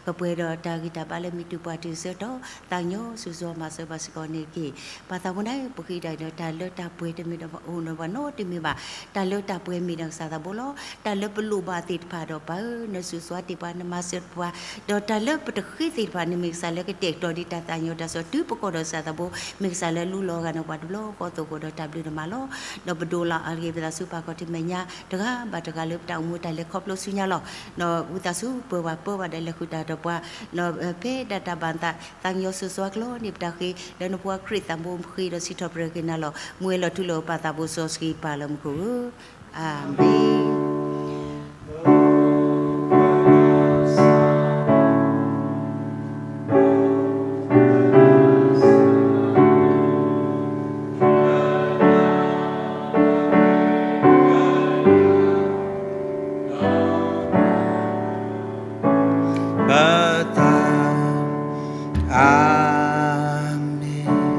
ကပှဲၤဒီးတၢ်ဂံၢ်တၢ်ဘါလၢမ့ၢ်တုၤပှၤတုၤဆၢကတီၢ် သးကညီၤဆူၣ်စွါမၤစၢၤဘၣ်စ့ၢ်ကီးန့ၣ်တက့ၢ်. ပၢ်သးဝံၣ်နၤဧၢ ပဃ့တၢ်ဒီး တၢ်လၢတၢ်ပှဲၤတမ့ၢ်ဒီးပှၤအိၣ်ဒီးပှၤနီတမံၤဘၣ်. တၢ်လၢတၢ်ပှဲၤမ့ၢ်ဒၣ်ကစၢ်သးဘိလီၤ. တၢ်လၢပလိၣ်ဘၣ်သ့ၣ်တဖၣ်ဒီးပၢ်ဧၢ နဆူၣ်စွါတ့ၢ်ပှၤ နမၤစၢၤပှၤ ဒီးတၢ်လၢပတဃ့သ့ၣ်တဖၣ် နမ့ၢ်ကစၢ်လၢကတဲာ်ကတီၤဒံးတၢ်သးကညီၤတၢ်စိတၢ်ကမီၤ ပကိးဒီးကစၢ်သးဘိ မ့ၢ်ကစၢ်လၢလူလီၤဂာ်န့ၢ်ပှၤတဘျီဃီအသိးအဃိဒီးတၢ်ဘျုးဒိၣ်မးလီၤ. ဒီးပဒိးလီၤအါက့ၤပသးဆူပၢ်ခီၣ်ထံးမဲာ်ညါ တဂၤဘၣ်တဂၤလၢပတၢ်အိၣ်မူတၢ်လဲၤခီဖျိဆူညါလီၤ. ဒီးဝံသးစူၤပၢၤဘၣ်ပၢဘၣ်ဒီးလဲၤဃုာ်တၢ်ဒီးပှၤ ဒီးဖဲဒၣ်တၢ်ဘၣ်သး သးကညီၤဆူၣ်စွါကျီန့ၢ်ပတၢ်ဃ့ လၢနဖိခွါခရံာ်သးဘိဃ့ဒီး စံးထီၣ်ပတြၢၤက့ၤနၤလီၤ. မူဝဲလီၤထူလၢပၢ်သးဘိစီဆှံပၢ်လၢမူခိၣ်ဧၢ, အၤမ့ၣ်. ပသး, အၤမ့ၣ်.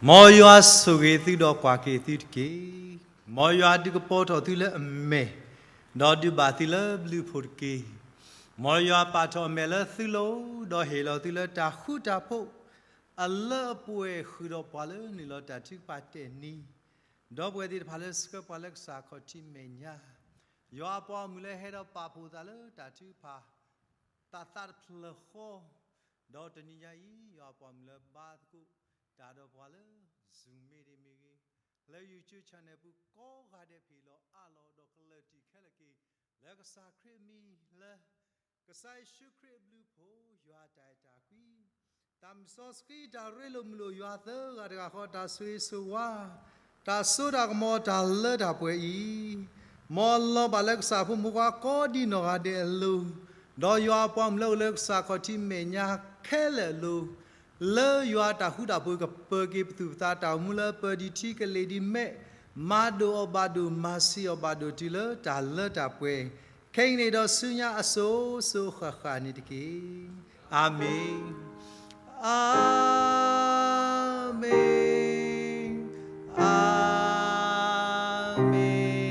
မ်ယွၤဆိၣ်ဂ့ၤသုဒီးကွၢ်က့ၤသုတက့ၢ်. မ်ယွၤဒုးကပီၤထီၣ်သုလၢအမဲာ်, ဒီးဒုးဘၣ်သုလၢဘျုးဖှိၣ်တက့ၢ်. မ်ယွၤပာ်ထီၣ်အမဲာ်လၢသုလိၤ, ဒီးဟ့ၣ်လီၤသုလၢတၢ်ဃူတၢ်ဖိး အလၢအပှဲၤဃုာ်ဒီးပှၤလၢနုာ်လီၤတၢ်ထုကဖၣ်တဲာ်နံၤ, ဒီပုၢ်ဝဲၢ်သ့ၣ်တဖၣ်လၢဆှၢပှၤလၢကစၢ်ခီၣ်ထံးမဲာ်ညါ, ယွၤအပှၤဂီၢ်မုၢ်လၢဟဲဒီးပာ်ဖှိၣ်သးလၢတၢ်ထုကဖၣ် တၢ်သးတဖျၢၣ်ဃီ, ဒီးတနံၤညါအံၤ ယွၤအပှၤဂီၢ်မုၢ်လၢဘါသကိးတၢ်ဒီးပှၤလၢ Zoom မ့ၢ်ဂ့ၤမ့ၢ်ဂ့ၤ, လၢ YouTube channel ပူၤကိးဂၤဒဲး ဖံးလီၤအါလီၤဒီးကလၢာ်တံၢ်ခဲလၢာ်က့ၤ လၢကစၢ်ခရံာ်အမံၤလၢ ကစၢ်ယ့ၣ်ၡူးခရံာ်အဘျုးအဖှိၣ်, ယွၤအတၢ်အဲၣ်တၢ်ကွံ, တၢ်မုၢ်စီဆှံတၢ်ရ့လိာ်မုာ်လိာ်ယွၤသၢဂၤတဂၤဃီ, တၢ်ဆိၣ်ဂ့ၤဆိၣ်ဝါ, တၢ်စိတၢ်ကမီၤတၢ်လၢတၢ်ပှဲၤအံၤ, မ်အလီၤဘၣ်လၢကစၢ်ဖိမုၣ်ဖိခွါကိးဒံနီၢ်ဂၤဒဲးအလိၤ, ဒီးယွၤအပှၤမုၣ်လၢအိၣ်လၢကစၢ်ခီၣ်ထံးမဲာ်ညါခဲလၢာ်အလိၤ, လၢယွၤအတၢ်ဃူတၢ်ဖိးကပၢၤက့ၤပသူၣ်ပသး, တၢ်အိၣ်မူလၢပၢၤဒံးထံကလ့ၤဒံးမဲာ်, မၤဒိၣ်အီၤဘၣ်ဒိၣ်, မၤဆံးအီၤဘၣ်ဒိၣ်တုၤလၢတၢ်လၢတၢ်ပှဲၤ, ခဲအံၤန့ၣ်ဒီးဆူညါအစိၤစိၤဃၣ်ဃၣ်န့ၣ်တက့ၢ်. အၤမ့ၣ်, အၤမ့ၣ်, အၤမ့ၣ်.